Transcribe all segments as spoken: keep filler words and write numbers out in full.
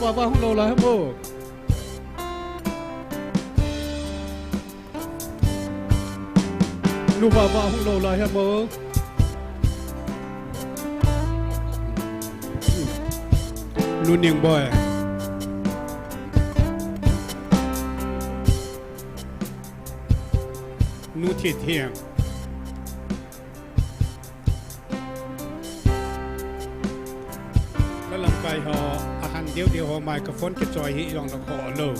Vava hung lou lai ham o. Nu Vava hung lou lai ham o. Nu Ningboi. Nu Thithiang. Ka lamkai ho, ahan deu deu ho microphone kichoi hi jong na kho lou.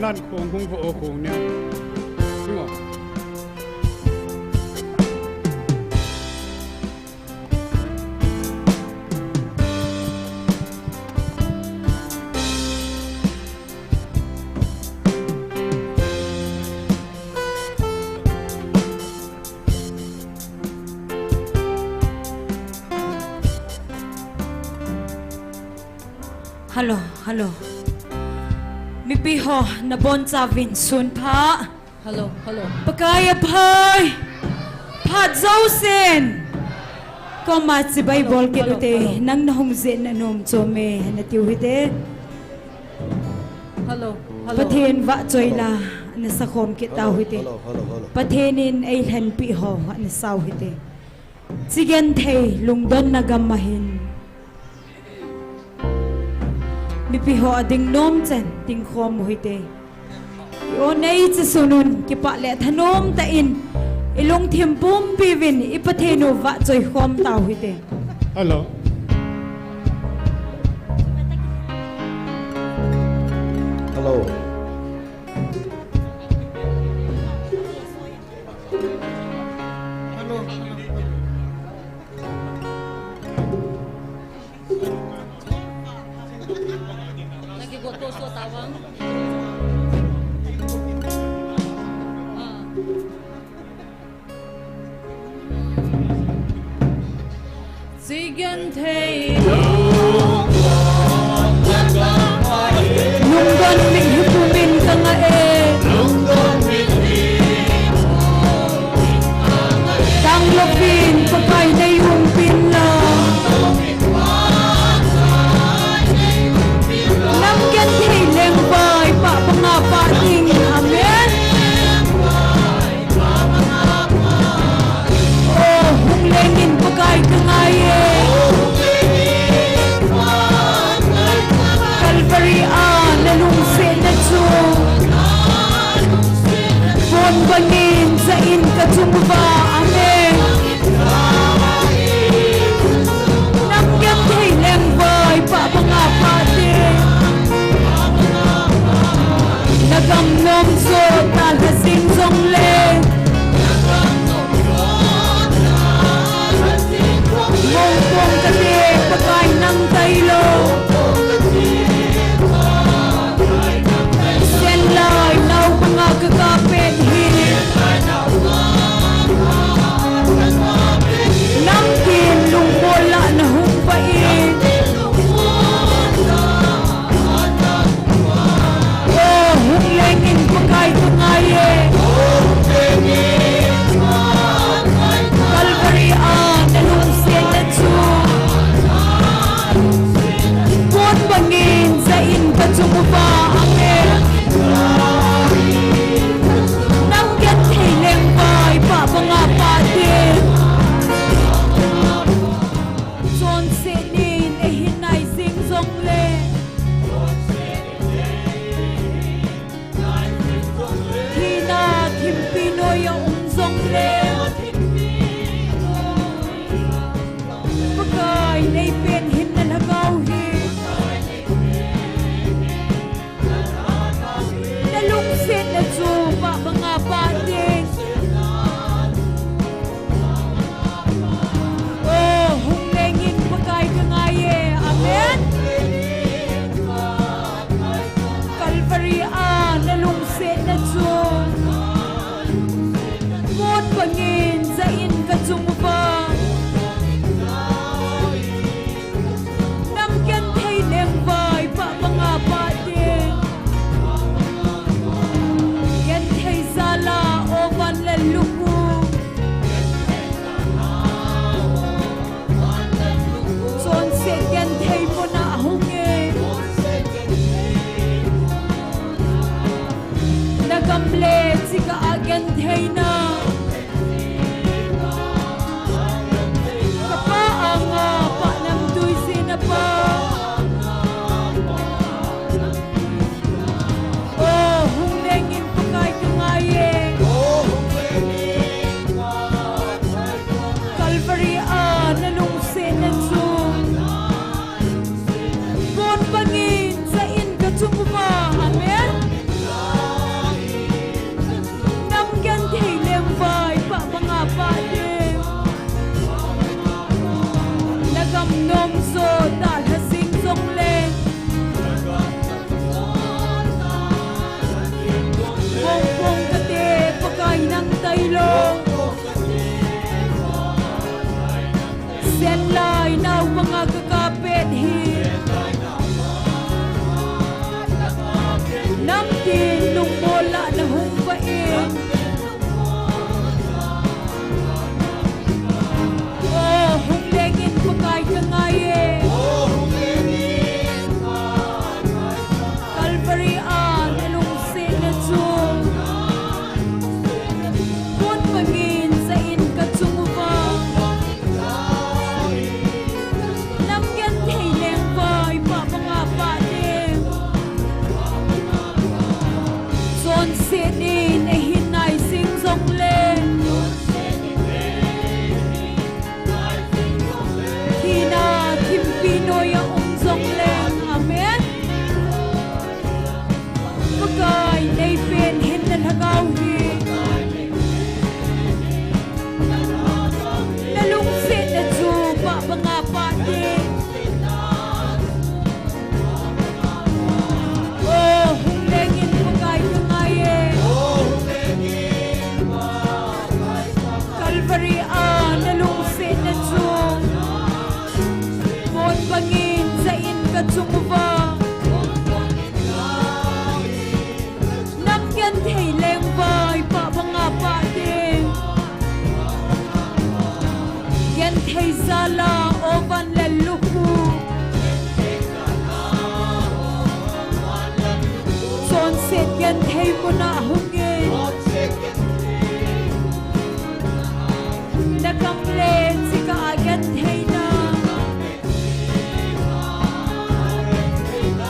Lan khong hung ho khong ne. Hung o. Hello, hello. Mipi ho, nabonchauvin sunpha. Hello, hello. Pakai aphai. Phat jousen. Koma chibai bol kit ute. Nang nahung jeh nanom chom e, natiu hite. Hello, hello. Pathen vahchoi la, nasakhom kit tau hite. Hello, hello, hello. Pathen in eilhenpi ho, nasau hite. Chigenthei lungdonna gam ahin. Mipi ho ading nom chen, dingkhom u hite. I-o nei chisunun, kipah le thanom tah in, ilungthim pumpi uvin, i Pathen u vahchoi khom tau hite. Hello. Hello. Chigenthei lungdon mitlhi pumin kangah e. Tanglouvin Pakai nei umpin lang. Nam genthei lengvai pah banga pah ding. Amen. O, hung lengin Pakai kangai e. Ken lai nau banga kakap pet hi. Namtin lungmol lah na hung vah in. O, hung lengin Pakai ka ngai e. Calvary a na lungsetna chu pon bangin jah in ka chung uva. Nam genthei lengvai pah banga pah ding. Chonset in eihin nai jing jongleng, thina thimpi noiya um jongleng. Amen. Pakai, nei pen hin na lhagao hi. Na lungsetna chu pah banga pah ding. O, hung lengin Pakai ka ngai e. Calvary a na lungsetna chu pon bangin jah in ka chung uva. Nam genthei lengvai pah banga pah ding. Genthei jal a o vanlel lukhu, chonset genthei muna hung in. Na kam le chikah a gentheina.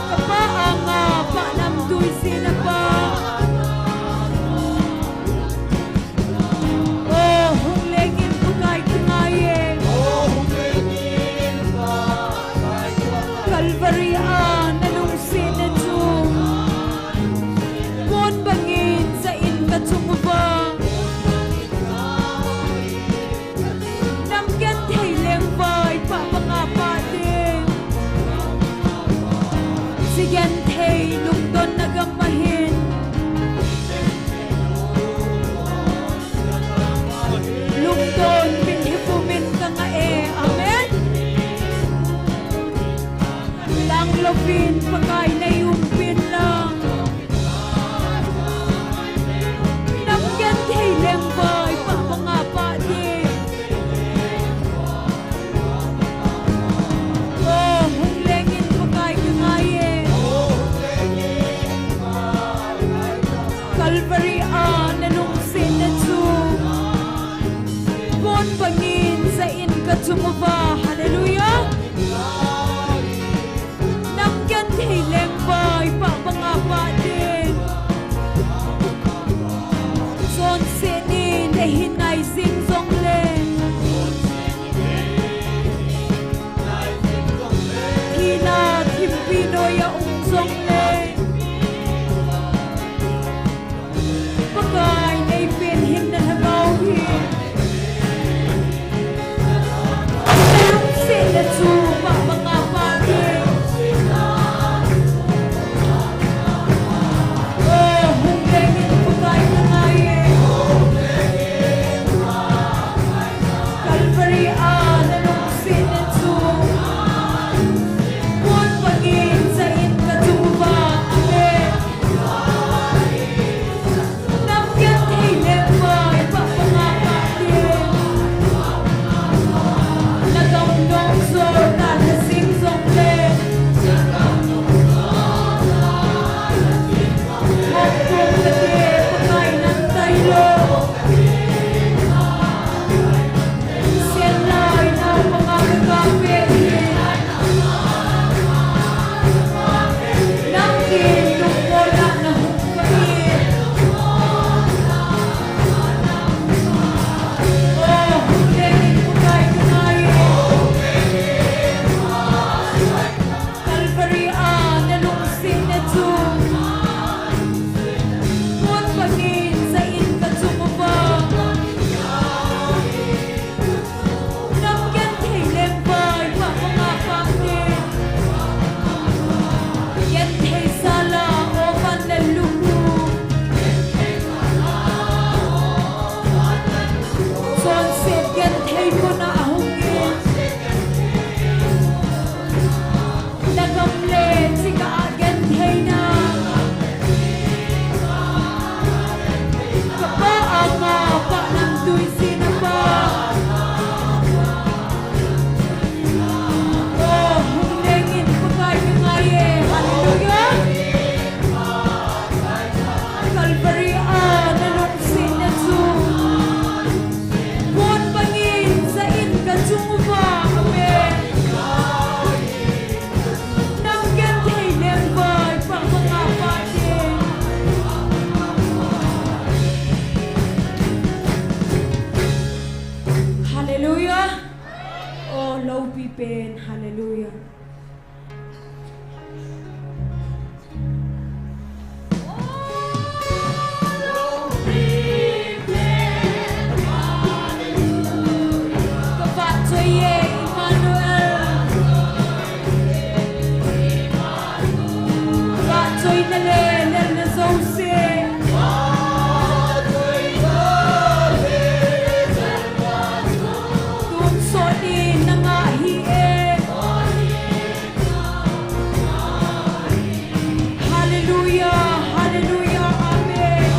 Ka pa anga pah namtui sina pa. O, hung lengin Pakai ka ngai e. Calvary a na lungsetna chu pon bangin jah in ka chung uva. Nam genthei lengvai pah banga pah ding. Chi genthei lungdonna gam ahin. Lungdon min hi pumin ka ngah e. Amen. Lang louvin Pakai nei umpin lang. Nam genthei lengvai pah banga pah ding. O, hung lengin Pakai ka ngai e. Calvary a na lungsetna chu pon bangin jah in ka chung uva. Hallelujah. Nam genthei lengvai pah banga pah ding. Chonset in eihin nai jing jongleng, thina thimpi noiya um jongleng, Pakai nei pen hin na lhagao hi. Oh, loupi pen, hallelujah. Ka vahchoi e, Emmanuel. Vahchoina le lelna jouse. Tonsot in nanga ahi e. Hallelujah, hallelujah, amen.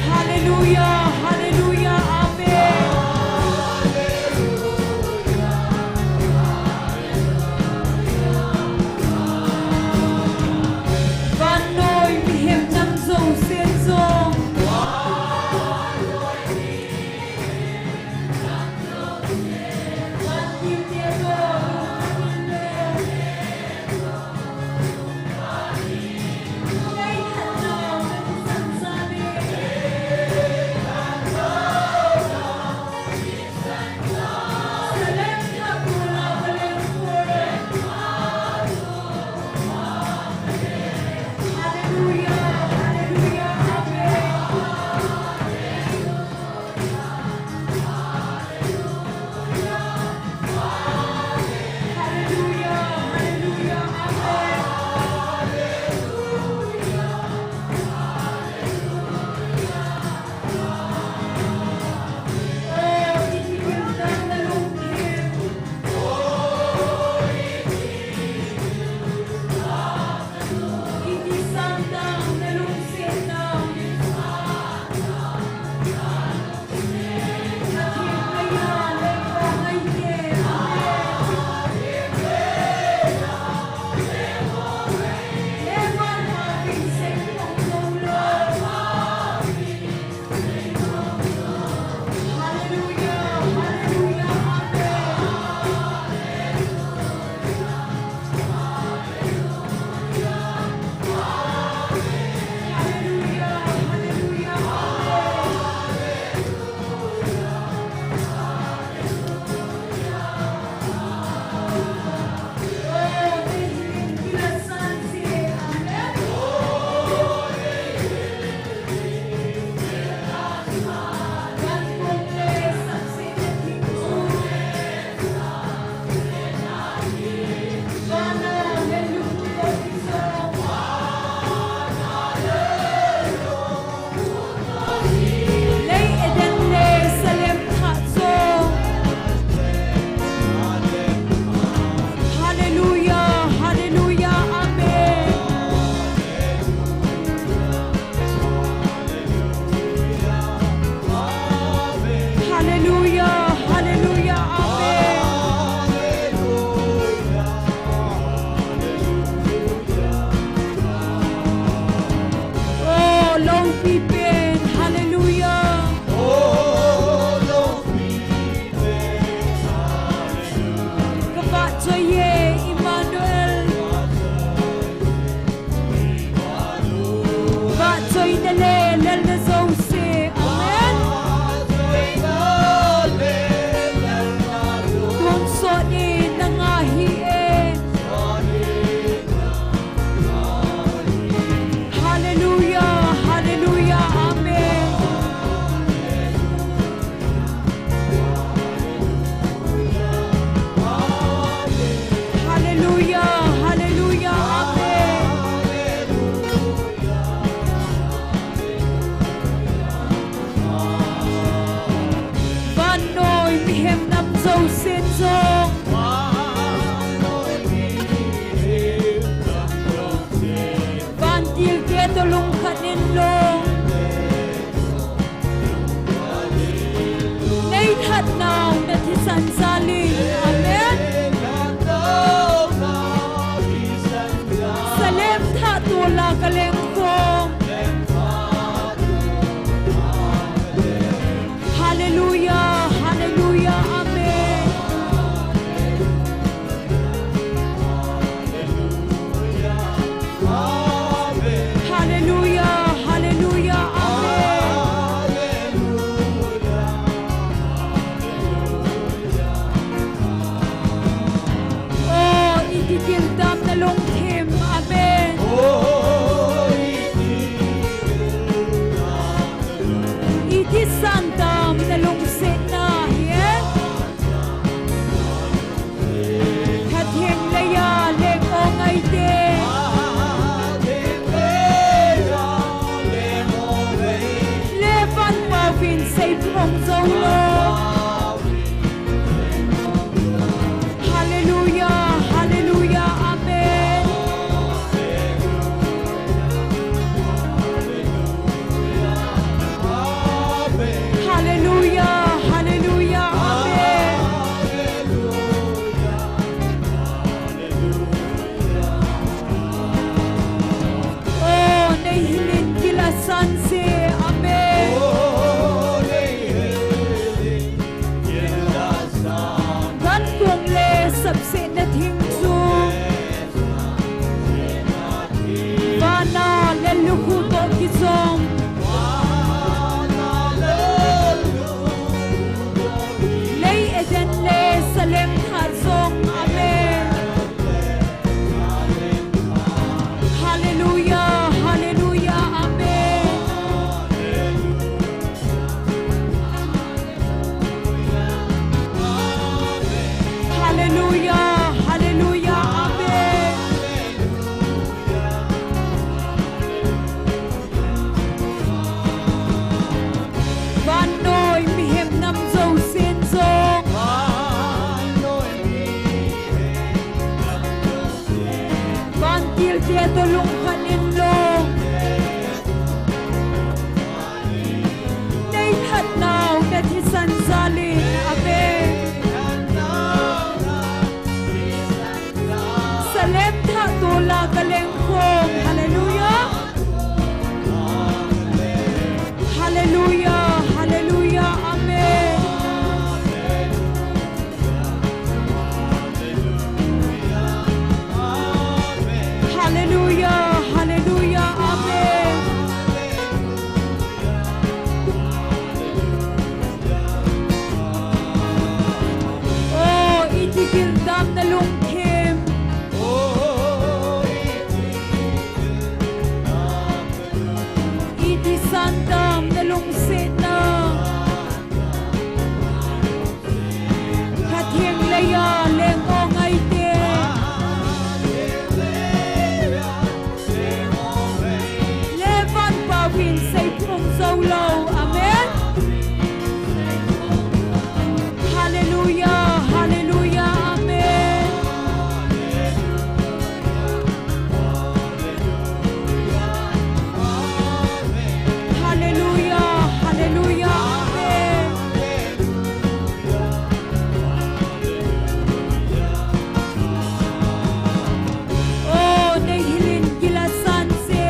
Hallelujah, hallelujah, amen. Vannoi mihem nam jousen jong. Hallelujah, hallelujah, amen. Hallelujah, hallelujah, amen. Oh, loupi pen, hallelujah. Ka vahchoi e, Emmanuel. Vahchoina le lelna jouse. Amen. Tonsot in nanga ahi e. Hallelujah, hallelujah, amen. Hallelujah, hallelujah, amen. Kisan damna lungsetna hi e. Khat heng leia leng o ngaite. Le van pauvin seiphong jou lou. Hallelujah, hallelujah, amen. Hallelujah, hallelujah, amen. O, neihil in gilsan se, amen. Gankong le sapsetna thing chu vana lel lukhu toh kijom. Lei Eden le Salem thah jong, amen. Hallelujah, hallelujah, amen. Hallelujah, hallelujah, amen. Vannoi mihem nam jousen jong. Vantil te toh lungkhat in lou. Nei that nau na thisan jal in, amen. Salem thah toh la kaleng khom. Hallelujah. Hallelujah, hallelujah, amen. Hallelujah, hallelujah, amen. O, iti gilsang na lungthim. Iti sandam na lungsetna. Khat heng leia leng o ngaite. Le van pauvin seiphong jou lou. Amen. Hallelujah, hallelujah, amen. Hallelujah, hallelujah, amen. O, neihil in gilsan se.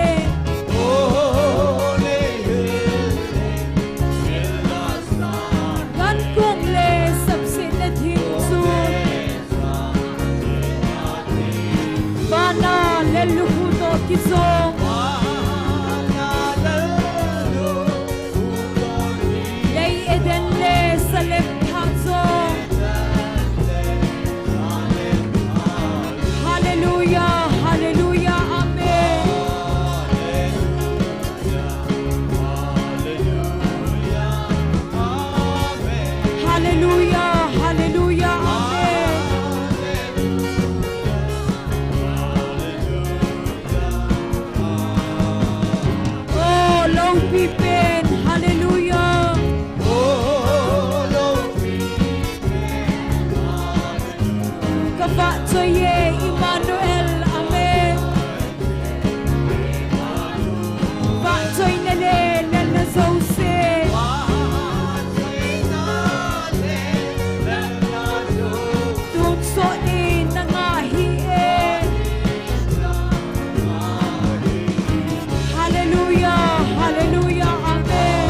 Gankong le sapsetna thing chu vana lel lukhu toh kijom. Lei Eden le Salem thah jong. Hallelujah, hallelujah, amen. Hallelujah, hallelujah, amen. O, loupi pen, hallelujah. Ka vahchoi e, Emmanuel, amen. Vahchoina le lelna jouse. Tonsot in nanga ahi e. Hallelujah, hallelujah, amen.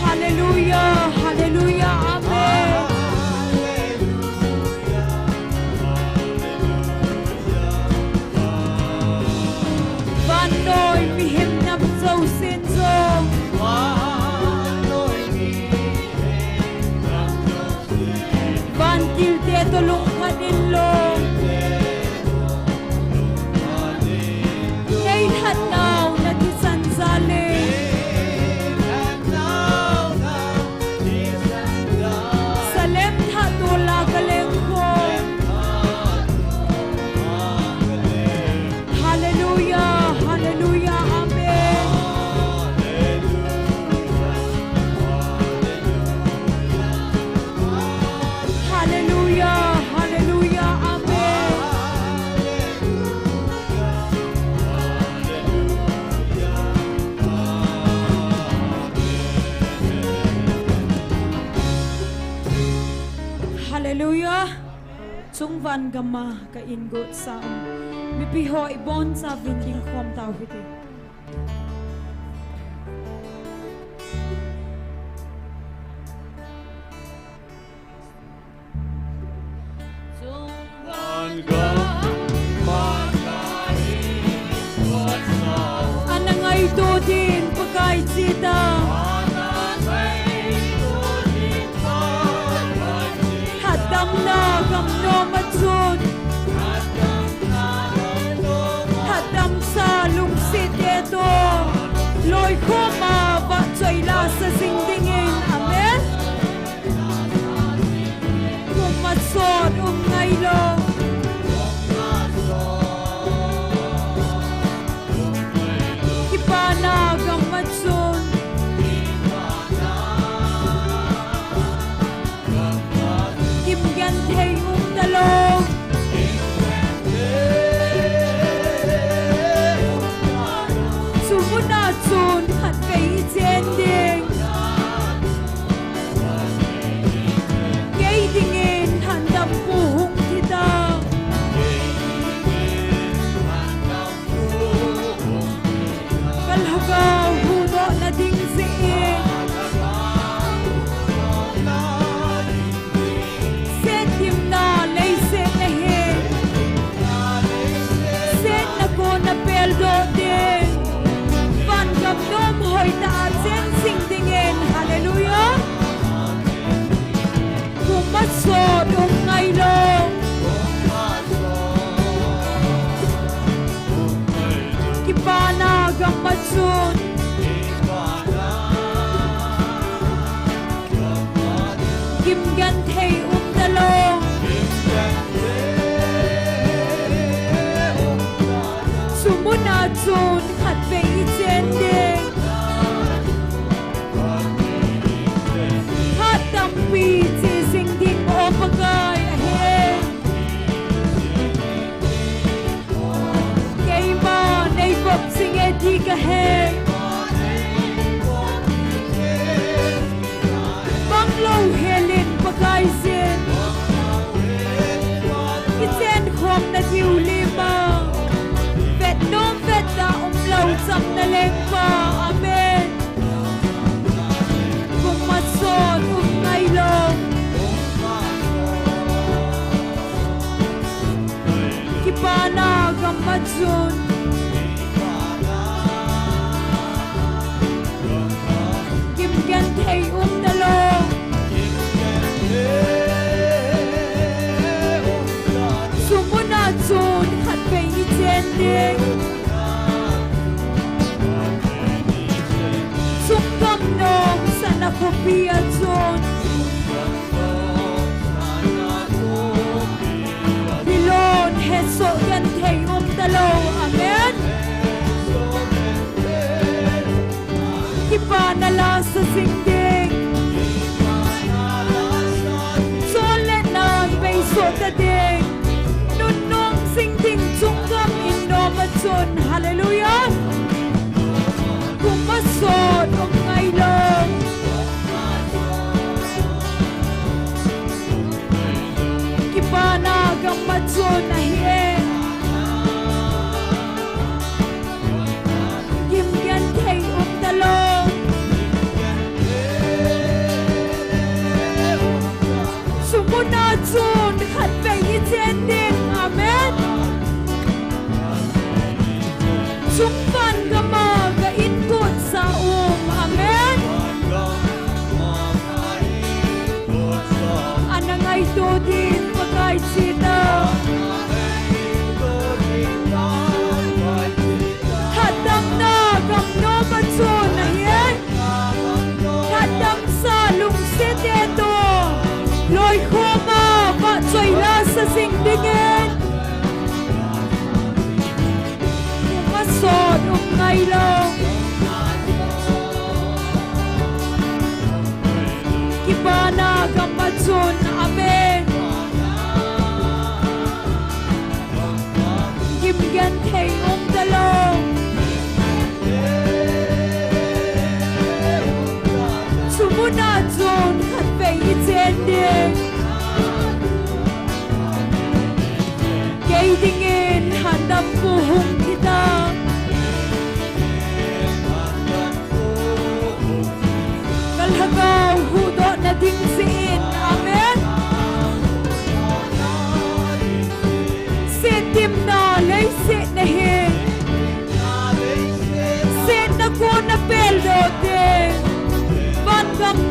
Hallelujah, hallelujah, amen. Vannoi mihem nam jousen jong. Vantil te toh lungkhat in lou. Van gam a ka in got sa um mipi ho i boncha vin ding khom tau hite. Ana ngaito din Pakai chita. Hatdamna gam nom a chun, hatdamsa lungset te toh loikhom a vahchoi lasa jing dingin. Amen. Kum a sot um ngailou. Kipana gam a chun, gim genthei um talou. Chu muna chun khatvei i chen ding. Kei dingin hatdampu hung thi ta. Ka lhagao huhdohna ding jeh in, setthimna leiset na hi, setna kona peldoh ding, van gam nom hoitah a cheng jing dingin. Hallelujah. Kum a sot um ngailou. Kipana gam a chun, gim genthei um talou. Chu muna chun khatvei i chen ding. Phat tampi che jing ding, O Pakai, ahi. Keima nei vop jing e ti ka he. Bang louhel in Pakaiyin, i chenkhomna diu lima, vet nom vet da umlou chamna lengpa. Amen. Kum a sot um ngailou. Kipana gam a chun, gim genthei um talou. Chu muna chun khatvei i chen ding. Chungam nung sana khopi a chun, Babilon hesoh genthei um talou. Amen. Kipana lasa jing ding. Chol le nan beisoh ta ding. Nunnom jing ding chungam in nom a chun. Hallelujah. Kum a sot um ngailou. Kipana gam a chun ahi e.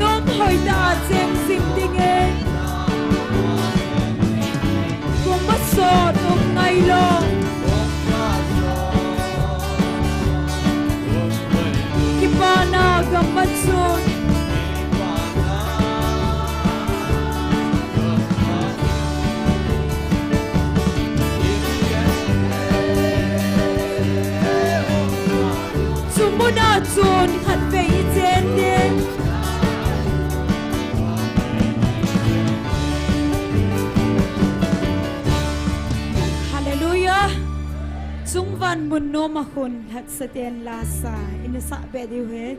Nom hoitah a cheng jing dingin. Kum masa tum ngai lou. Kipana gam machun. Chu muna chun khatvei i chen ding. Hallelujah. Chungvan mun nom a khun lhatsa ten lasa ina sah be diu hen.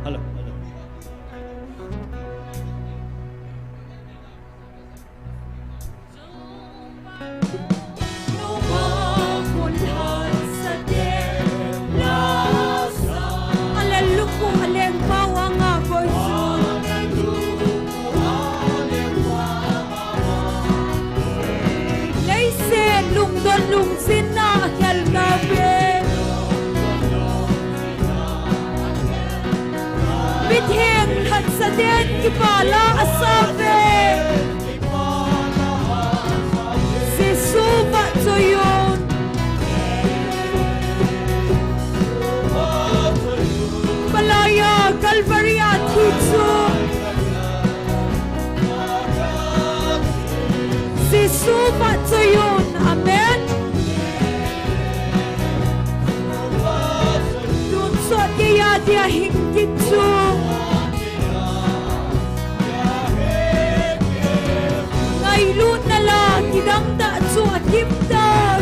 Hello, hello. Leiset lungdon lungchinna a khel kave. Mitheng lhatsa ten kipana a save. Jesu vahchoi un. Palai a Calvary a thi chu Jesu vahchoi un. Amen. Tun sot geiya dia hing kit chu ngailutna la kidang tah chu akim tah.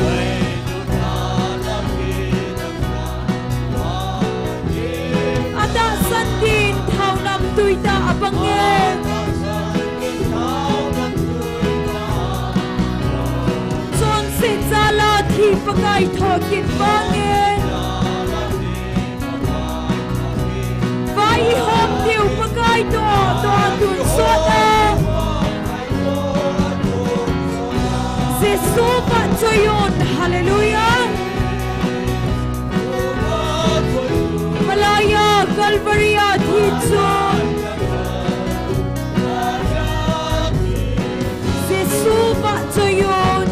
Atahsan din thao namtui tah abang e. Chonset jal a thi Pakai thokit bang e. Vai ihom diu Pakai toh, toh tun sot a. Jesu vahchoi un, hallelujah. Palai a Calvary a thi chu Jesu vahchoi un.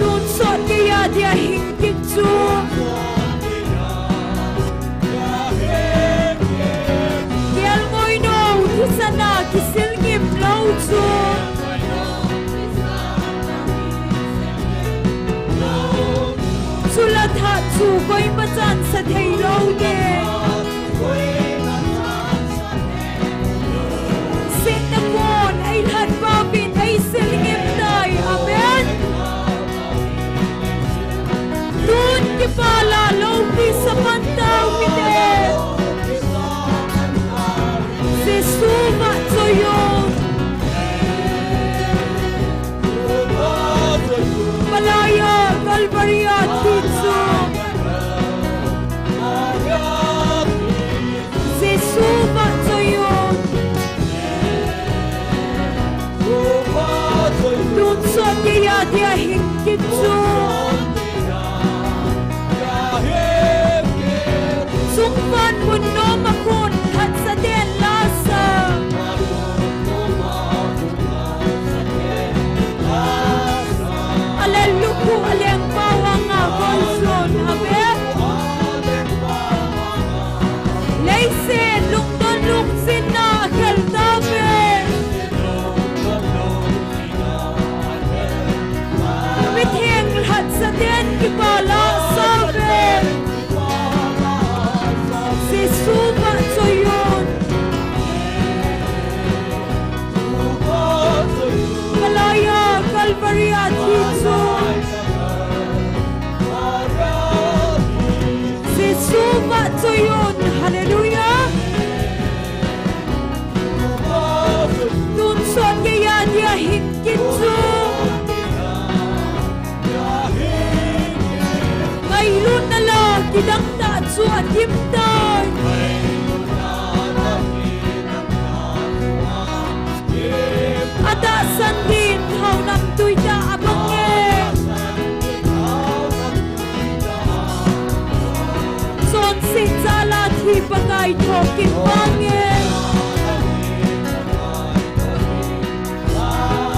Tun sot geiya dia hing kit chu. Kelngoi nou thisan a kisil ngim lou chu. Chule thah chu koima chan sa thei lou ding. Setna kon eilhat pauvin eisil ngim tai. Amen. Tun kipana loupi sa pan tau hite. Jesu vahchoi un. Palai a Calvary a thi chu Jesu vahchoi un. Tun sot geiya dia hing kit chu chungvan mun nom a khun lhatsa ten lasa Tua kim tai. Atahsan din thao namtui tah a bang e. Chonset jal a thi Pakai thokit bang e.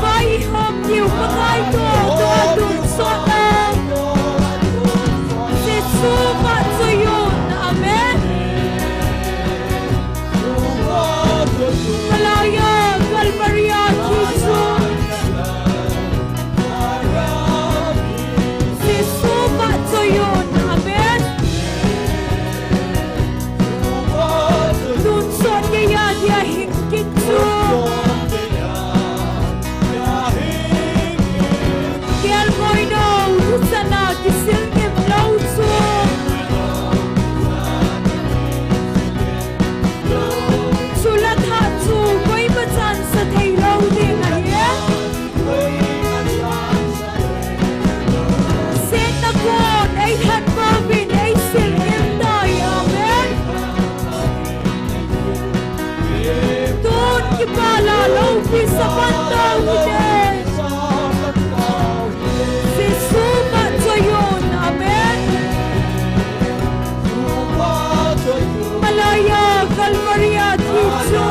Vai hom diu Pakai toh, toh tonsot na. Jesu vahchoi un. Amen. Palai a Calvary a thi chu. Jesu vahchoi un. Amen. Tonsot geiya dia hing kit chu. Kelngoi nou, thuchang a kisil ngim lou chu. Chule thah chu koima chan sa thei lou ding ahi. Setna kon ei thanvah uvin ei sil ngim tai. Amen. Tun kipah a loupi sa pan tau hite. Jesu vahchoi un. Amen. Palai a Calvary a thi chu.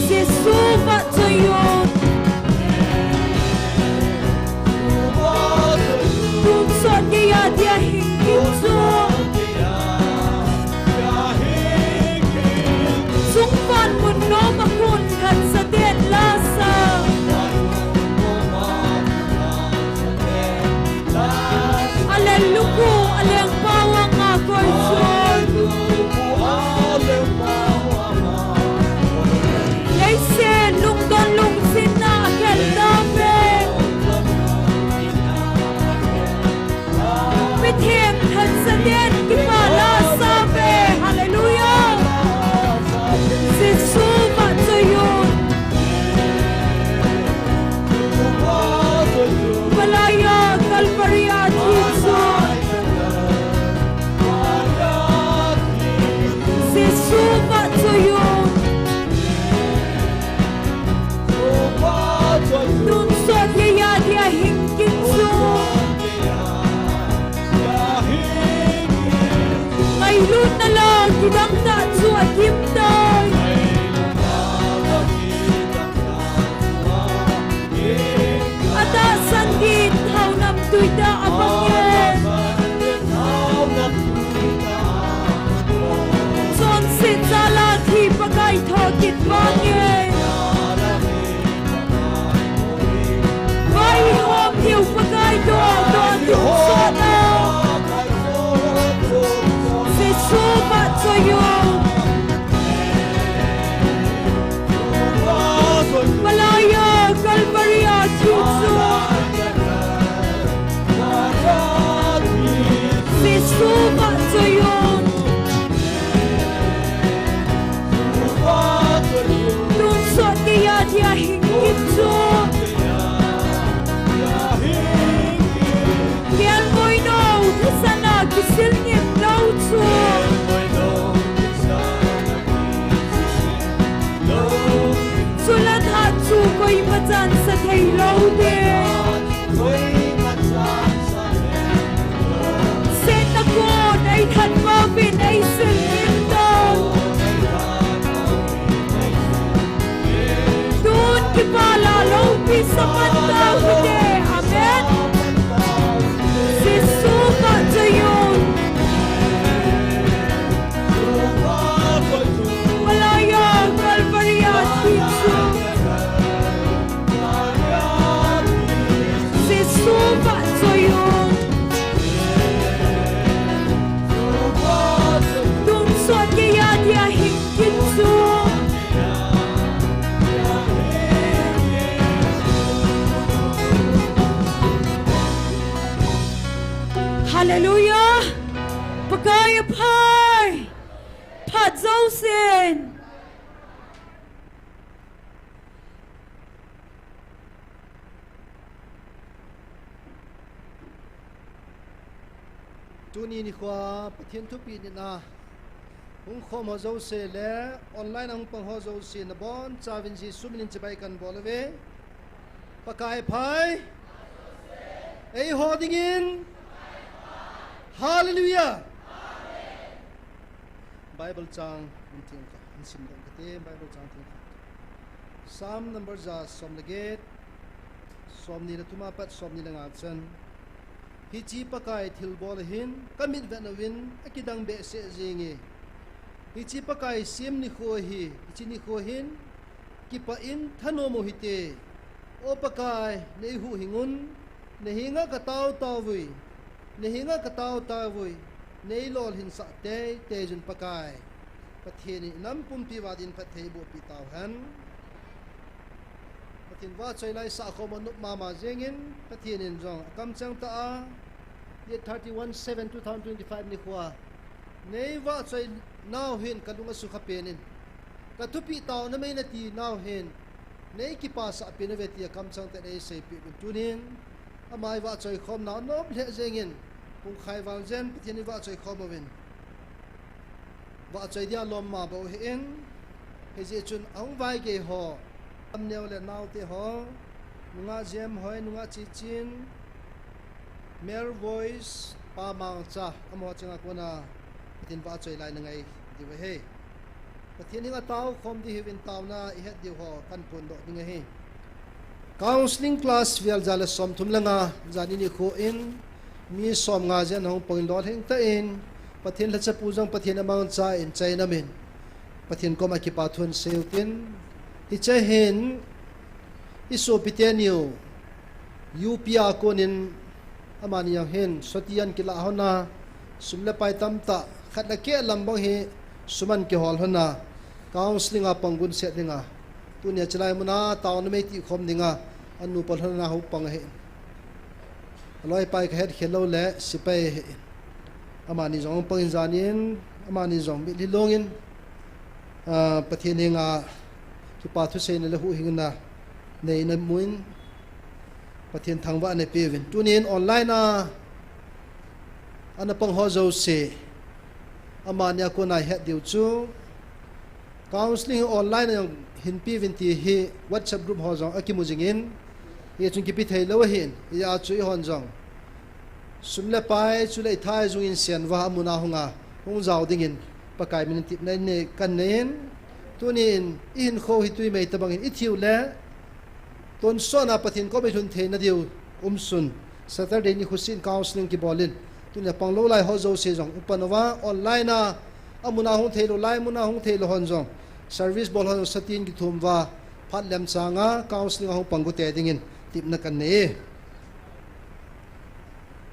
Jesu vahchoi un. Tonsot geiya dia hing kit chu. Sungpan mun nom a kon khat sa den la sa. Alen lukhu, alen pawang a koi chu. Leiset lungdon lungchin na a khel ta ve. Mitheng khat sa den kipah a sa ve. Hallelujah. Jesu vahchoi un. Palai a Calvary a thi chu. Jesu vahchoi un. Tonsot geiya dia hing kit chu. Ngailutna la kidang tah chu akim tai. Atahsan din thao namtui tah a bang e. Chonset jal a thi Pakai thokit bang e. Vai hom diu Pakai toh, toh tonsot na. Jesu vahchoi un. Palai a Calvary a thi chu. Jesu vahchoi un. Tonsot geiya dia hing kit chu. Kelngoi nou, thuchang a kisil ngim lou chu. Chule thah chu koima chan sa thei lou ding. Setna kon ei thanvah uvin ei sil ngim tai. Tun kipah a loupi sa pan tau hite. Amen. Jesu vahchoi un. Palai a Calvary a thi chu. Jesu vahchoi un. Tonsot geiya dia hing kit chu. Hallelujah. Pakai aphai. Phat jousen. Tuni nikho a Pathen thupeh nitna hung khom ho jouse le online a hung pang ho jouse nabonchauvin Jesu minin chibai kahin bol uve. Pakai pha e. Eiho dingin. Hallelujah. Bible chang hin theng kha, hin simdoh kate, Bible chang theng kha. Psalm number ja som le get, somni le thum apat somni le nga chan. Hiche Pakai thilbol ahin, kamit vetna uvin akidang behseh jenge. Hiche Pakai sem nikho ahi, hiche nikho hin kipah in thanom u hite. O Pakai, neihuhhing un, nahenga katao taovui, nahenga katao taovui, neilolhinsah teitei jun Pakai. Pathen in inam pumpi uva din phatthei eibohpeh tauhen. Pathen vahchoi lai sahkhom a nop mama jengin, Pathen in jong akamcheng tah a, date thirty-one seven two thousand twenty-five nikho a neivahchoi nau hin kalung asukha pen in, kathupeh taona mei nati nau hin neikipasah pen uve tia kamcheng tah in eiseipeh uvin tunin, ama eivahchoi khomna anom lheh jengin, pungkhai val jen Pathen in vahchoi khom uvin. Vahchoi dia lom ma bou hih in, hijeh chun ahung vaigei ho, Amneo le naote ho, nungah Jem Hoi, nungah Chichin, Male Voice, Pa Mangcha, amaho chenga kona Pathen vahchoi lai nangai diu ahi. Pathen henga taokhom ding hiuvin taona ihet diu ho kahin phondoh ding ahi. Counseling class vel ja le somthum le nga, jani nikho in, mi somnga jen ahung pang in lolhing tah in, Pathen lhachapu jong Pathen amangcha in chai namin, Pathen koma kipathu asei utin, hiche hin, isopite niu, U P a konin, amani jong hin, soti ahin kilah lhona, sum le pai tamtah, khat le keh lam bang hi, sum ahin kihol lhona, counseling a pang gunset dinga, tunia chulai muna taona mei tihkhom dinga, anu pa lhona hung pang ahi. Aloipa kahetkhel lou le, sepai ahi. Amani jong pang in janin, amani jong mitlhi longin, ah, Pathen henga kipa thuseina le huhhingna neina mun, Pathen thangvahna peuvin. Tunin online a ana pang ho jouse, amani a kona ihet diu chu, counseling online a jong hin peuvin ti hi WhatsApp group ho jong akimu jingin, hichun kipe thei lou ahin, hijeh chun eihon jong sum le pai chule ithai jungin sen uva amun a hunga hung jao dingin Pakai minin tepna nei kahin neiyin, tunin ihinkho hi twi mei tobangin ithiu le tonsot a Pathen koma ilhun theina diu umsun, Saturday nikho sen counseling kibolin, tunia pang lou lai ho jouse jong upan uva online a, amun a hung thei lou, lai mun a hung thei lou hon jong, service bol hon jong satin kithum uva, phat lemchang a counseling a hung pang gu tei dingin tepna kahin nei e.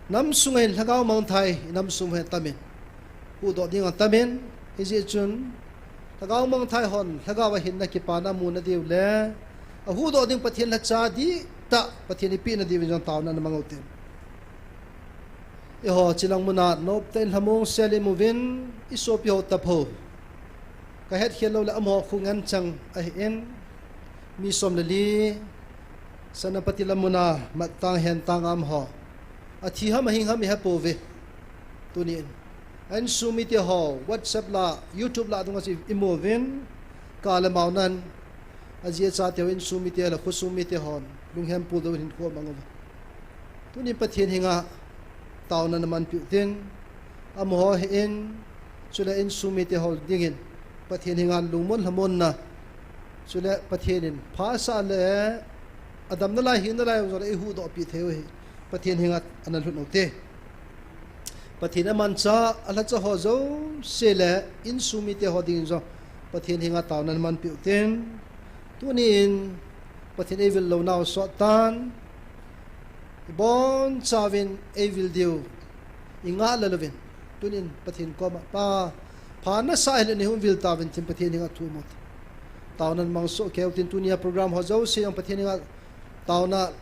Nam sunga hin lhagao mangthah, nam sunga hin atamin, huhdoh ding atamin, hijeh chun, lhagao mangthah hon, lhagao a hinna kipana amuna diu le, ahuhdoh ding Pathen lhacha dihtah, Pathen ipehna diuvin jong taona ana mang uvin tin. Eiho, chilang muna noptah in lhamong sel imuvin, isopi ho taphou. Kahetkhel lou le amaho khu ngen chang ahin, mi som le li, Senapati lam muna mattang hentang a um ho. Athi ham ahing ham ihet pouve. Tunin, a insung mite ho, WhatsApp lah, YouTube lah dunga chu imu uvin, ka le mao nan, aji achate ho insung mite le khosung mite hon, lunghem puldou in hinkho amang uve. Tunin Pathen henga taona naman peh utin, amaho hin, chule insung mite ho dingin, Pathen henga lungmon lhamonna, chule Pathen in phasah le, adamna lai, hinna lai jong le eihuhdoh peh thei u hi, Pathen henga ana lhut u hite. Pathen amanchah, alhacha ho jouse le, insung mite ho dingin jong, Pathen henga taona naman peh utin, tunin, Pathen eivil lounau sot tan, ibonchauvin eivil diu, ingah lel uvin, tunin Pathen koma, Pa, pha nasah hile neihung vil tauvin tin Pathen henga thum ute. Taona namang soh kei utin tunia program ho jouse jong Pathen henga taona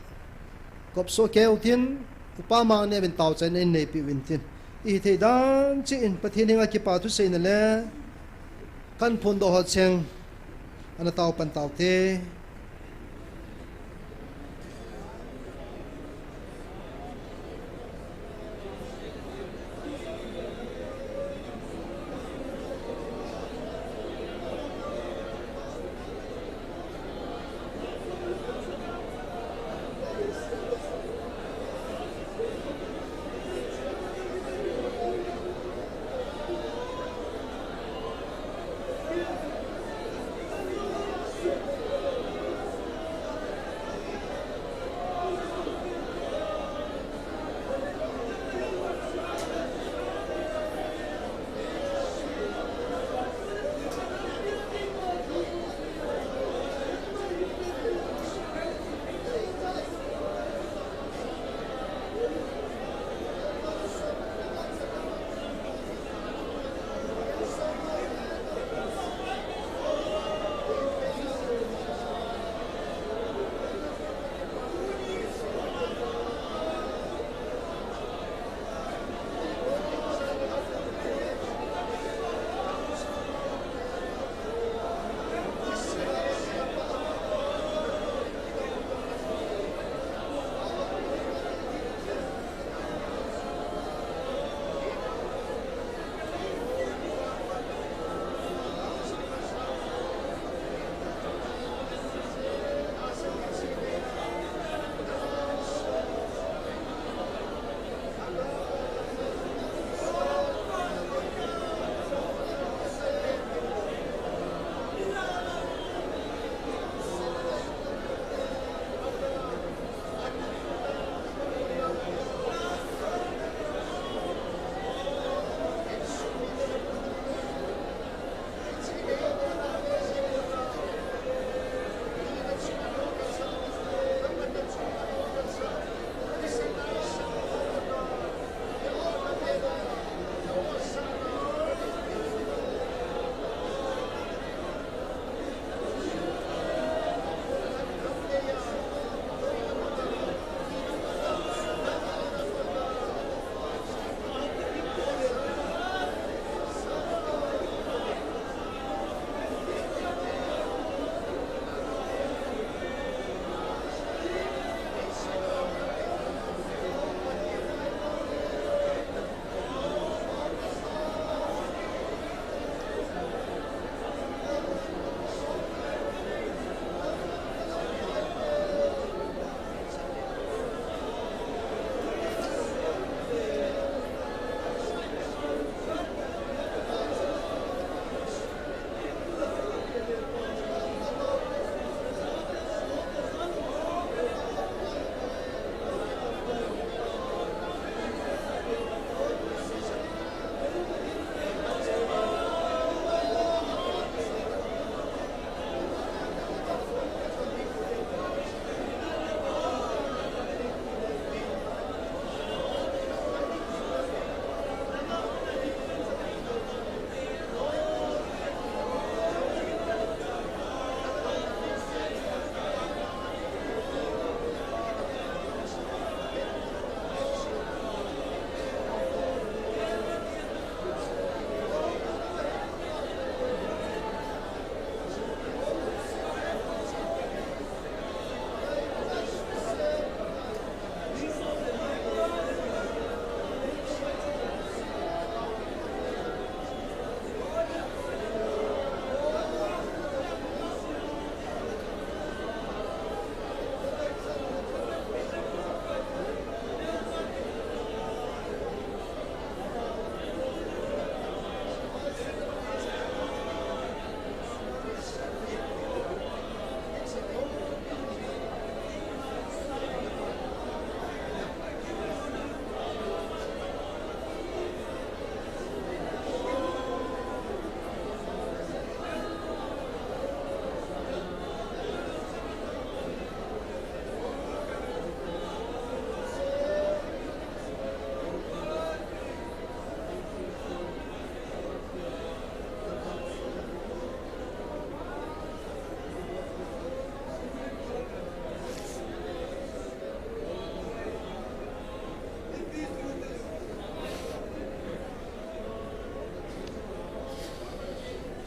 kop soh kei utin, Upa Mangneo in taochaina eineipeh uvin tin. Ihithei dan cheh in Pathen henga kipa thuseina le, kahin phondoh ho cheng, ana tao pan taute.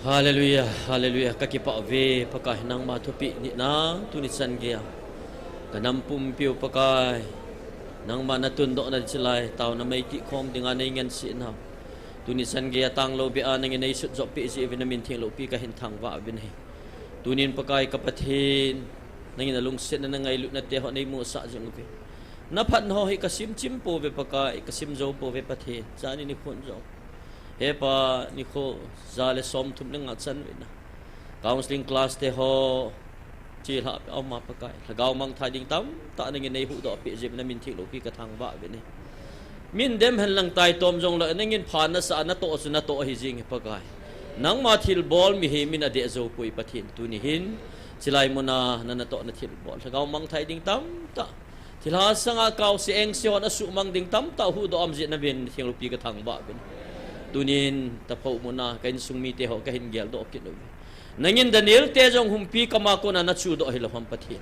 Hallelujah, hallelujah. Ka kipah uve, Pakai, nangma thupeh nina, tuni chan geiya ka nam pumpiu, Pakai, nangma na tundoh na chilai taona mei kihkhom dinga nei ngense nau, tuni chan geiya tanglou beh a nangin nei sutjop peh jeh uvin na min theng loupi ka hin thangvah uvin ahi. Tunin, Pakai, ka Pathen, nangin na lungsetna, na ngailutna te ho nei musah jing uve. Na phatna ho hi ka sim chim pouve, Pakai, ka sim jou pouve, Pathen. Jan in i khun jong, he Pa, nikho ja le somthum le nga chan uvin na counselling class te ho chelhah peh a um a, Pakai, lhagao mangthai ding tamtah nangin nei huhdoh peh jeh uvin na min theng loupi ka thangvah uvin ahi. Min dem hen lang taitom jongleh nangin pha nasah a natoh chu natoh ahi jeng hi, Pakai. Nangma thilbol mihem in adeh jou poi, Pathen. Tuni hin chilai muna na natohna thilbol, lhagao mangthai ding tamtah, thilha sanga kaose engse hon asuhmang ding tamtah huhdoh a um jeh in na min theng loupi ka thangvah uvin. Tunin taphou muna ka insung mite ho ka hin geldoh kit uve. Nangin Daniel te jong humpi kama kona na chuhdoh hilou ham, Pathen.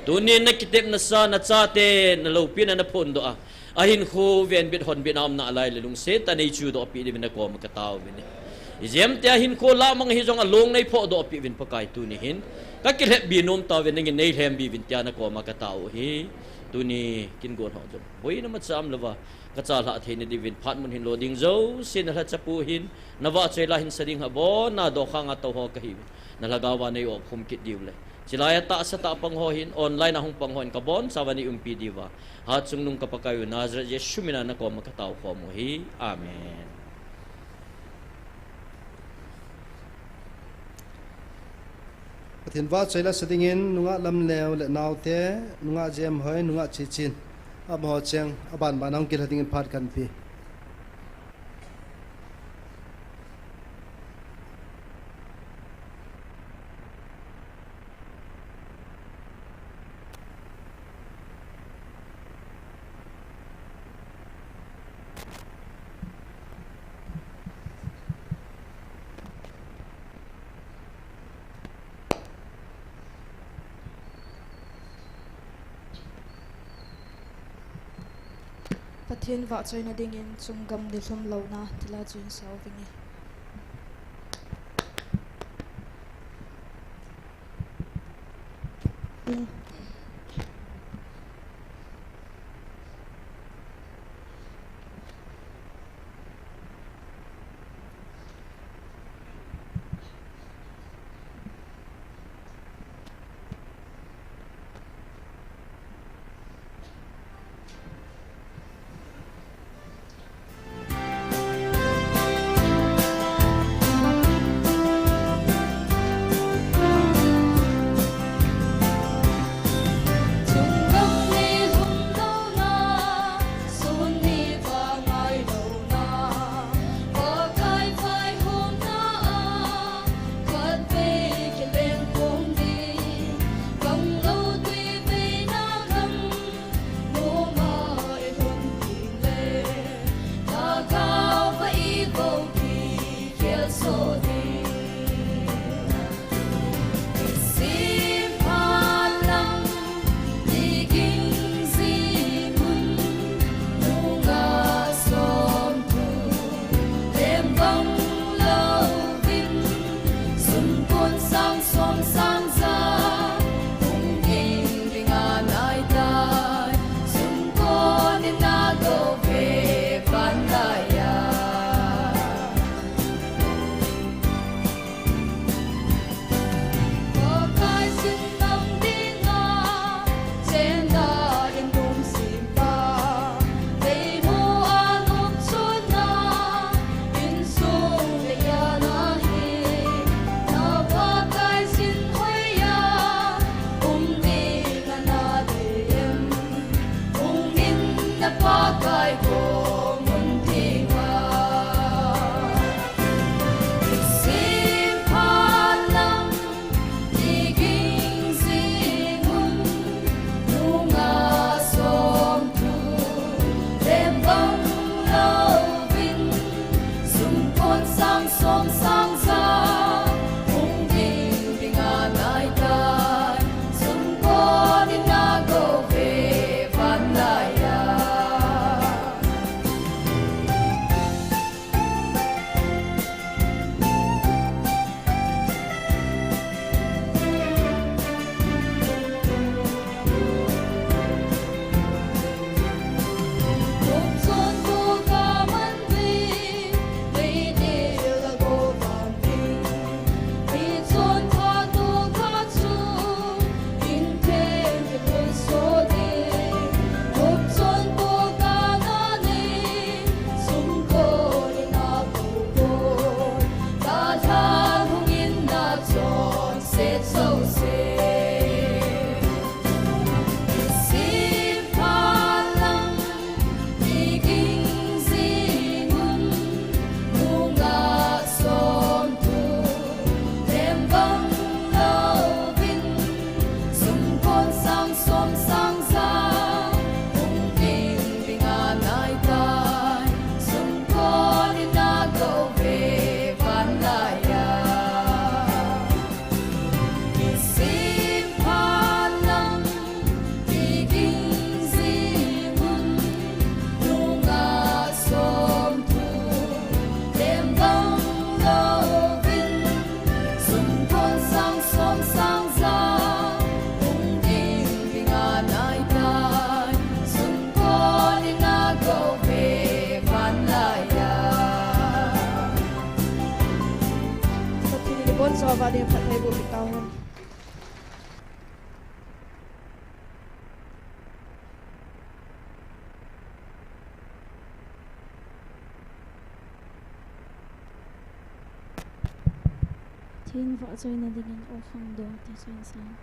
Tunin na kitepna sa, na chate na loupina na phondoh a, ahinkho venbit honbit na umna lai le lungset tah a nei chuhdoh peh diuvin na koma ka tao uvin ahi. Ijemtia hinkho lamang hijong a long nei phohdoh peh uvin, Pakai, tuni hin ka kilhepbi nom tauve, nangin nei lhembi uvin tia na koma ka tao u ahi. Tuni kin gon ho jong boina imacha umlouva ka chalhah theina diuvin phat mun hin lo ding jouse na lhachapu hin na vahchoi la hin sa ding habon na dokhanga tou ho kahiuvin, na lhagaova nei opkhum kit diu le chilai a tahsa tah pang ho hin, online a hung pang ho hin ka bonchauva nei umpi diuva, Hatchungnung ka Pakai u Nazareth Jesu mina na koma ka taokhom u ahi. Amen. Pathen vahchoi la sa dingin nungah Lamleo le naote, nungah Jemhoi, nungah Chichin, amaho cheng abanban a hung kilha dingin phat kanpe. Pathen vahchoina dingin chunggam nilhum louna tila chu hin sa uvinge. Boncha uva ding phatthei boh peh tauhen. Pathen vahchoina dingin O Khangdong ti chu hin sang.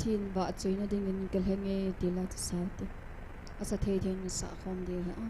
Pathen vahchoina dingin kilheng e ti la chu sa te. Asa thei thei in sa khom ding ahi.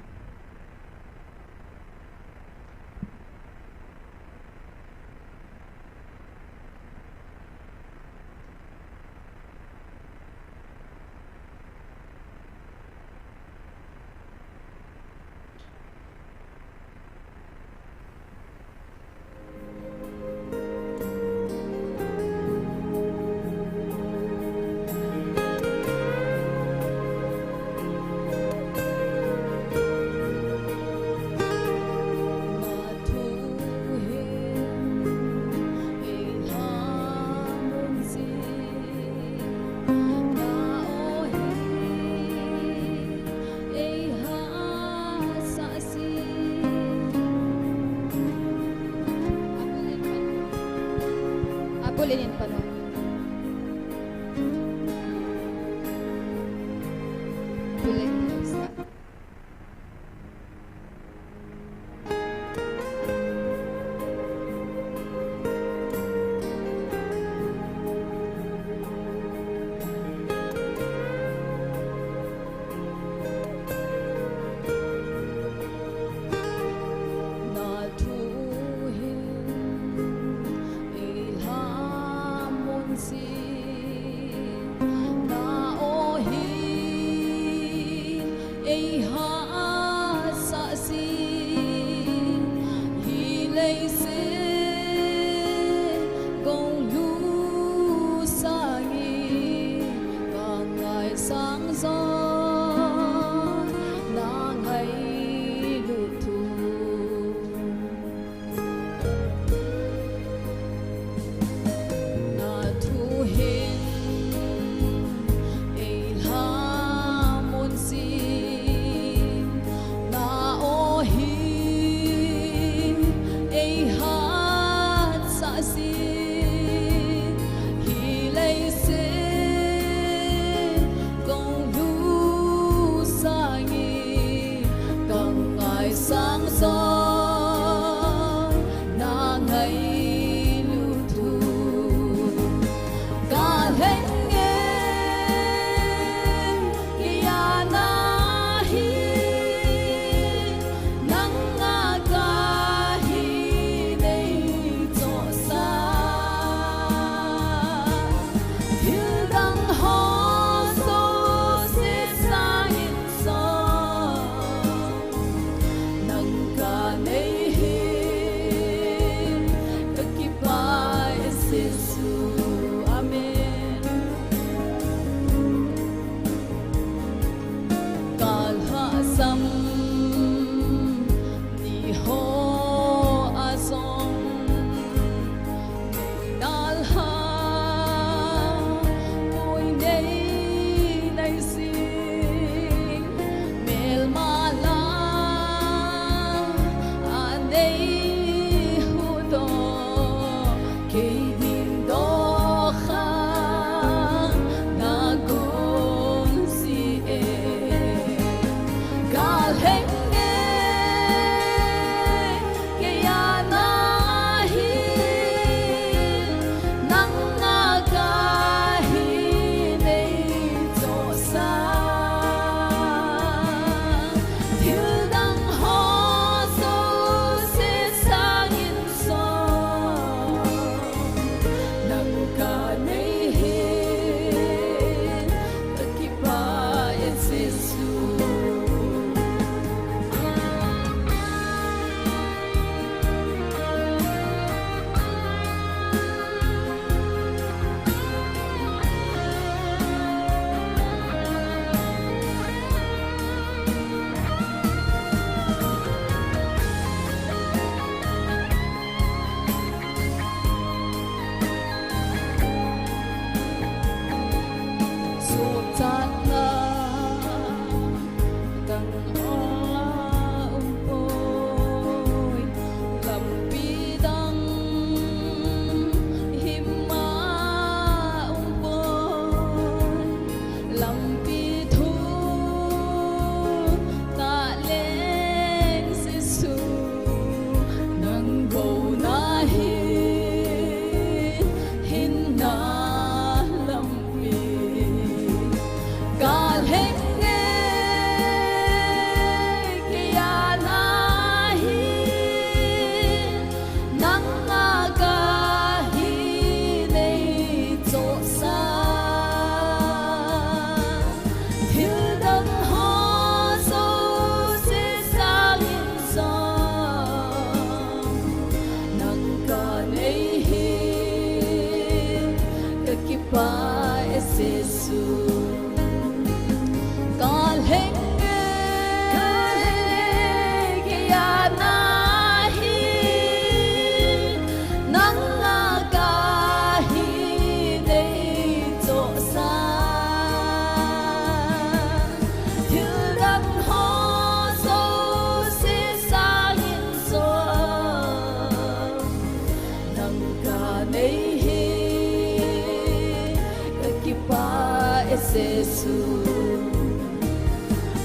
Jesu,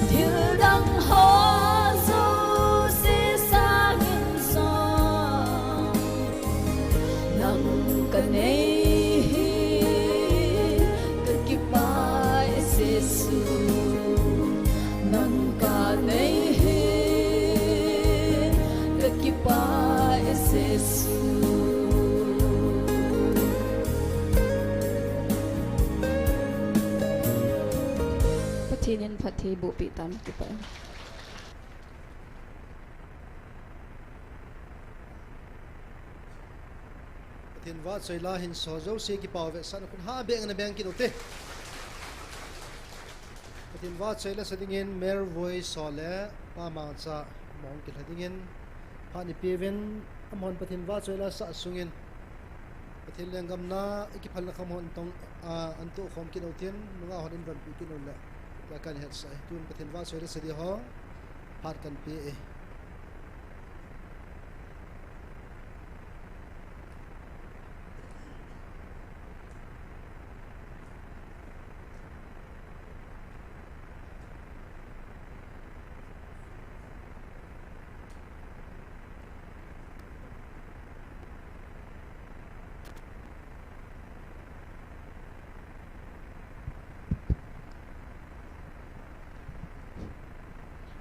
thil dang ho jouse sangin jong nang kanei hi kakipah e Jesu, nang kanei hi kakipah e Jesu. Pathen in phatthei boh peh tah in kipah e. Pathen vahchoila hin so jouse kipah uve, sa na khun ha beng na beng kit u te. Pathen vahchoila sa dingin Mervoi so le Pa Mangcha mong kilha dingin phat ni peuvin, amahon Pathen vahchoila sa sungin Pathen lenggam na i kiphalna kham hon tong, a, an toh khom kit u tin, nungah hon in van pi kit u le, tia kan hetsah e. Tun Pathen vahchoila sa di ho, phat kan pe e.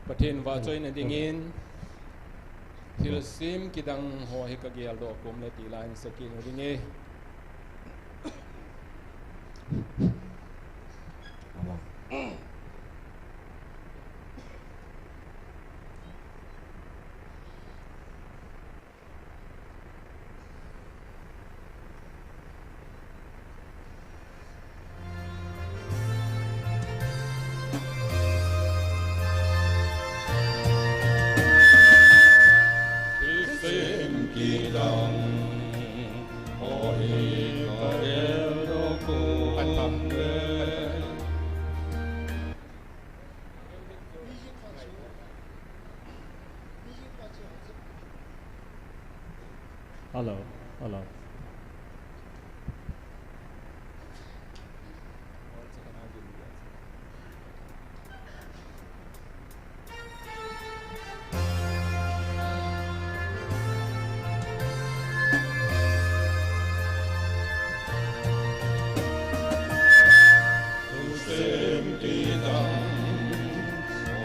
Pathen vahchoina dingin, thilsem kidang ho hi ka geldoh kom le ti la in sa kit u ding e. Hello, hello.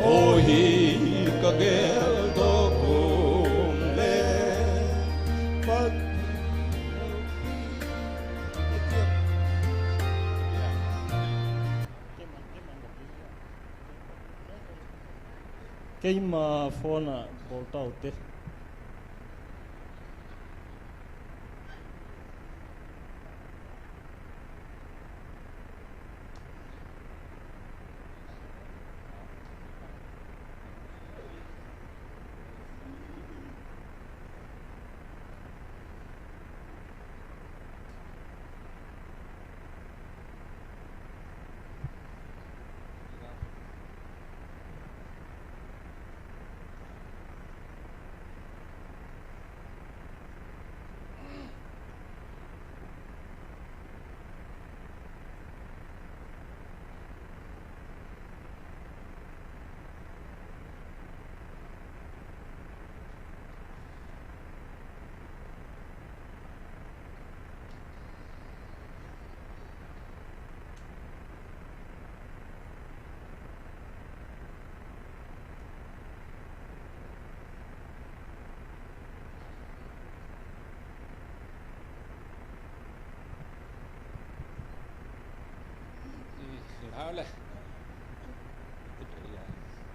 Ohi ka geldoh kum le pat. Keima phone a bol tau te.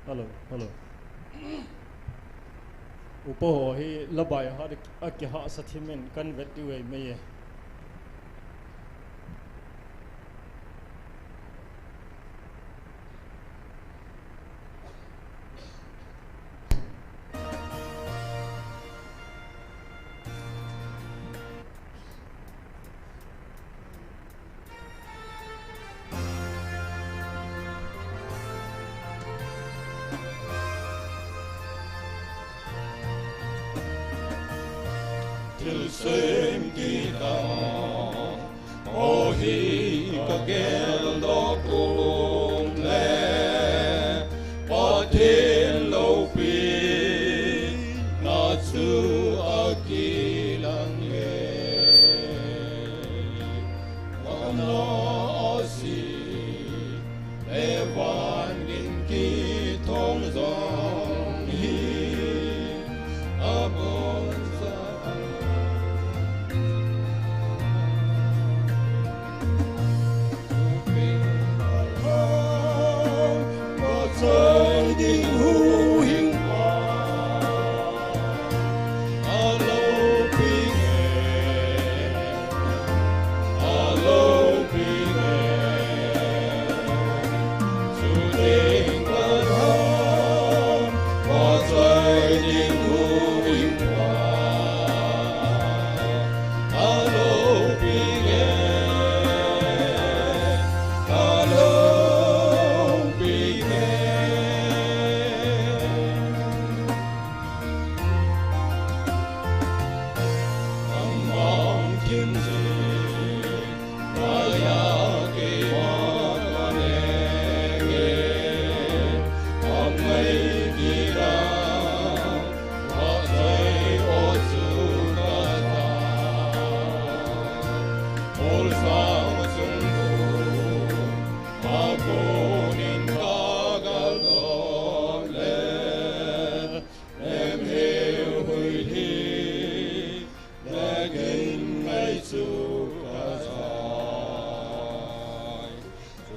Hello, hello. Upa ho hi labai hat a kihahsa thim in kan vet diu ahi mai e. Thilsem kidang, ohi ka geldoh kum Pathen loupina chu akilang e. Vana asi le van in kithong jong hi aboncha.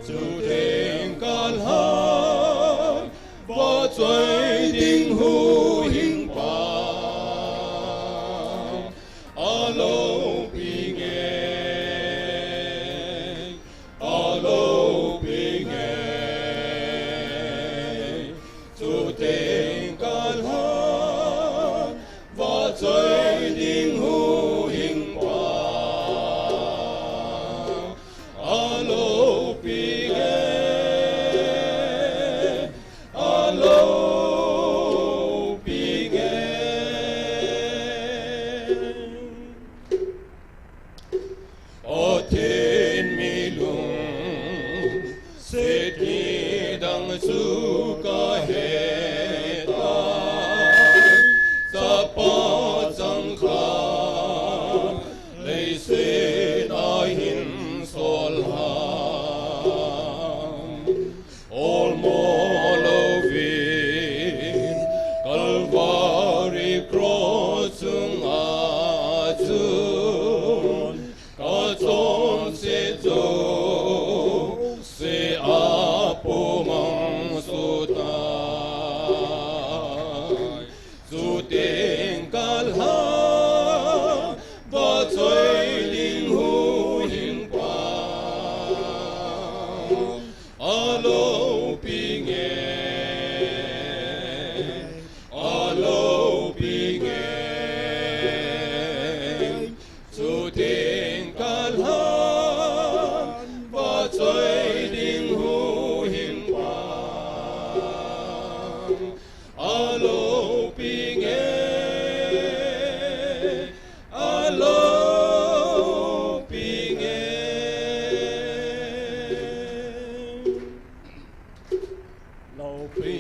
Chuteng kalhang vachoi ding huhhingpa aloupi nge, aloupi nge. Chuteng kalhang vachoi ding huhhingpa aloupi nge, aloupi nge. Pathen mi lungset nidang chu kahetai, Chapa changkhat leiset a hin sol ham. Olmo louvin Calvary Cross chunga chun kachonset jouse apomang sotai. Chuteng kalhang vachoi ding huhhingpa aloupi nge, aloupi nge. Chuteng kalhang vachoi ding huhhingpa aloupi nge, aloupi nge. Loupi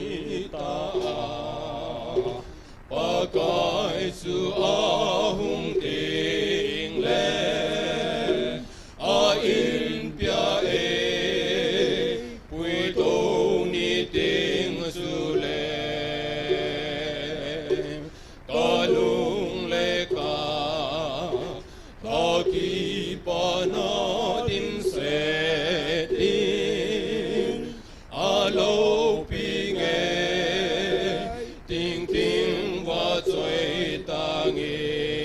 tah a Pakai chu ahung teng le, a inpia eipuitou ni teng chule, kalung le katha kipana dimset ding aloupi nge, tingting vachoi tange.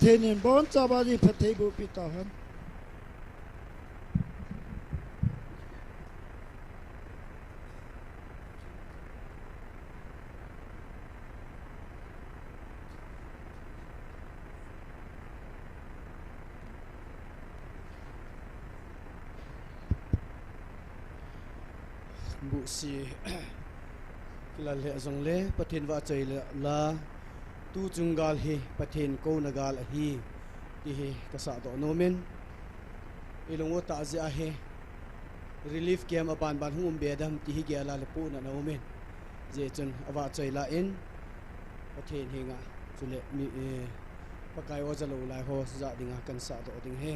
Pathen in abonchauva jong phatthei boh peh tahen. Buhsi kilal lheh jongle Pathen vahchoi le la, tuchung gal hi Pathen kouna gal ahi, ti hi kasah doh nomin. Ilung u tah jeh ahi, relief camp aban ban hung um be dem ti hi gel a le pohna ana umin. Hijeh chun avahchoi la in, Pathen henga, chule mi, eh, Pakai o jalou lai ho jah dinga kahin sah doh ding ahi.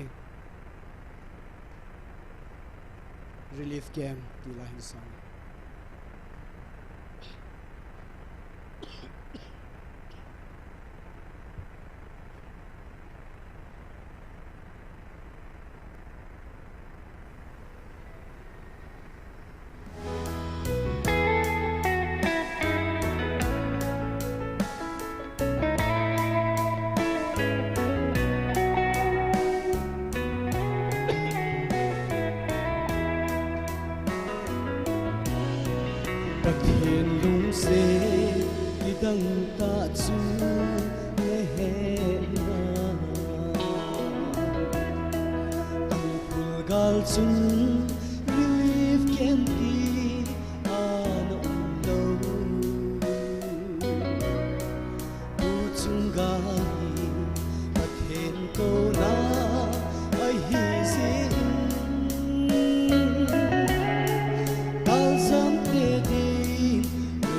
Relief camp ti la hin sang. Pathen lungset kidang tah chu nahet na. Tangkhul gal chun relief camp hi ana um lou. Tuchung gal hi Pathen kouna ahi jeh in, galjam te ding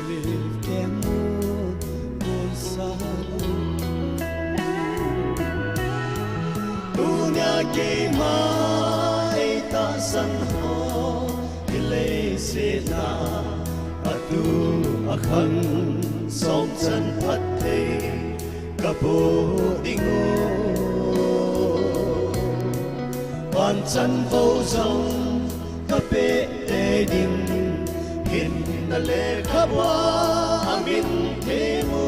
relief camp mun bolsa un. Tunia keima eitahsan ho, hi leiset a atu akhang songchan phatthei kaboh ding u. Vanchan vou jong kapeh tei ding, hinna lekhabua amin them u.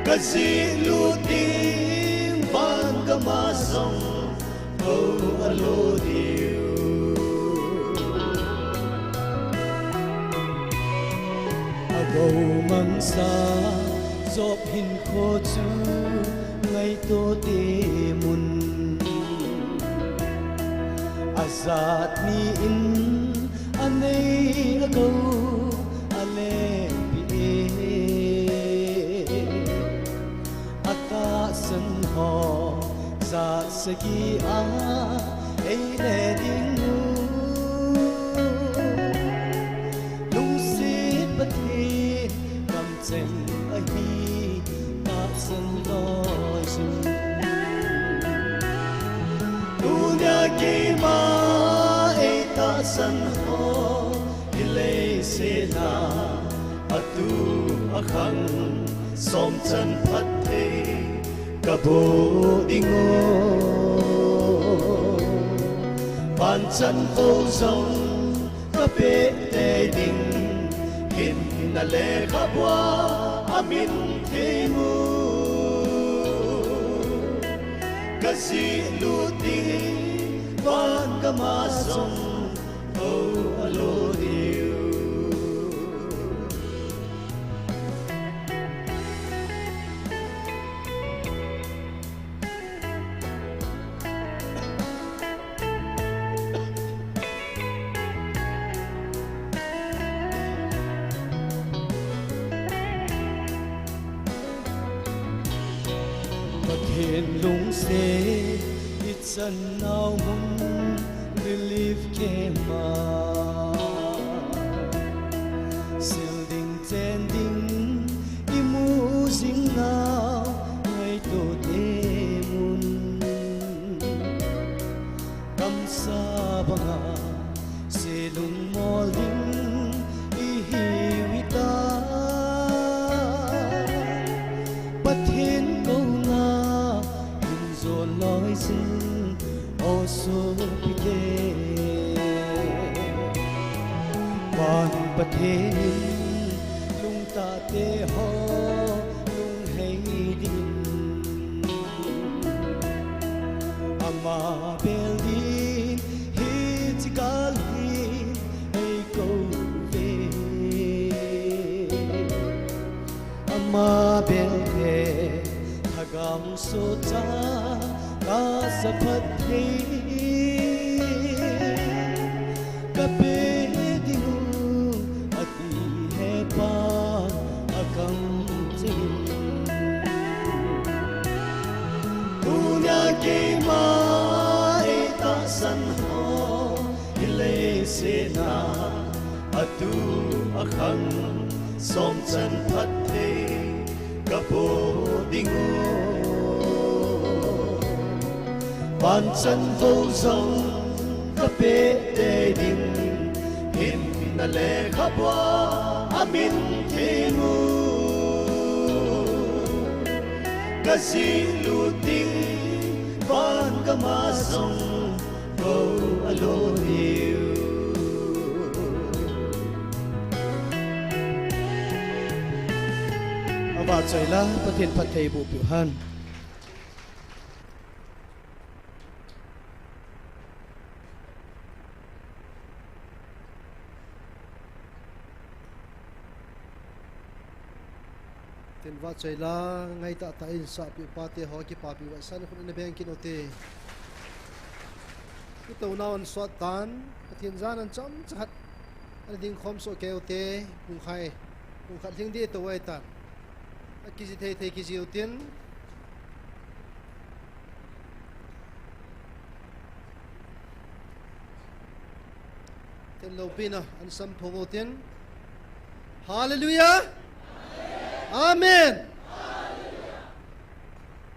Kajih lut ding van gam a jong kou alo diu. Agou mangsa Job hinkho chu ngaito temun. Ajat ni in anei agou alepeh e. Atahsan ho jat sagi a eile ding u. Lungset Pathen kamcheng ahi tahsan loi jin. Tunia keima eitahsan ho, hi leiset a atu akhang songchan phatthei kaboh ding u. Vanchan vou jong kapeh tei ding, hinna lekhabua amin them u. Kajih lut ding van gam a jong kou alo diu. Pathen lungset ichan nau mun relief camp a, sil ding chen ding imu jing nau ngaito temun. Gamsa banga se lungmol ding ihiu hita. Pathen kouna hin jon loi jin o sopite. Van Pathen in lungtah te ho lunghei Abel ding hiche kal hin eikou ve. Ama bel thei, lhagao soh cha kasa phatthei kape ding u, ati hepa akhang ching. Tunia keima eitahsan ho, hileiset a atu akhang somchan phatthei kapo ding u. Vanchan ho jong kapeh tei ding, hinna lekhabua amin theng u. Kajih lut ding vangam a jong kou alo diu. Avahchoi la, Pathen phattheiboh peh u hen. Tin, vahchoi la, ngaitah tah in sahpi u pate ho kipapi u vahsan khut in nabeng kit u te. Kitouna u ahin sot tan, Pathen jana chomcha khat ana dingkhom soh kei u te, pungkhai, pungkhat lhing ding tou ahitan. Akiji thei thei kiji u tin. Tin, loupina ahin samphong u tin. Hallelujah! Amen!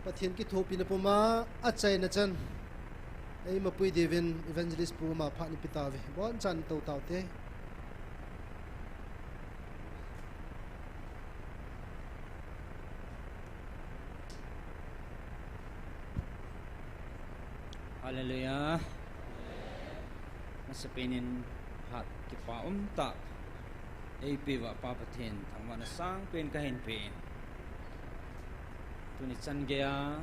Pathen kithopina puma achaina chan eimapui diuvin Evangelist pu ma phat neipe tauve. Bonchan tou tau te. Hallelujah. Masapen in phat kipa umtah eipeuva Pa Pathen thangvahna sangpen kahin pe in. Tuni chan geiya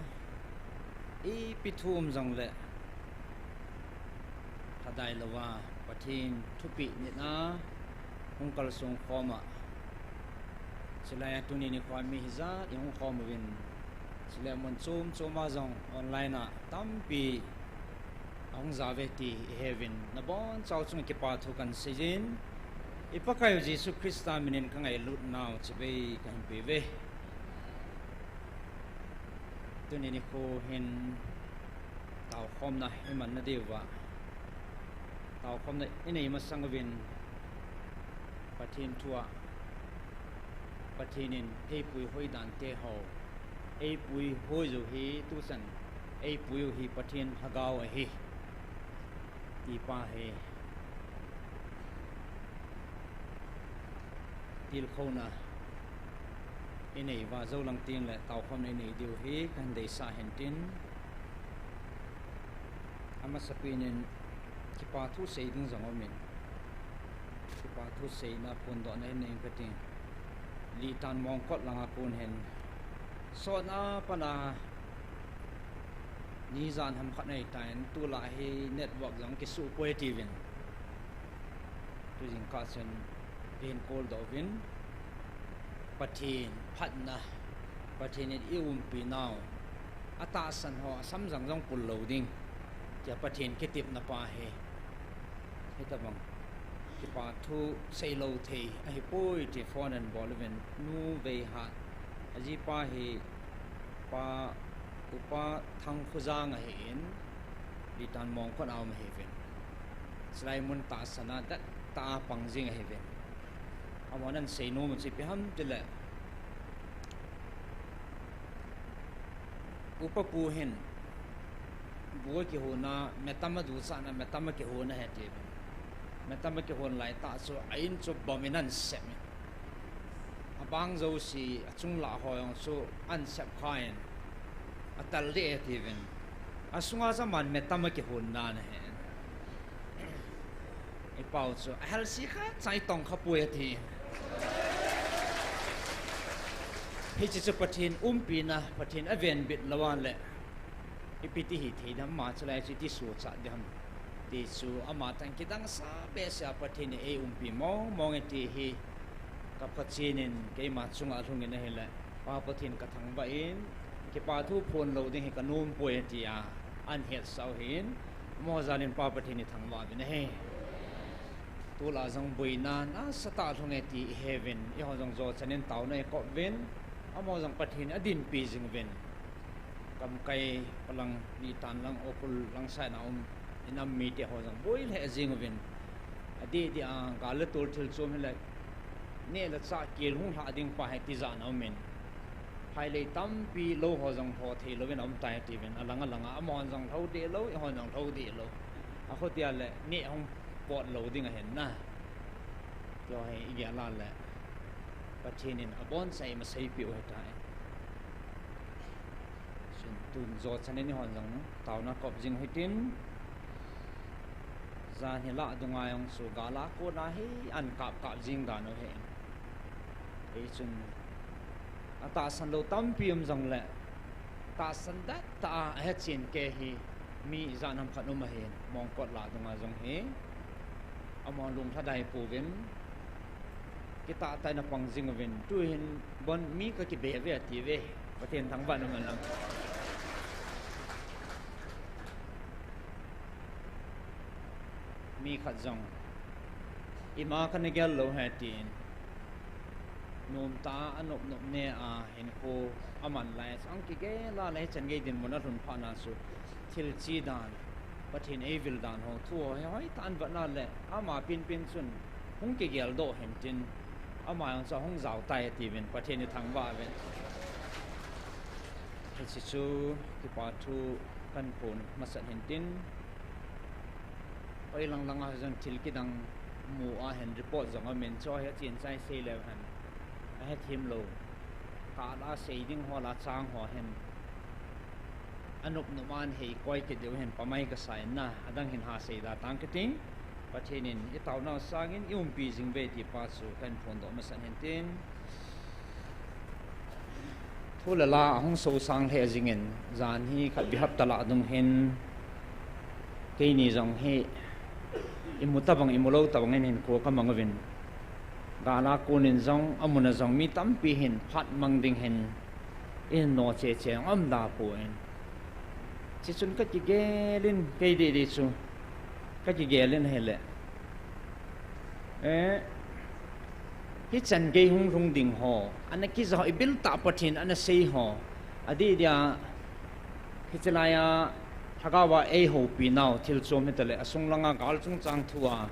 ipi thu um jongle, lhadai louva Pathen thupeh nit a hung kalsong khom a, chulai a tuni nikho mi hijat ihung khom uvin, chule mun chom chom a jong online a tampi ahung jao uve ti iheuvin, nabonchau chunga kipa thu kahin seijin, i Pakaiyu Jesu Christa minin kangailutnau chibai kahin peuve. Tuni nikho hin taokhomna imanna diuva, taokhomna inei masang uvin, Pathen thua, Pathen in eipui hoi dante ho, eipui hoi jou hi tuchan, eipui u hi Pathen Lhagao ahi, ti pa hi tilkhouna inei uva, jou lang tengle taokhomna inei diu hi kahin deisah hin tin, amasapen in kipa thu sei ding jong umin, kipa thu seina phondohna inei inge kati. Litan Mongkot langa kon hin sotna pana nijan ham khat ahitan, tulai hi network jong kisuh poi tiuvin, tujingkah chun ihin call doh uvin, Pathen phatna, Pathen in eiumpi nau, atahsan ho asamjang jong pul lou ding, tia Pathen kitepna pa hi, hitobang kipa thu seilou thei ahipoi ti phone ahin bol uvin, Nu Veihat, ajipa hi Pa, Upa Thangkhojang ahin, Litan Mongkot a um ahiuvin, chulai mun tahsan a dettah a pang jing ahiuvin, amahon ahin seinom u chu ipi ham tile, Upa pu hin bu akihon a, metam aduchatna, metam akihon ahi tiuvin, metam akihon laitah chu a in chu bomb in ahin sep in, abang jouse, achunglah ho jong chu ahin sep khan, atal deh e tiuvin, asunga chu aman metam akihon dan ahi. I pau chu ahelse khatcha itong khapoi ati. Hiche chu Pathen umpina, Pathen avenbit lou a leh Ipi ti hithei dem, ama chulai chu iti suhchat dem ti chu ama tang kidang sa behseh a Pathen in eiumpi mong mong e ti hi ka Pathen in keima chunga lhungin ahile, Pa Pathen kathangvah in, kipa thu phon lou ding hi kanom poi tia ahin hetsah u ahin, amaho jal in Pa Pathen ithangvah uvin ahi. Tulai jong boina nasatah lhung e ti iheuvin, eiho jong jochan in taona ikop uvin, amaho jong Pathen in adinpi jing uvin. Gamkai palang, Nitan lang, Ukhrul lang side a um, inam mite ho jong boi lheh jing uvin. Adeh deh a, gal le tol thil chom hile, neh le chah kel hung lhah ding pa hi tijat na umin. Phailei tampi lou ho jong lho thei louvin aum tai tiuvin, alang alang a, amahon jong lho deh lou, eihon jong lho deh lou. Akhotia le neh hung pot lou ding ahin na. Tiho hi igel a le, Pathen in abonchauva eimasaipeh u ahitai. Chun tun jochan in eihon jong taona kop jing u hitin, jan hi lah dunga jong chu gal a kona hi ahin kap kap jing dan u ahi. Hichun atahsan lou tampi um jongle, tahsan det tah a ahechen kei hi mi ijat ham khat um ahin, mongkot lah dunga jong hi amahon lunglhadai pouvin, kitah tah in apang jing uvin, tuhin bon mi kakibe uve atiuve, Pathen thangvah in umhen lang. Mi khat jong ima kana gel lou ahi tin, nomtah a anop nop neh a hinkho aman lai a chu ahung kigel a le, hichan gei dinmun alhun phat na chu thil che dan, Pathen eivil dan ho, thu ho hi hoitah in vetna le ama penpen chun hung kigeldoh hintin, ama jong chu ahung jao tai atiuvin, Pathen ithangvah uvin. Hiche chu kipa thu kahin phon masat hintin, hoilang lang a jong thil kidang mu ahin, report jong aumin, chu hi achen chai sei leu hen, ahethem lou, kah la sei ding ho la chang ho hin anop nop a ahin koi kit diu hin pamai kasa in na, adang hin ha sei da tang kati. Pathen in itaonau sangin eiumpi jing uve ti pa chu kahin phondoh masat hintin. Thu le la ahung sosang lheh jingin, jan hi khat bihap tah lah dung hin, keini jong hi imu tabang, imu lou tabang in hinkho kamang uvin, gal a kon in jong, amun a jong mi tampi hin phat mang ding hin eihin noche che jong aum da poi. Hichun kakigel in, kei didi chu kakigel in ahile, eh, hichan gei hung lhung ding ho, ana kija ho, ibiltah Pathen ana sei ho, adeh dia, hiche lai a lhagao a eihoupi nau thil chom hitale, asung lang a gal chungchang thu a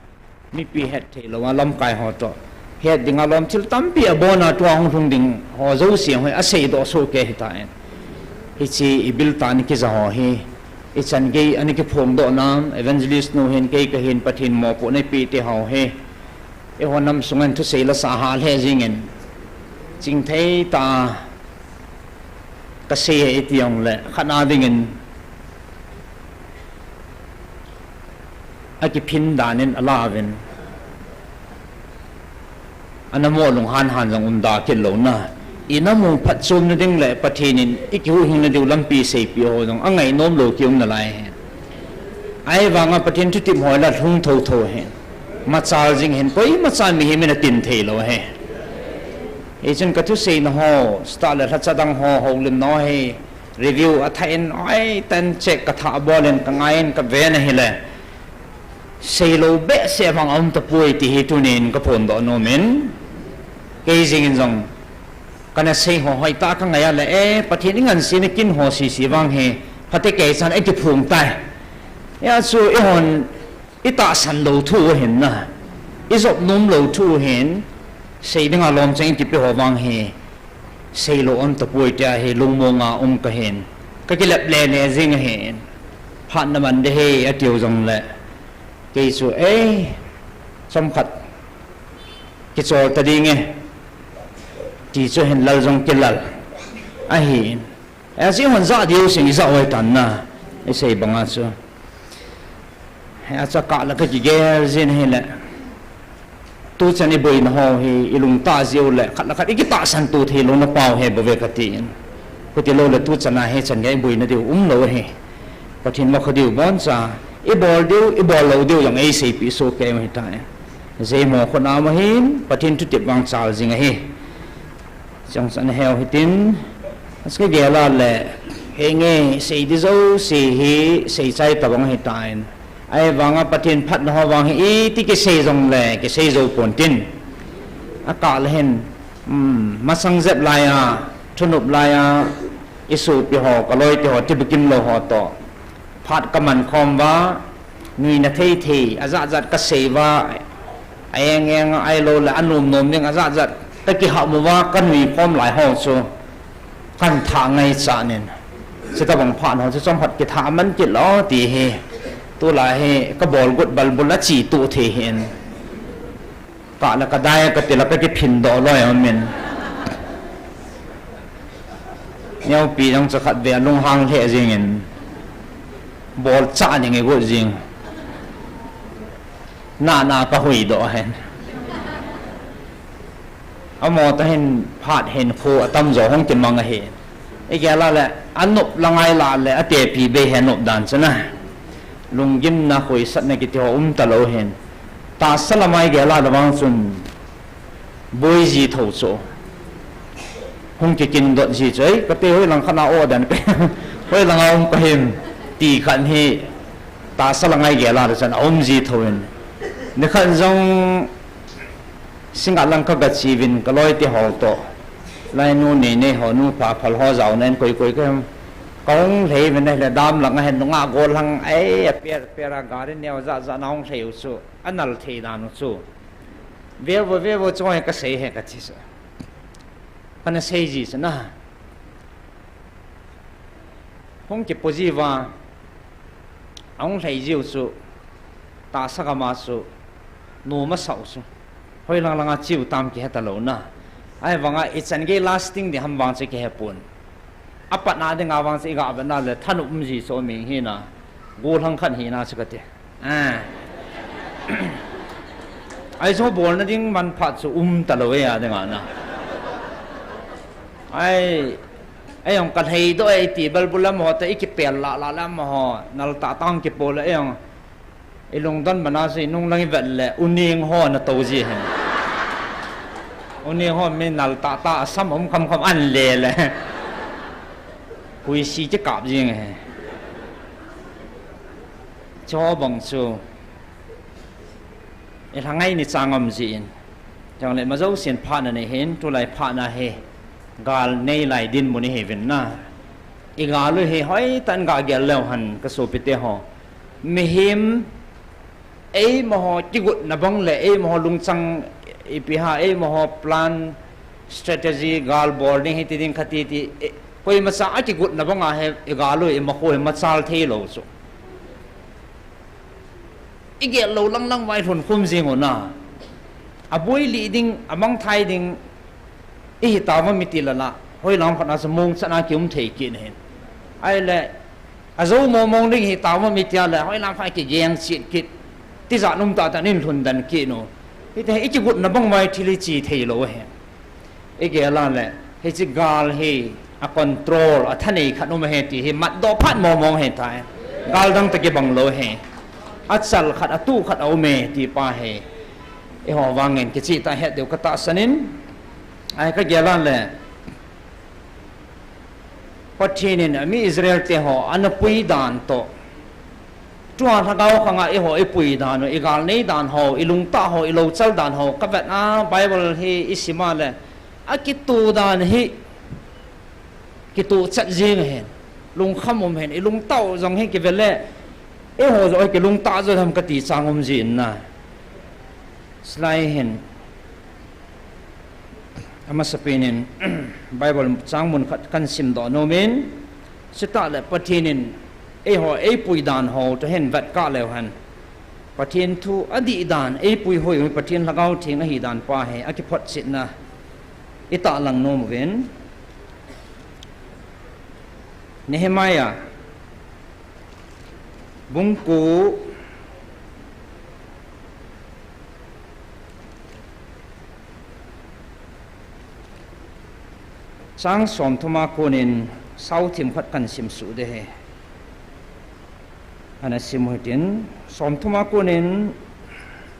mipi hetthei lou a lamkai ho toh het ding a lom thil tampi abon a tua hung lhung ding ho jouse ho aseidoh soh kei ahitan. Hiche ibiltah ana kija ho hi ichan gei ana kiphongdoh nam, evangelist nu hin kei kahin, Pathen mopohna eipeh te ho hi, eiho nam sunga hin thusei la sa hah lheh jingin, chingthei tah a kasei e iti jongle, khat na dingin akiphin dan in ala uvin, ana mo lunghan han jong um da kit lou na, ina mu phatchomna ding le Pathen in ikihuhhingna diu lampi seipeh ho jong angainom lou kium nalai ahi. Ahivanga Pathen thutep ho la lhung thotho ahi. Machal jing hin koimachan mihem in atin theilou ahi. Hichun kathuseina ho, style le lhacha dang ho, houlimna ho hi review athah in, oi, tan check kathah bol in, kangai in, kaven ahile, seilou behseh vang aum tapoi ti hi tunin kaphondoh nomin, kei jeng in jong kana sei ho hoitah kangai a le, eh, Pathen ingansena kin ho sese vang hi phate kei chan akiphong tai. Hijeh chun eihon itahsan lou thu ahin na, ijop nom lou thu ahin, sei dinga lom chang in kipe ho vang hi seilou aum tapoi tia hi lungmonga um kahin, kakilep le ne jing ahin, phat naman ding ahi atiu jongle, kei chu, eh, chomkhat kichol ta ding e, ti chu hin lal jong kilal ahin. Ajeh hon jah diu sing ijah oi tan na, isei banga chu. Acha kah la kakigel jin ahile, tuchan iboina ho hi ilungtah jeh u le khat le khat ikitahsan to theilouna pau hi bou ve katin. Khuti lou le tuchan a hichan gei iboina diu umlou ahi. Pathen ma kho diu boncha, i bol diu, i bol lou diu jong ei seipeh soh kei u hitai. Jei mo khona ma hin, Pathen thutep vang chal jing ahi. Chang san heu hitin, aske gel a le, henge sei di jouse hi, sei chai tabang hitan. Ahivanga Pathen phatna ho vang hi, iti kisei jongle, kisei jou pontin. Akah le hin, um, masang jep laiya, thunop laiya, i sopi ho, ka loite ho, ti bukim lou ho toh. Phat ka man khom uva, nuina thei thei, ajat jat ka sei uva, a eng eng ahilou le, a nom nom ding ajat jat, ka kiham uva, ka nui khom lai ho chu, kan thah ngaichan in. Chutabang phat ho chu chomkhat kithah man kit lou ti hi, tulai hi, ka bol got balbul a chi tu thei hin. Kah le ka dai ka ti le ka kiphin doh loi a um in. Neopi jong chu khat vei a lunghang lheh jing in. Bol chah ding i got jing. Na na ka hui doh hen. Amaho toh hin phat hin khu atam jo hung kimang ahi. I gel a le, anop la ngai la le, atepi bei hi anop dan chu na. Lunggimna khoisatna kiti ho um talou hin. Tahsa lam'a i gel a le vang chun boi ji tho chu. Hung kikin dot ji chu, ei, kate hoilang khat na o dan pe. Hoilang a um ka him. Ti khat hi tahsa lam'a i gel a le chun a um ji tho in. Nikhat jong Singngat lang ka gache uvin ka loite ho toh. Lainu nei nei ho, nupa phal ho jaona in koi koi ka hung lhei uvin ahile dam lang a hin nungah gollhang ei, a per per a gari neo jat jat na hung lhei u chu. Anal thei dan u chu. Ve vo, ve vo, choi ka sei e ka ti chu. Kana sei ji chu na. Hung kipo ji uva, ahung lhei ji u chu, tahsa gam a chu, nom asa u chu, hoilang lang a che u tam kihe talou na. Ahivang a, ichan gei lasting ding ham vang chu kihe pon. Apatna ding a vang chu i ga vetna le, thanop um ji chu um hi na, gollhang khat hina chu ka ti. Ah. Aichu bolna ding manphat chu um talou e a ding a na. Ai, ei jong ka lhei doh e ti balbul amaho toh i kipel lah lah le amaho, nal tah tah hung kipo le ei jong. I lungdon man a chu i nung lang i vet le, u neng ho na tou ji hen. U neng ho mi nal tah tah a sam um kham kham an le le. Huisi kikap jing e. Chu bang chu. I lhangai ni chang um ji in. Chang le ma jousen phatna nei hin, tulai phatna hi. Gal nei lai dinmun i hi uvin na. I gal u hi hoitah in ga gel leu hen ka sopite ho. Mihem, eimaho kigotna bang le, eimaho lungchang ipi ham, eimaho plan, strategy, gal bol ding hiti ding khati ti, e, koimacha a kigotna bang a hi, i gal u, i makho hi machal thei lou chu. I gel lou lang lang uva i lhun khum jing u na. A boi lih ding, a mangthai ding, i hi tauvam i ti le la, hoilang khat na chu mong chan a ki um thei kit na hin. Ahile, a jou mong mong ding hi tauvam i ti a le, hoilang khat a ki geng chet kit, tijat um tah tah in lhun den kit u. Hiti hi i kigotna bang uva i thil i chi thei lou ahi. I gel a le, hiche gal hi a control, a thanei khat um ahi ti hi matdoh phat mong mong ahi tai. Gal dang toh kibang lou ahi. A chal khat, a tuh khat a um e ti pa hi. Eiho vang in kicheh tah het diu ka tahsan in. Ai ka gel a le. Pathen in a mi Israel te ho ana pui dan toh. Tua lhagao khang a eiho i pui dan u, i gal nei dan ho, i lungtah ho, i louchal dan ho, ka vet a Bible hi i sim a le, a kitoh dan hi, kitoh chet jing ahin, lungkham um ahin, i lungtah u jong hi kive le, eiho joh hi kilungtah jo ham ka ti chang um ji in na. Slide hin. Amasapen in Bible chang mun khat kan sim doh nom in, chutah le Pathen in eiho eipui dan ho toh hin vet kah leu hen. Pathen thu adih dan, eipui hoi u Pathen Lhagao Theng ahi dan pa hi akiphotchetna i tahlang nom uvin. Nehemiah Bung ko, chang som thum a kon in sao thim khat kan sim suh ding ahi. Ana sim u hitin, somthum a konin,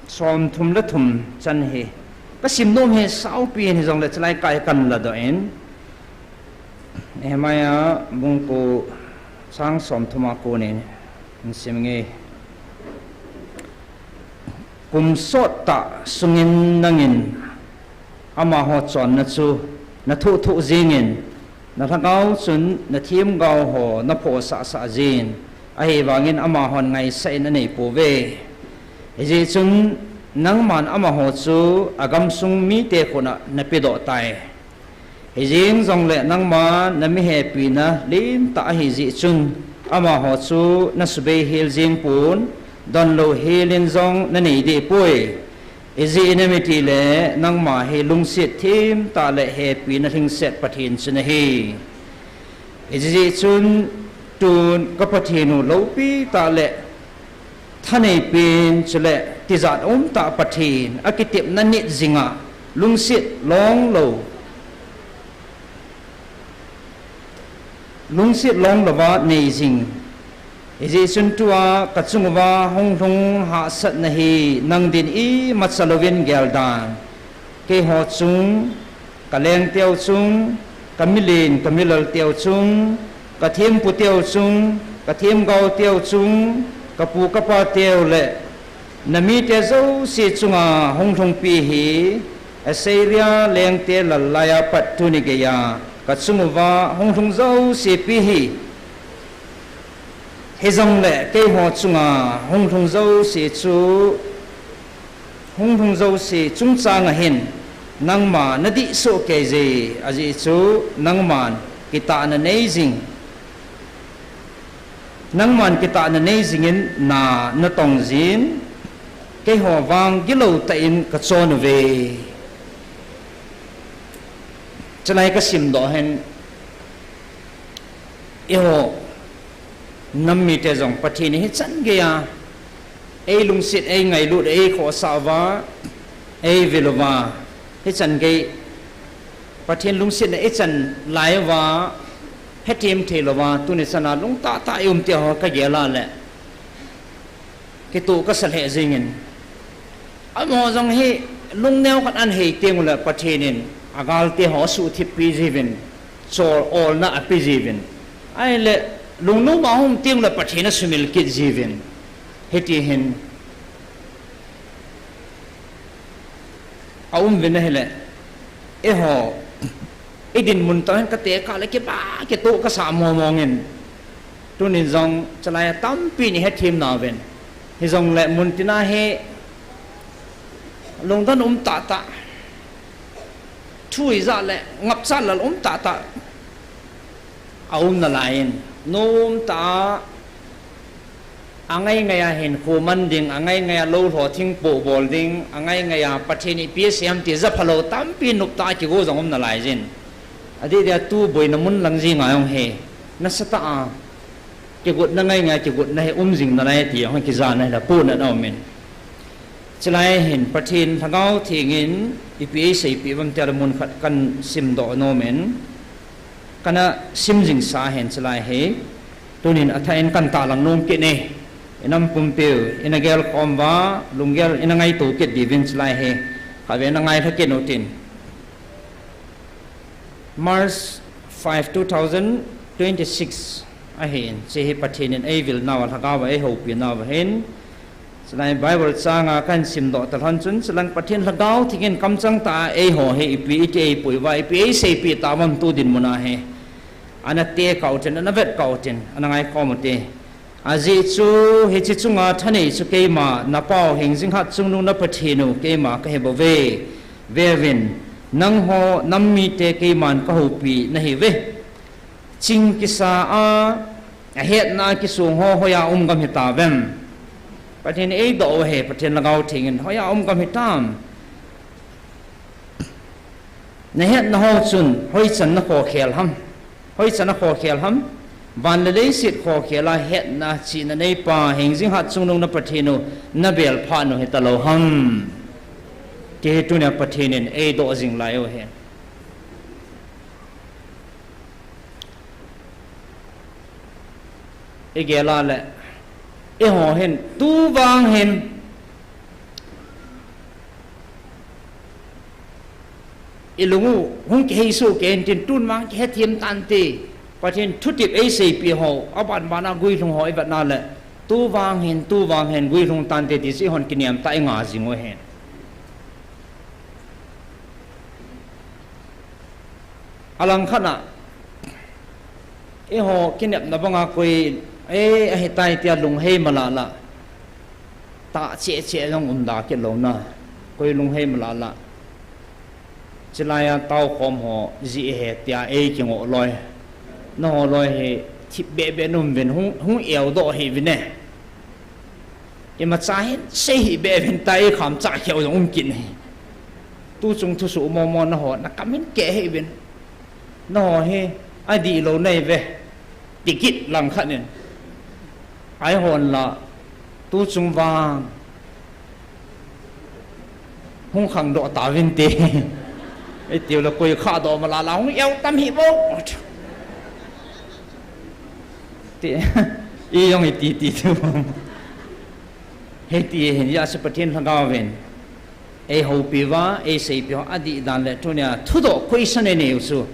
somthum le thum chan hi. Ka sim nom hi saupi hijongle chulai kai kan ladoh in. Nehemiah bung ko chang somthum a konin, in sim nge. Kum sottah sungin nangin amaho chonna chu na thoh thoh jingin, na lhagao chun na themgao ho na phohsah sah jin, ahivangin amahon ngaisah in anei pouve. Hijeh chun nangman amaho chu agamsung mite khut ah na pedoh tai. Hijeng jongle nangma na mihepina lentah ahi jeh chun, amaho chu na subei hel jeng pon, donlou hel in jong na nei deh poi. Ijeh inem itile nangma hi lungset themtah le hepina lhingset Pathen chu nahi. Hijeh chun tun ka Pathen u loupi tah le thanei pen chule tijat umtah Pathen, akitepna nit jinga lungset long lou, lungset long louva nei jing. Hijeh chun tua ka chung uva hung lhung hahsatna hi nang din imacha louvin gel tan. Keiho chung, ka lengteu chung, ka milen ka milal teu chung, ka thempu teu chung, ka themgao teu chung, ka pu ka pa teu le na mite jouse chunga hung lhungpi hi, Assyria lengte lal laiya pat tuni geiya ka chung uva hung lhung jouse pi hi. Hijongle keiho chunga hung lhung jouse chu, hung lhung jouse chungchang a hin nangma na dih soh kei je, ajeh chu nangman kitahna nei jing. Nangman kitahna nei jingin na, na tong jin, keiho vang gilou tah in ka chon uve. Chulai ka simdoh hin, eiho nam mite jong Pathen hi hichan geiya ei lungset, ei ngailut, ei khohsah uva, ei vil uva, hichan gei Pathen lungsetna ichan lai uva, hethem thei louva, tuni chana lungtah tah i um tia ho ka gel a le, kitoh ka sa lheh jingin. Amaho jong hi lungneo khat an hei teng ule Pathen in agalte ho asuhthip pi jiuvin, chol olna ape jiuvin. Ahile lungnom a hung teng ule Pathen asumil kit jiuvin. Hiti hin aum uvin ahile, eiho, i dinmun toh hin ka tekah le kipa, kitoh ka sa mong mong in. Tunin jong chulai a tampi in i hethem nauvin. Hijongle muntina hi lungdon um tah tah, thu ijat le ngapchat lal um tah tah aum nalai in, nomtah a, angai ngai a hinkho man ding, angai ngai a lou lho thingpoh bol ding, angai ngai a Pathen ipi asei ham ti japhalou tampi noptah a kigo jong um nalai jin. Adeh dia tu boina mun lang jeng a jong hi nasatah a kigotna ngai ngai a kigotna hi um jing nalai ti jong hi kijana hi la puna na um in. Chulai hin Pathen Lhagao Theng in ipi eiseipeh uvam tia le mun khat kan simdoh nom in, kana sim jingsa hin chulai hi. Tunin athah in kan tahlang nom kit e. I nam pumpiu, i na gelkhom uva, lunggel i na ngaito kit diuvin chulai hi. Khatvei na ngailha kit utin. March five, two thousand twenty-six ahin, hiche hi Pathen in eivil nauva, Lhagao va eihoupi nauva ahin. Chulai Bible chang a kan simdoh talhon chun, chulang Pathen Lhagao Theng in kamchang tah a eiho hi ipi iti eipui uva, ipi eiseipeh tauvam tu dinmun a hi. Ana tekah utin, ana vetkah utin, ana ngaikhom ute. Ajeh chu hiche chunga thanei chu keima, na Pau Hengjinghat Chungnung na Pathen u keima kahi bouve. Veuvin, nangho nam mite keiman kahoupi nahiuve. Ching kisa a, ahetna a kisong ho hoiya um gam hitauvem? Pathen eidoh u ahi, Pathen Lhagao Theng in hoiya um gam hitam? Nahetna ho chun hoichan nakhokhel ham? Hoichan nakhokhel ham? Van le leiset khokhel a hetna chihna neipa Hengjinghat Chungnung na Pathen u nabel phat u hitalou ham? Ti hi tunia Pathen in eidoh jing lai u ahi. Igel a le, Eiho hin, tu vang hin, ilung u hung kihei soh kei intin, tun vang kihethem tante. Pathen thutep eiseipeh ho, aban bana guilhung ho ivet na le, tu vang hin, tu vang hin guilhung tante ti chu eihon kiniam tah inga jing u ahin. Alangkhat a, eiho kinepna banga koi, e, ahitai tia lunghei malala, tah cheh cheh jong umda kit louna, koi lunghei malala. Chulaiya taokhom ho jeh ahi tia eikingoh loi. Nangho loi hi thip beh beh naum uvin, hung, hung eudoh hih uvin e. Imacha hin sei hih beh uvin, tai kham chah kheu jong um kit ahi. Tuchung thusoh momo nangho nakam hin keh hih uvin. Nangho hi adihlou nahi uve, ti kit langkhat in. Aihon la, tuchung vang hung khangdoh tauvinte. Itiu le koi khahdoh malala hung eu tam hih bou, ti, ijong iti ti tu. Hiti hin, hijeh a chu Pathen Lhagao vin eihoupi uva, eiseipeh uva, adih dan le tunia thudoh question einei u chu,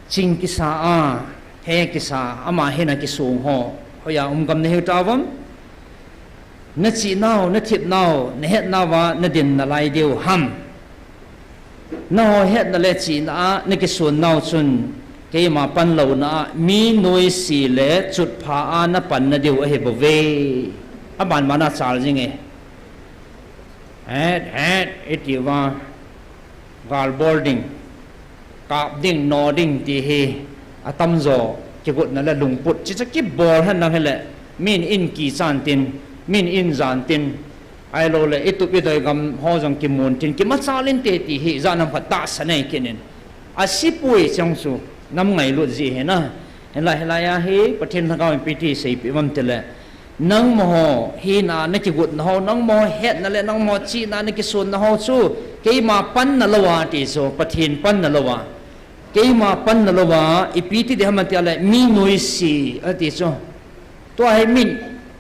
ching kisa a, he kisa, ama hina kisong ho, hoiya um gam nahiu tauvem? Nachihnau, nathipnau, nahetnauva nadin nalai diu ham? Nangho hetna le chihna a nakisonnau chun, keima panlouna a mi noise le chutpha a napanna diu ahibouve. Aban bana chal jinge. Het, het, itiuva, gal bol ding, kap ding, no ding ti hi atamjo kigotna le lungput, chuche kibol henlang hile, min in kichan tin, min in jan tin, ahiloule itup idoi gam ho jong kimun tin, kimachal inte ti hi ijat ham khat tahsan nei kit in. Asipoi chang chu, nam ngailut jeh ahi na. Hinla hilaiya hi Pathen Lhagao in ipi ti seipeh uvem tile, nangmaho hina a nakigotna ho, nangmaho hetna le nangmaho chihna a nakisonnau chu, keima panna louva ti chu, Pathen panna louva. Keima panna louva, ipi ti ding ham atile, mi noise ati chu. Tua hi min,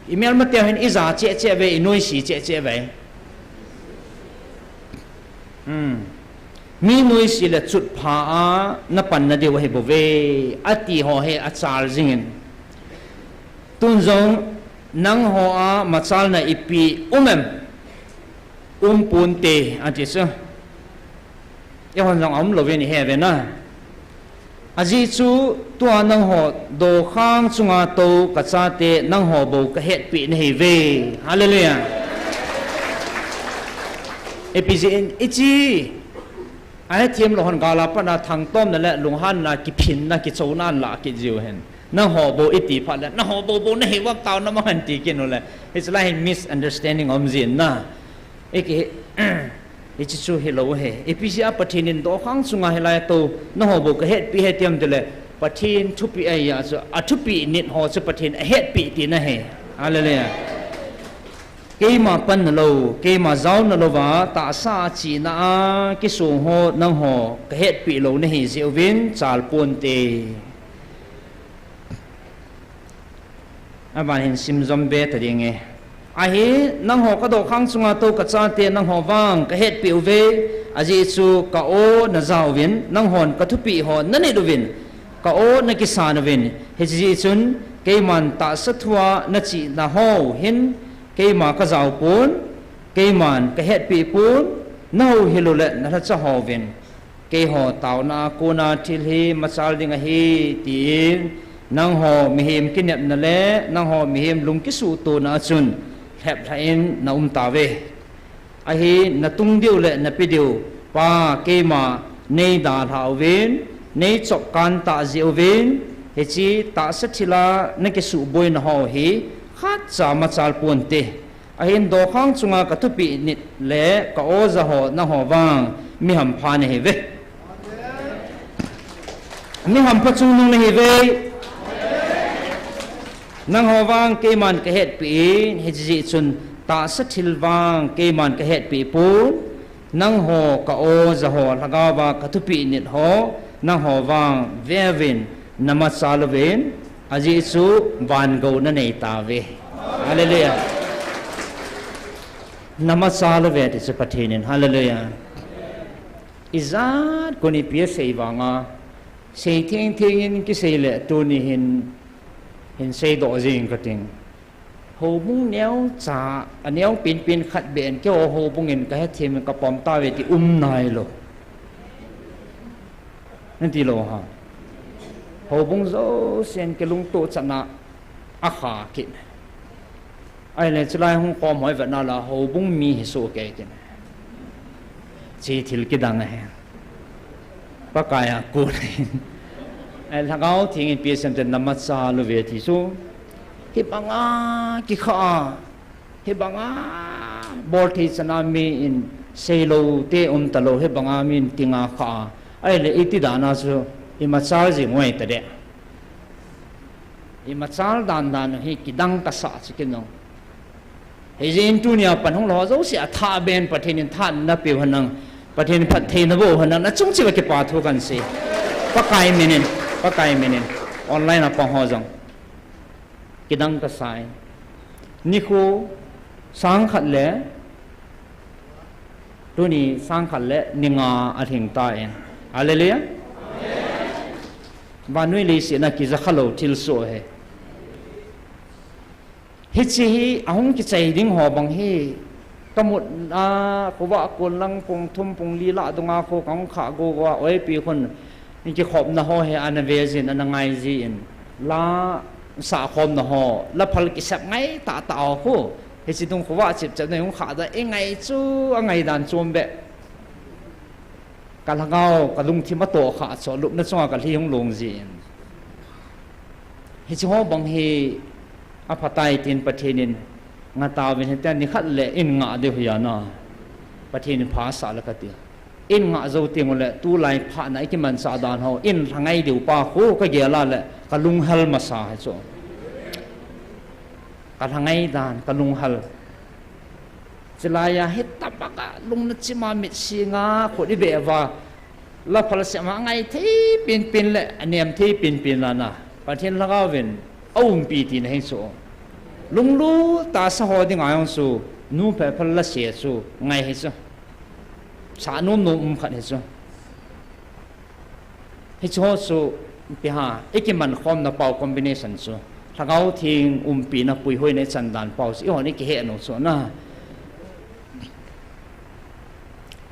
imelmateu hin ija cheh cheh uve, i noise cheh cheh uve. Mi noise le chutpha a napanna diu ahibouve, ati ho hi achal jingin. Tun jong nangho a machalna ipi um em? Umponte, ati chu. Eihon jong aumlouvin ihe uve na. Ajeh chu tua nangho dokhang chunga tou kachate nangho bou kahetpeh nahiuve. Hallelujah. Ipi jeh in, ichi, ahethemlou hon gal a patna thangtomna le lunghanna, kiphinna, kichouna alah kit jiu hin. Nangho bou iti phat le, nangho bou bou nahiuvem, taona mang hen ti kit ule, hiche lai hin misunderstanding aum jin na. Iki, hiche chu hilou ahi. Ipi jeh a Pathen in dokhang chunga hilai tou nangho bou kahetpeh e ati em tile, Pathen thupeh ahi a chu, athupeh nit ho chu Pathen ahetpeh tina ahi. Hallelujah. Keima panna lou, keima jaona louva, tahsa a chihna a kisong ho nangho kahetpeh lou nahi jeh uvin chalponte. Aban hin simjom be tadinge. Ahi, nangho kadokhang chunga tou kachate nangho vang kahetpeh uve, ajeh chu ka-o najauvin, nanghon kathupeh ho nanit uvin, ka-o nakisan uvin, hiche jeh chun keiman tahsa thua nachihna ho hin keima kajaopon, keiman kahetpeh pon, nahouhil ule nalhacha houvin, keiho taona a kona thil hi machal ding ahi, tin nangho mihem kinepna le nangho mihem lung kisuhtona a chun lheplhah in naum tauve. Ahi, natung diu le nape diu, Pa, keima neidalhah uvin, neichop kantah jeh uvin, hiche tahsa thil a nakisuhboina ho hi khatcha machal ponte. Ahin dokhang chunga kathupeh nit le ka-o ja ho nangho vang mi hampha nahiuve. Mi hampha chungnung nahiuve. Nangho vang keiman kahetpeh in, hiche jeh chun tahsa thil vang keiman kahetpeh pon, nangho ka-o ja ho lhagaova kathupeh nit ho nangho vang veuvin namachal uvin, ajeh chu vangou nanei tauve. Hallelujah. Namacha lou ve ti chu Pathen in. Hallelujah. Ijat kon ipi asei vanga, sei thengtheng in kisei le tuni hin, hin seidoh jing kating. Houbung neocha, aneo penpen khat beh in keiho houbung in kahethem in kapom tauve ti um nailou. Nati lou ham. Houbung jousen kilungtoh chan a akha kit. Ahile chulai hung khom ho ivet na la houbung mi hi soh kei tin. Hiche thil kidang ahi. Pakai a kon ahi. Ahile Lhagao Theng in ipi asei em tile namacha lou ve ti chu. Hibanga kikha a, hibanga bolthei chan a mi in seilou te um talou, hibanga mi in tinga kha a. Ahile iti dan a chu imachal jing u ahi tadeh. Imachal dan dan u hi kidang kasa chu kinung. Hijeh in tunia pan hung lou ho jouse a thah ben Pathen in thahatna napeu henlang, Pathen in phattheina boh henlang, nachung cheh uva kipa thu kahin sei. Pakai min in, Pakai min in, online a pang ho jong. Kidang kasa in. Nikho sang khat le, tuni sang khat le ni nga alhing tan. Hallelujah. Vannoi leiset a kijakha lou thilsoh ahi. Hiche hi ahung kichai ding ho bang hi, kamut a, khovah kon lang pung thum pung li lah dunga kho kahung khah go go a, oipi khun, kikhopna ho hi ana ve jin, ana ngai jin, la sah khomna ho, la phal kisep ngai tah tah ho khu, hiche dung khovah chep chep na hung khah da, ingai chu, angai dan chom beh. Ka lhagao, ka lungthim atoh khah chu, lupna chunga ka lhi hung long jin. Hiche ho bang hi aphatai tin Pathen in ngah tauvin hitia nikhat le in ngah diu hi ana. Pathen in phasah le kati. In ngah jou teng ule tulai phatna ikimanchah dan ho, in lhangai diu pa khu kagel a le kalunghel masa hi chu. Ka lhangai dan, kalunghel. Chulai a hitabang a lungna chim a mit sing a khut ibeh uva, la phal sem a ngai thei penpen le anem thei penpen lana Pathen lhagao vin aumpi tina hi chu. Lunglut tah sa ho dinga jong chu, nu phe phal la se chu ngai hi chu. Sa nom nom um khat hi chu. Hiche ho chu, ipi ham, ikiman khomna pau combination chu. Lhagao Theng umpina puihoina ichan dan pau chu, eihon ikihet u chu na.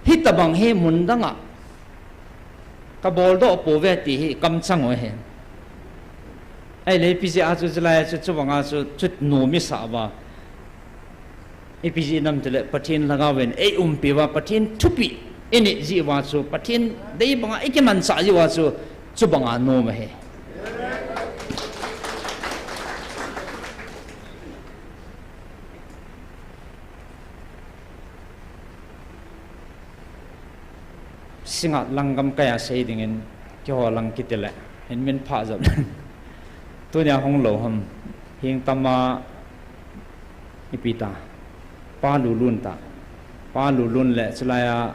Hitabang hi mun dang a, kabol doh pouve ti hi kamchang u ahi. Ahile ipi jeh a chu, chulai a chu, chubang a chu, chu nom isah uva. Ipi jeh ham itile Pathen lhagao vin eiumpi uva, Pathen thupeh inei jeh uva chu, Pathen dei banga ikimanchah jeh uva chu, chubanga nom ahi. Singngat lang gamkai a sei dingin, keiho lang kitile, hin min phah jep. Tunia hung lou ham, hing tam a, ipi ta, Pa Lulun ta, Pa Lulun le chulai a,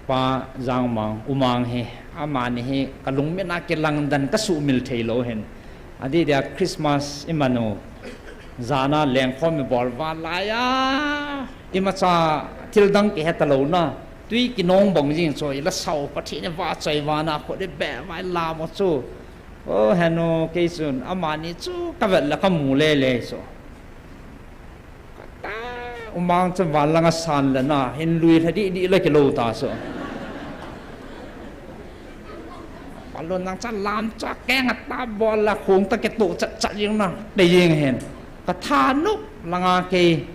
Pa Jangmang, U Mang hi, amani hi, kalungmit a kilang dan kasuhmil thei lou hin. Adeh dia Christmas iman u, jan a lengkhom ibol uva lai a, imacha thil dang kihe talou na, tui kinong bang jing chu, ila sao Pathen ivahchoi uva na, khut ibeh uva ilam u chu. O henu, kei chun, amani chu kavet le kamu lele chu. Kata, U Mang chu van lang a san le na, hin lui lha dih dih le kilou ta chu. Palun nang cha lam cha keng a ta bol la khong ta kitoh chat chat jing na, dei jing hin. Kathanop langa kei,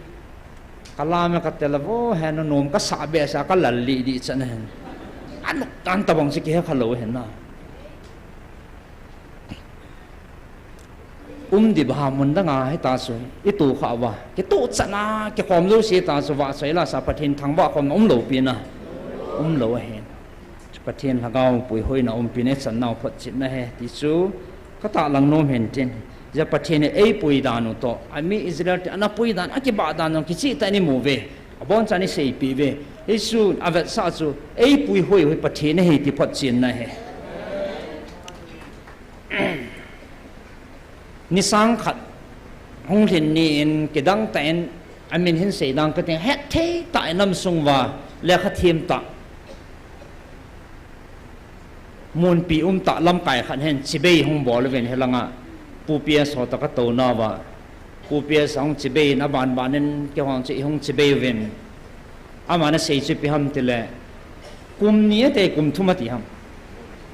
kalam e kati le vo, henu nom kasah behseh a kalal lih dih chan hin. Anop tan tabang chu kihe khalou hin na. Um ding bang ham mun dang a hita chu, itoh kha uva. Kitoh chan a, kikhom jouse ta chu vahchoi la sa Pathen thangvah khomna umlou pi na. Umlou ahi. Pathen lhagao puihoina umpina ichan nau photchetna ahi ti chu, katahlang nom hin tin. Hijeh a Pathen in eipui dan u toh, ami Israel te ana pui dan, akibah dan u kicheh tah in imu uve. Abonchan iseipeh uve. Hichu avetsah chu, eipuihoi u hi Pathen ahi ti photchetna ahi. Ni sang khat, Hung lhin ni in kidang tah in amin hin sei dang kati, het thei tah in nam sung uva lekha them tah, munpi um tah lamkai khat hin chibai hung bol uvin, hilanga Pu P S ho toh katou nauva, Pu P S hung chibai in aban ban in kihong chu i hung chibai uvin. Aman asei chu ipi ham tile, kum ni ati, kum thum ati ham.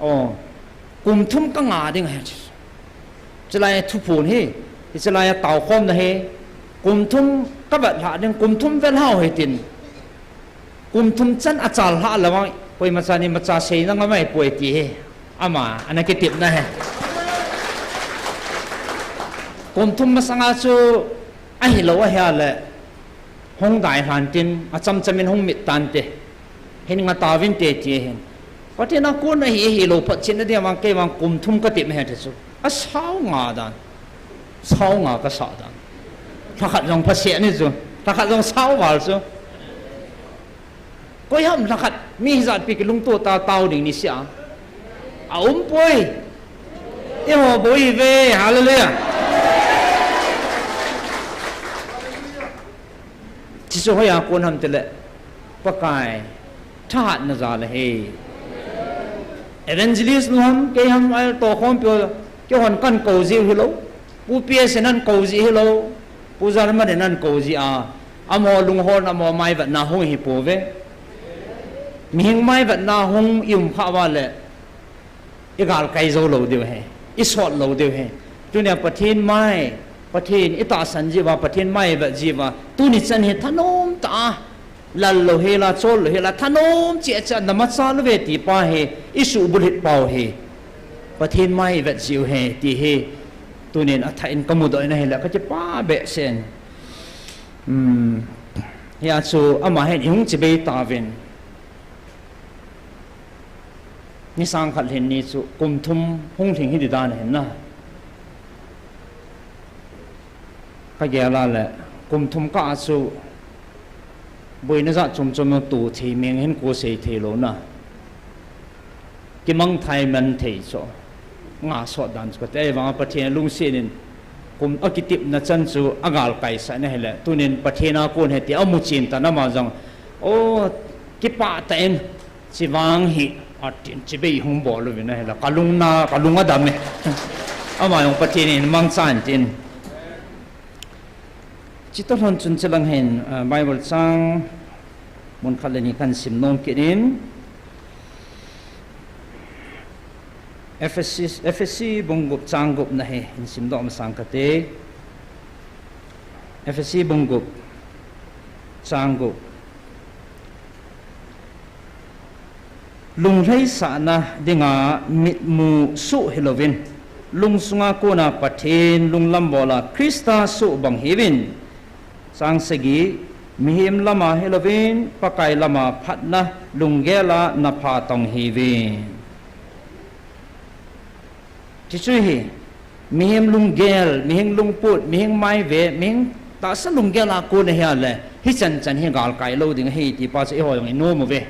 O, kum thum ka nga ding ahi. Chulai thuphon hi, chulai a taokhomna hi, kum thum ka vet lha ding, kum thum vel hau hitin. Kum thum chan achal lha lou vang, koima chan imacha seina ngam ahipoi ti hi. Ama, ana kitepna hi. Kum thum masanga chu ahilou ahia le, hung dai lhan tin, acham chamin hung mit tante. Hin nga tauvinte ti hin. Pathen a kon ahi, ahilou phat chin na dia vang kei vang kum thum ka tep ahi ti chu. Asao nga dan. Sao nga ka sa dan. Lhakhat jong phaseh ni chu. Lhakhat jong sao val chu. Koi ham lhakhat mi hijat pi kilungto ta tao ding ni sia. A um poi. Eiho bou ive, hallelujah. Chuchu hoiya kon ham tile, Pakai thahatna jal ahi. Evangelist nu ham, kei ham, a tokhompi ho, keihon kan kou jiu hilou. Pu P S in ahin kou ji hilou. Pu Jarman in ahin kou ji a. Amaho lungholna, amaho maivetna hung hi pouve. Mihing maivetna hung i um kha uva le, i galkai jou lou diu ahi, i sot lou diu ahi. Tunia Pathen mai, Pathen i tahsan jiuva, Pathen mai i vet jiuva, tuni chan hi thanom tah a, lal lou hela, chol lou hela, thanom cheh cheh a na machal uve ti pa hi, i suhbulhit pau hi. Pathen mai i vet jiu ahi, ti hi. Tunin athah in ka mudoh in ahile, ka kipah behseh in. Hmm. Hia chu ama hin i hung chibai tauvin. Ni sang khat lhin ni chu kum thum hung lhing hi di dan ahin na. Ka gel a le, kum thum kah a chu boina jat chom chom jong to thei, mihing hin ko sei thei lou na. Kimang thai man thei chu. Nga sot dan chu ka ti, ahivang a Pathen lungset in kum a kitepna chan chu a galkai sah in ahile. Tunin Pathen a kon ahi ti a muchen tan ama jong. O, kipah tah in. Chivang hi, atin, chibai hung bol uvin ahile, ka lung na, ka lung adam e. Ama jong Pathen in mangchan tin. Chutoh lhon chun chulang hin, ah, Bible chang mun khat le ni kan sim nom kit in. Ephesi, Ephesi bung gup chang gup na hi, in simdoh masang kate. Ephesi bung gup chang gup. Lunglhaisahna dinga mitmu soh hilouvin, lungsunga kona Pathen lunglam bola Christa soh bang hiuvin. Chang sagi, mihem lama hilouvin, Pakai lama phatna lunggela na phatong hiuvin. Chuchu hi, mihem lunggel, mihem lungput, mihem maive, mihem tahsa lunggel a kon ahile, hichan chan hi galkai lou ding ahi ti pa chu eiho jong i nom uve.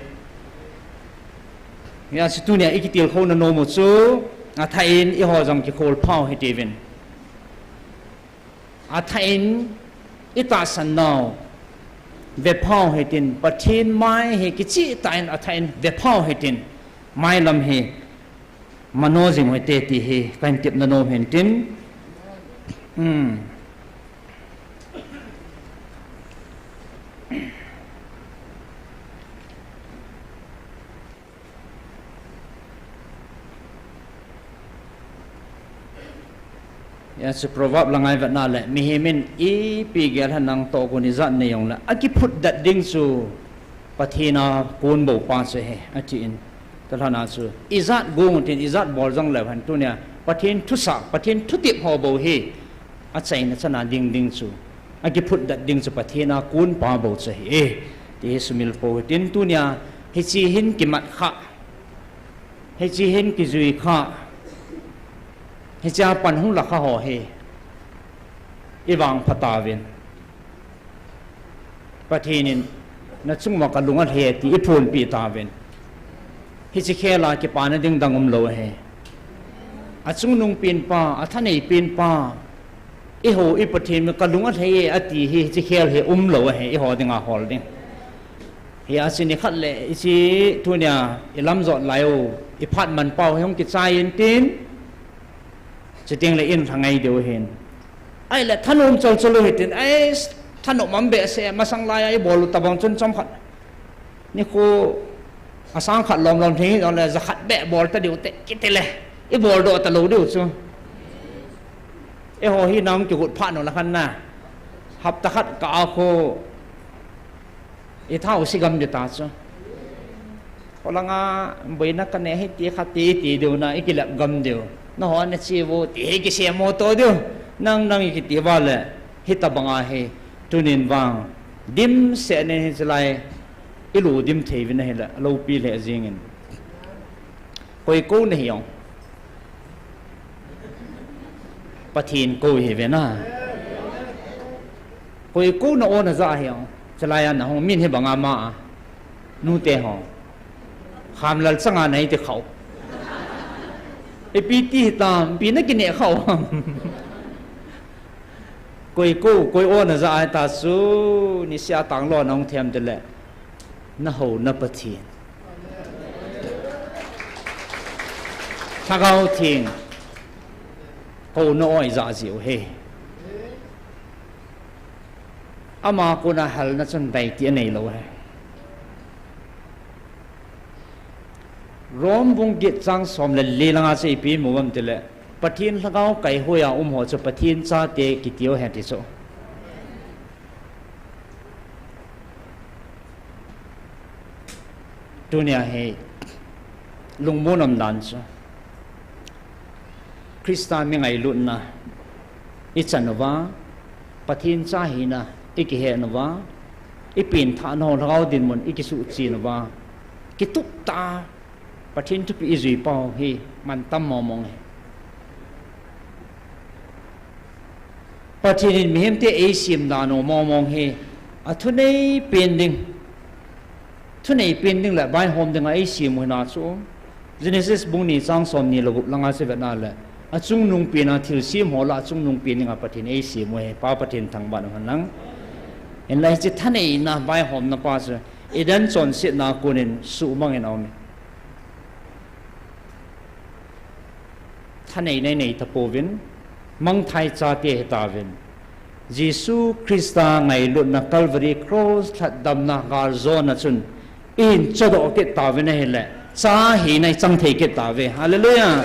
Hia chu tunia i kitilkhouna nom u chu, athah in eiho jong kikhol phau hitiuvin. Athah in i tahsan nau ve phau hitin, Pathen mai hi kicheh tah in athah in ve phau hitin, mailam hi mano jing u hite ti hi kahin tepna nom hintin. Hmm. Hia chu Proverb la ngai vetna le, mihem in ipi gel hen lang tohgon ijat nei jongle, akiphutdet ding chu Pathen a kon bou pa chu ahi, atin. Talhana chu, ijat gong tin, ijat bol jong leu hen tunia, Pathen thusah, Pathen thutep ho bou hi, achaina chana ding ding chu, akiphutdet ding chu Pathen a kon pa bou chu ahi, ti hi sumil pou hitin tunia, hiche hin kimat kha, hiche hin kijui kha, hichea pan hung la kha ho hi, i vangpha tauvin. Pathen in, nachung uva kalung alhe ti i phonpeh tauvin. Hiche khela kipana ding dang umlou ahi. Achungnung pen pa, athanei pen pa, Eiho i Pathen mi kalung alhai e ati hi, hiche khel hi umlou ahi, eiho dinga hol ding. Hia chu nikhat le hiche tunia ilam jot lai u, iphat man pau hi hung kichai intin, chuteng le in lhangai diu hin. Ahile thanom cholchol u hitin, ai, thanom um behseh, masang laiya ibol u tobang chun chomkhat, nikho asang khat lomlom hi jongle jakhat beh bol ta diu te kiti le, ibol doh talou diu chu. Eiho hi nang kigot phat nung le khan na, hapta khat kah a khu itha u se gam ding ta chu. Kholanga boina kanei hi ti khat ti ti diu na, ikilep gam diu. Nangho nache uvo ti hi kisem mo to diu. Nang nang ikiti uva le, hitobanga hi tunin vang dimset nin hiche lai ilu dim thei uvin ahile, loupi lheh jengin. Koi kou nahi ong? Pathen kou ihiuve na. Koi kou na o naja hi ong? Chulaiya nahung min hibanga ma a, nute ho, khamlal changa nahi ti khau. Ipi ti hitam, ipi nakineh khau ham? Koi kou, koi o naja ahita chu, niseh a tanglou nahung them tile, nahouna Pathen, Lhagao Theng, kouna o ija jiu hi. Ama kona halna chun daiti aneilou hi. Rom bung get chang som le li langa chu ipi imu uvem tile, Pathen Lhagao kaihoiya umho chu Pathen chate kitiu ahi ti chu. Tunia hi lungmon umdan chu, Christa mi ngailutna ichan uva, Pathen cha hina ikihet uva, ipenthahna ho Lhagao dinmun ikisuhchen uva, kitup tah a Pathen thupeh ijui pau hi mantam mongmong ahi. Pathen in mihemte eisem dan u mongmong hi athunei pen ding, thunei pen ding le vaihom dinga eisem u hina chu, Genesis bung ni chang somni le gup langa chu vetna le, achungnung pena thilsem ho lah achungnung pen dinga Pathen eisem u ahi. Pa Pathen thangvah in umhen lang. Hinla hiche thaneina vaihomna pa chu Eden chonsetna konin suhmangin aume. Thaneina inei tapouvin, mangthai chate hitauvin, Jesu Christa ngailutna Calvary Cross lhatdamna galjona chun ihin chodoh kit tauvin ahile, cha hina ichang thei kit tauve. Hallelujah!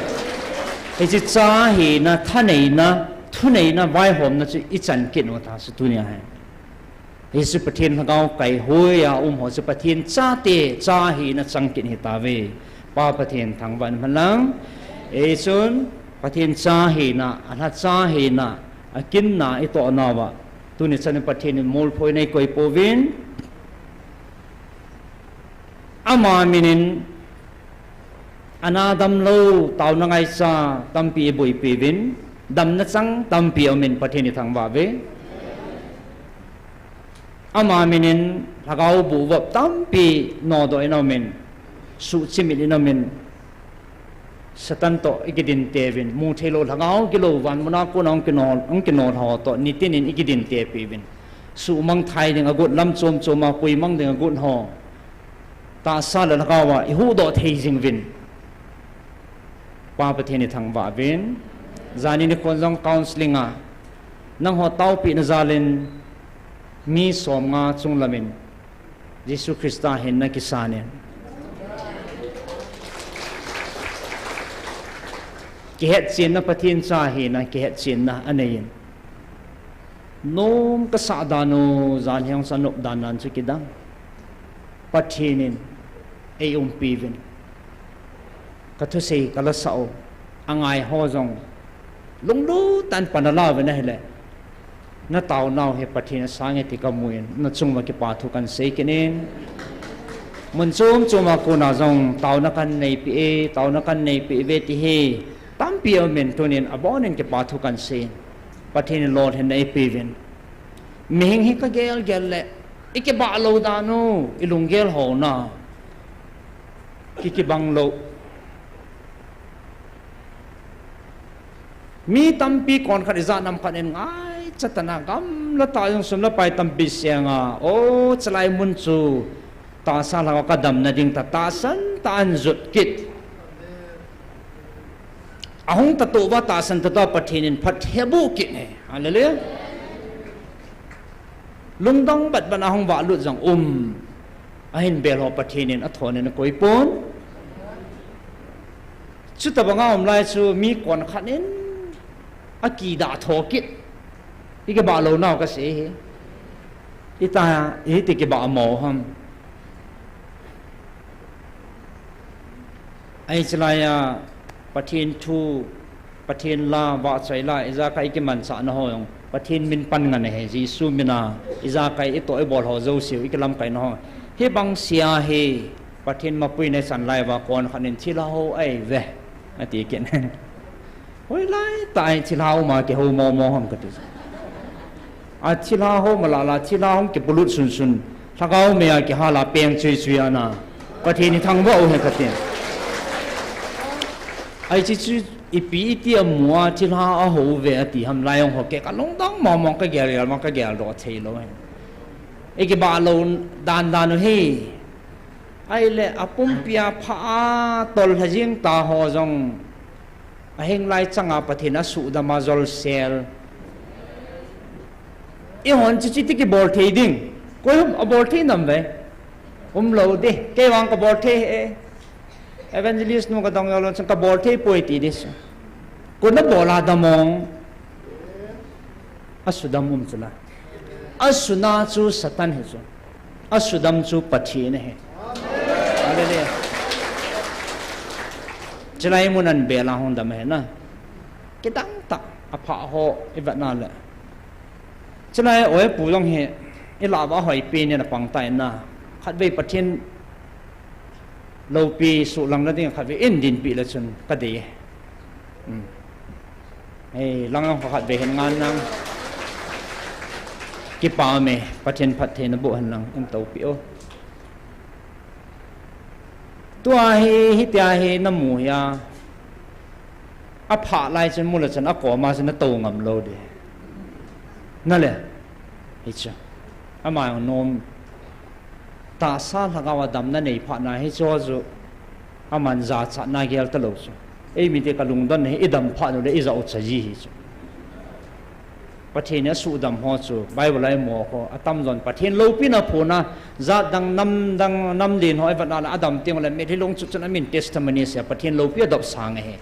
Hiche cha hina, thaneina, thuneina, vaihomna chu ichan kit u ta chu tunia hi. Hiche Pathen Lhagao kaihoiya umho chu Pathen chate cha hina chang kit hitauve. Pa Pathen thangvah in umhen lang. Hichun Pathen cha hina, alha cha hina, akinna itoh nauva, tuni chan in Pathen in molphoina ikoi pouvin, ama minin ana damlou taona ngaicha tampi iboipiuvin, damna chang tampi aumin Pathen ithangvah uve. Ama minin Lhagao bohvop tampi nodoh in aumin, suhchimit in aumin, Satan toh ikidinteuvin, mutheilou Lhagao gilou vanmuna kona hung kinol, hung kinol ho toh nitinin ikidintepiuvin, suhmang thai ding agot lam chom choma puimang ding agot ho tahsa le Lhagao a ihuhdoh thei jing uvin, Pa Pathen ithangvah uvin. Jani nikhon jong counselling a nangho taopehna jalin mi somnga chunglamin Jesu Christa hinna kisanin, kihetchenna, Pathen cha hina kihetchenna aneiyin, nom kasah dan u, jan hi hung sa nop dan dan chu kidang. Pathen in eiumpiuvin, kathusei kalasah u angaiho jong lunglut tah in pan alauvin ahile, nataonau hi Pathen asang e ti kamun, nachunguva kipa thu kahin sei kit in. Mun chom choma kona jong taona kahin neipeh e, taona kahin neipeh uve ti hi tampi aumin, tunin abonin kipa thu kahin sei in, Pathen in lolhinna eipeuvin. Mihing hi kagel gel le, ikibah lou dan u, ilunggel houna kikibang lou. Mi tampi kon khat ijat nam khat in ngaicha tah in gamla tah jong sum le pai tampi seng a, o, chulai mun chu tahsa lhagao kadamna ding tah, tahsan tah in jot kit. Ahung tah tou va tahsan tah tou Pathen in phatthei aboh kit e. Hallelujah. Lungdong bat bat ahung valut jong um. Ahin bel ho Pathen in athon in akoi pon. Chuti banga um lai chu mi kon khat in akidah tho kit. Ikibah lou nau kasei hi. Ita, iti kibah mo ham. Ahi chulai a Pathen thu, Pathen la, vahchoi la, ijakai ikimanchah na ho jong Pathen min pan ngen ahi, Jesu min a ijakai itoh ibol ho jouse u ikilamkai na ho. Hibang sia hi Pathen mapuina ichan lai uva kon khat in thilha ho ahi ve, ati kit. Hoilai tah in thilha ho ma kihou momo ham kati. A thilha ho ma la la, thilha hung kipulut sun sun. Lhagao mei a kihal a peng chui chui ana. Pathen hi thangvah u hen kati. Ahi chu chu ipi iti amu a thilha ahou ve ati ham lai jong ho kei kalungdong momo kagel gel ma kageldoh thei lou hen. Ikibah lou dan dan u hi. Ahile apumpi a pha a tol lha jing ta ho jong. Ahinglai chang a Pathen asuhdam a jolsel. Eihon chuche ti kibol thei ding. Koi um abol thei nam ve. Umlou di. Kei vang kabol thei e. Evangelist nu kadong jou lou chun kabol thei poi ti di chu. Koi nabol a dam ong. Asudam um chu la. Asuna chu Satan hi chu. Asudam chu Pathen ahi. Hallelujah. Chulai mun a bel a hung dam ahi na. Kidang tah apha ho ivet na le. Chulai o e pu jong hi ilah uva hoipen in apang tai na. Khatvei Pathen loupi suhlang na ding khatvei in dinpi le chun kadei. Hmm. Hei, lang ang khatvei hin ngan nang. Kipa me, Pathen phatthei naboh hen lang, in toupi o. Tua hi, hitia hi namu hia. Apha lai chun mu le chun akoma chun natou ngam lou di. Na le. Hichu. Ama jong nom. Tahsa lhagao a damna nei phat na hichu chu. Aman jachatna gel talou chu. Eimite kalungdon hi idam phat u le ijachat ji hi chu. Pathen in asuhdam ho chu Bible a imu kho atamjon Pathen loupina phona jat dang nam dang nam len ho ivet na le adam teng le mitlhi long chu chun amin testimony sia Pathen loupi adop sang ahi.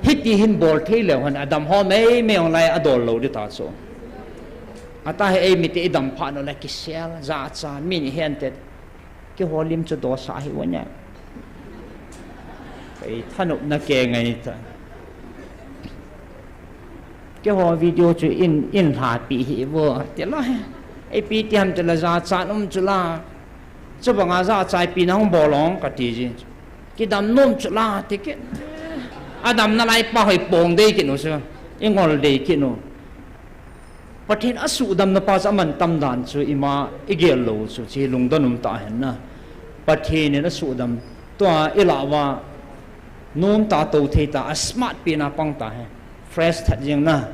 Hiti hin bol thei leu hen adam ho meimei ong lai adol lou di ta chu. Ata hi eimite idam phat u le kisel jachat min ihen te. Keiho lim chu dosa hi uva nia. Kei thanopna kei ngai ta. Keiho video chu in, in lhapi hi uvo. Ti lou hi. Ipi ti ham ti la jachat um chu la. Chubanga jachat ipi na hung bol ong kati ji. Kidam nom chu la ti kit. Adamna lai pa hoi pong dei kit u chu. Ingol dei kit u. Pathen asuhdamna pa chu aman tam dan chu ima igel lou chu, chu lungdon um tah hen na. Pathen in asuhdam tua ilah uva nom ta tou thei ta a smart pi na pang ta hen. Fresh that jing na.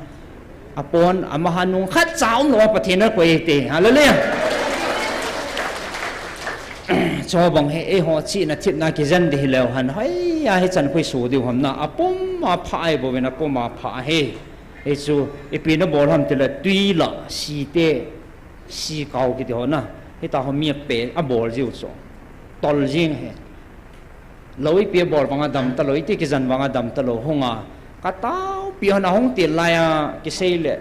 Apon amaha nung khat cha um lou a Pathen akoi te. Hallelujah. Chubang hi eiho chihna thepna kijen di hileu hen. Hoi a hichan khui su diu ham na. Apum a pha ahi bouvin apum a pha ahi. Hichu, ipi nabol ham ti le, tui la, site, sikau kiti ho na. Hita ho mi ape, abol jiu chu. Tol jing hi. Lou ipi abol vang adam talou, iti kijen vang adam talou, hung a. Kataopi hon ahung til lai a, kisei le.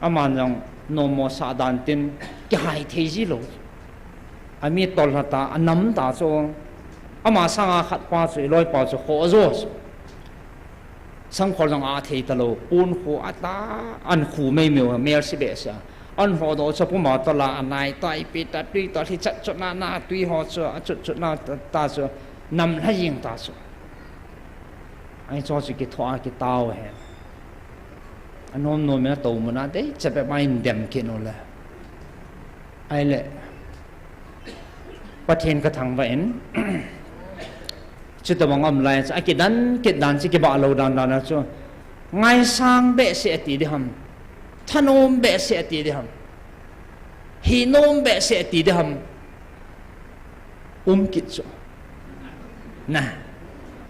Aman jong, nommo sah dan tin, kihai thei ji lou. Ami tol lha ta, anam ta chu. Ama sanga khat pa chu, iloi pa chu, khoh jo chu. Sangkhol jong a thei talou, pon khu a ta, an khu meimei u, mel si behseh a. An ho doh chu puma tola, anai ta, ipi ta, tui ta, hi chat chutna, na tui ho chu, a chut chutna ta, ta chu, nam lha jing ta chu. Ahi chu chu kithoa, kitao hen. Anom nom in atou mun a, dei, cha bep ma in dem kit u le. Ahile, Pathen kathangvah in, chuti bang um lai chu, akidan kit dan chu kibah lou dan dan a chu, Ngaisang behseh ati ding ham. Thanom behseh ati ding ham. Hinom behseh ati ding ham. Um kit chu. Na.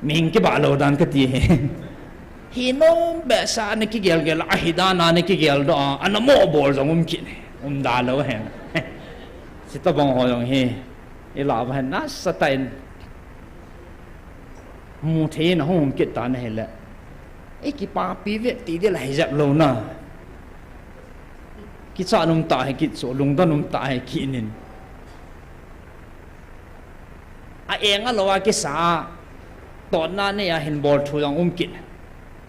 Mihing kibah lou dan kati hi. Hinom behseh a ana kigelgel a, ahi dan a ana kigeldoh a, ana mo bol jong um kit. Um da lou hen. Chutobang ho jong hi. Ilah uva hen nasatah in. Mu thei in ahung um kit tan ahile. Ikipapi ve ti ding la hi jep lou na. Kichat um tah hi kit chu, lungdon um tah hi kit in. A eng a lou a kisa a, totna nei a hin bol thu jong um kit.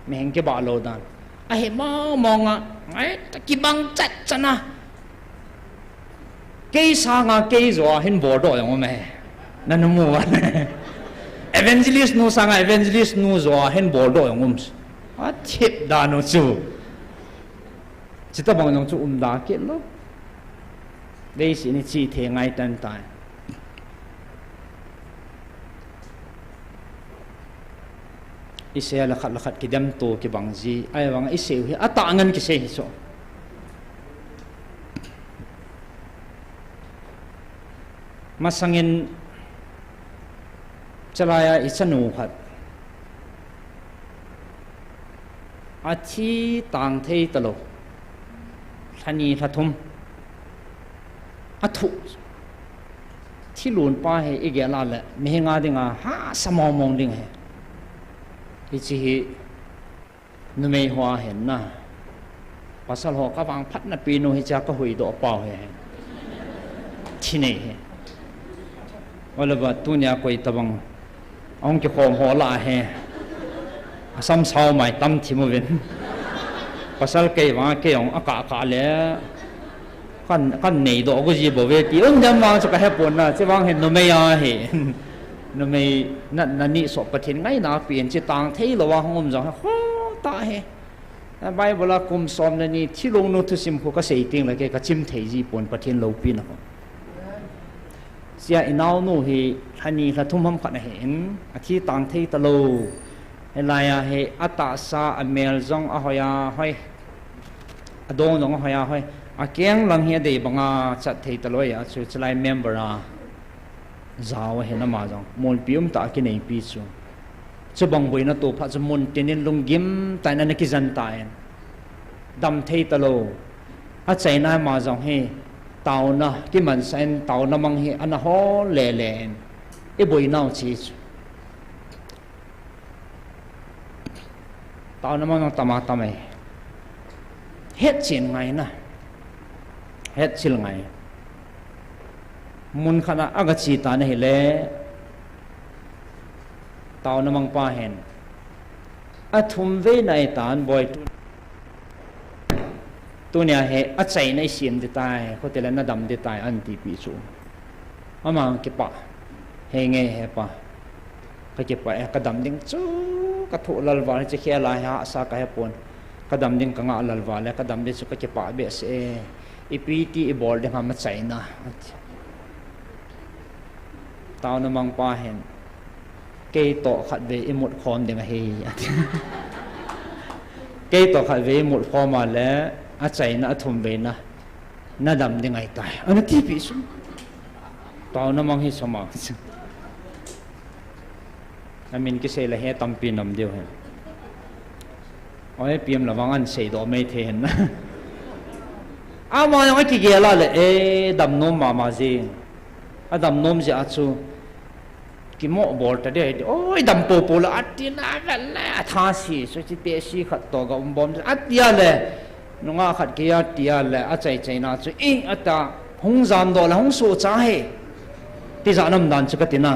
Mihing kibah lou dan. Ahi mong mong a, ngai ta kibang chat chan a. Kei sanga kei joh a hin boldoh jong um e. Nana mu uva. Evangelist nu sanga evangelist nu joh a hin boldoh jong um. Athip dan u chu. Chutobang jong chu um da kit lou. Leiset hi chi thei ngai tan tai. Isei a lakhat lakhat kidemto kibang ji. Ahivang isei u hi atah ngen kisei hi chu. Masangin chalai a ichanu khat. Athi tang thei talou. Lha ni lha thum. Athuh. Thilun pa hi igel a le, mihing a dinga hahsa mong mong ding hi. Hiche hi numei ho ahin na. Pasal ho kavangphatna pi nu hiche a kahuhdoh pau hi. Thi nei hi. Ole ba tunia koi tabang. Ahung kikhom ho lah hi. Asam sao mai tam thim uvin. Pasal kei vang kei jong akah kah le. Kan, kan neidoh gu ji bou ve ti um dem vang chu kahepon na, chuvang hin numei ahi. Numei natna ni soh Pathen ngaina pen chi tang thei lou a hung um jong hi kho tah hi. Bible a kum som le ni thilung nu thusim khu kasei teng le kei kachim thei ji pon Pathen loupina khu. Chia inaonu hi lha ni lha thum ham khat ahin, athi tang thei talou. Hilai a hi atahsa amel jong ahoi a hoi. Adong jong ahoi a hoi. Akeng lang hi adei banga chat thei talou a chu chulai member a. Jao ahin ama jong. Molpi um tah a kineipi chu. Chubang boina toh phat chu mun tin in lunggim tah in ana kijen tan. Dam thei talou. Achaina ama jong hi taona, kimansah in taona mang hi ana hol le le in. Iboinau chi chu. Taona mang jong tama tam e. Hetchen ngai na. Hetchil ngai. Mun khat a agache tan ahile. Taona mang pa hin. Athum vei na itan boi tu. Tunia hi achaina isem ding tai, khutile nadam ding tai, anti pi chu. Ama kipah. Henge hepa. Kakipah e, kadam ding chu, kathoh lal val, hiche khel a hi hahsa kahepon. Kadam ding kangah lal val e, kadam ding chu kakipah behseh e. Ipi ti ibol ding ham achaina. Taona mang pa hin. Kei toh khatvei imut khom ding ahi, ati. Kei toh khatvei imut khom a le, achaina athum vei na, nadam ding ahitai. Ana tipi chu. Taona mang hi soma. Amin kisei le hi tampi nam diu hi. Oi, P M la vang an seidoh mai thei hin. Ama jong akigel a le, e, damnom mama jing. Adamnom jeh a chu. Kimoh bol ta ding, oi, dam popo le, ati na vel le, atha si, so chi te si khat toh ga um bom, ati a le, nungah khat kei a, ati a le, achai chaina chu, i, ata, hung jamdoh le, hung sohcha hi, tijat nam dan chu kati na.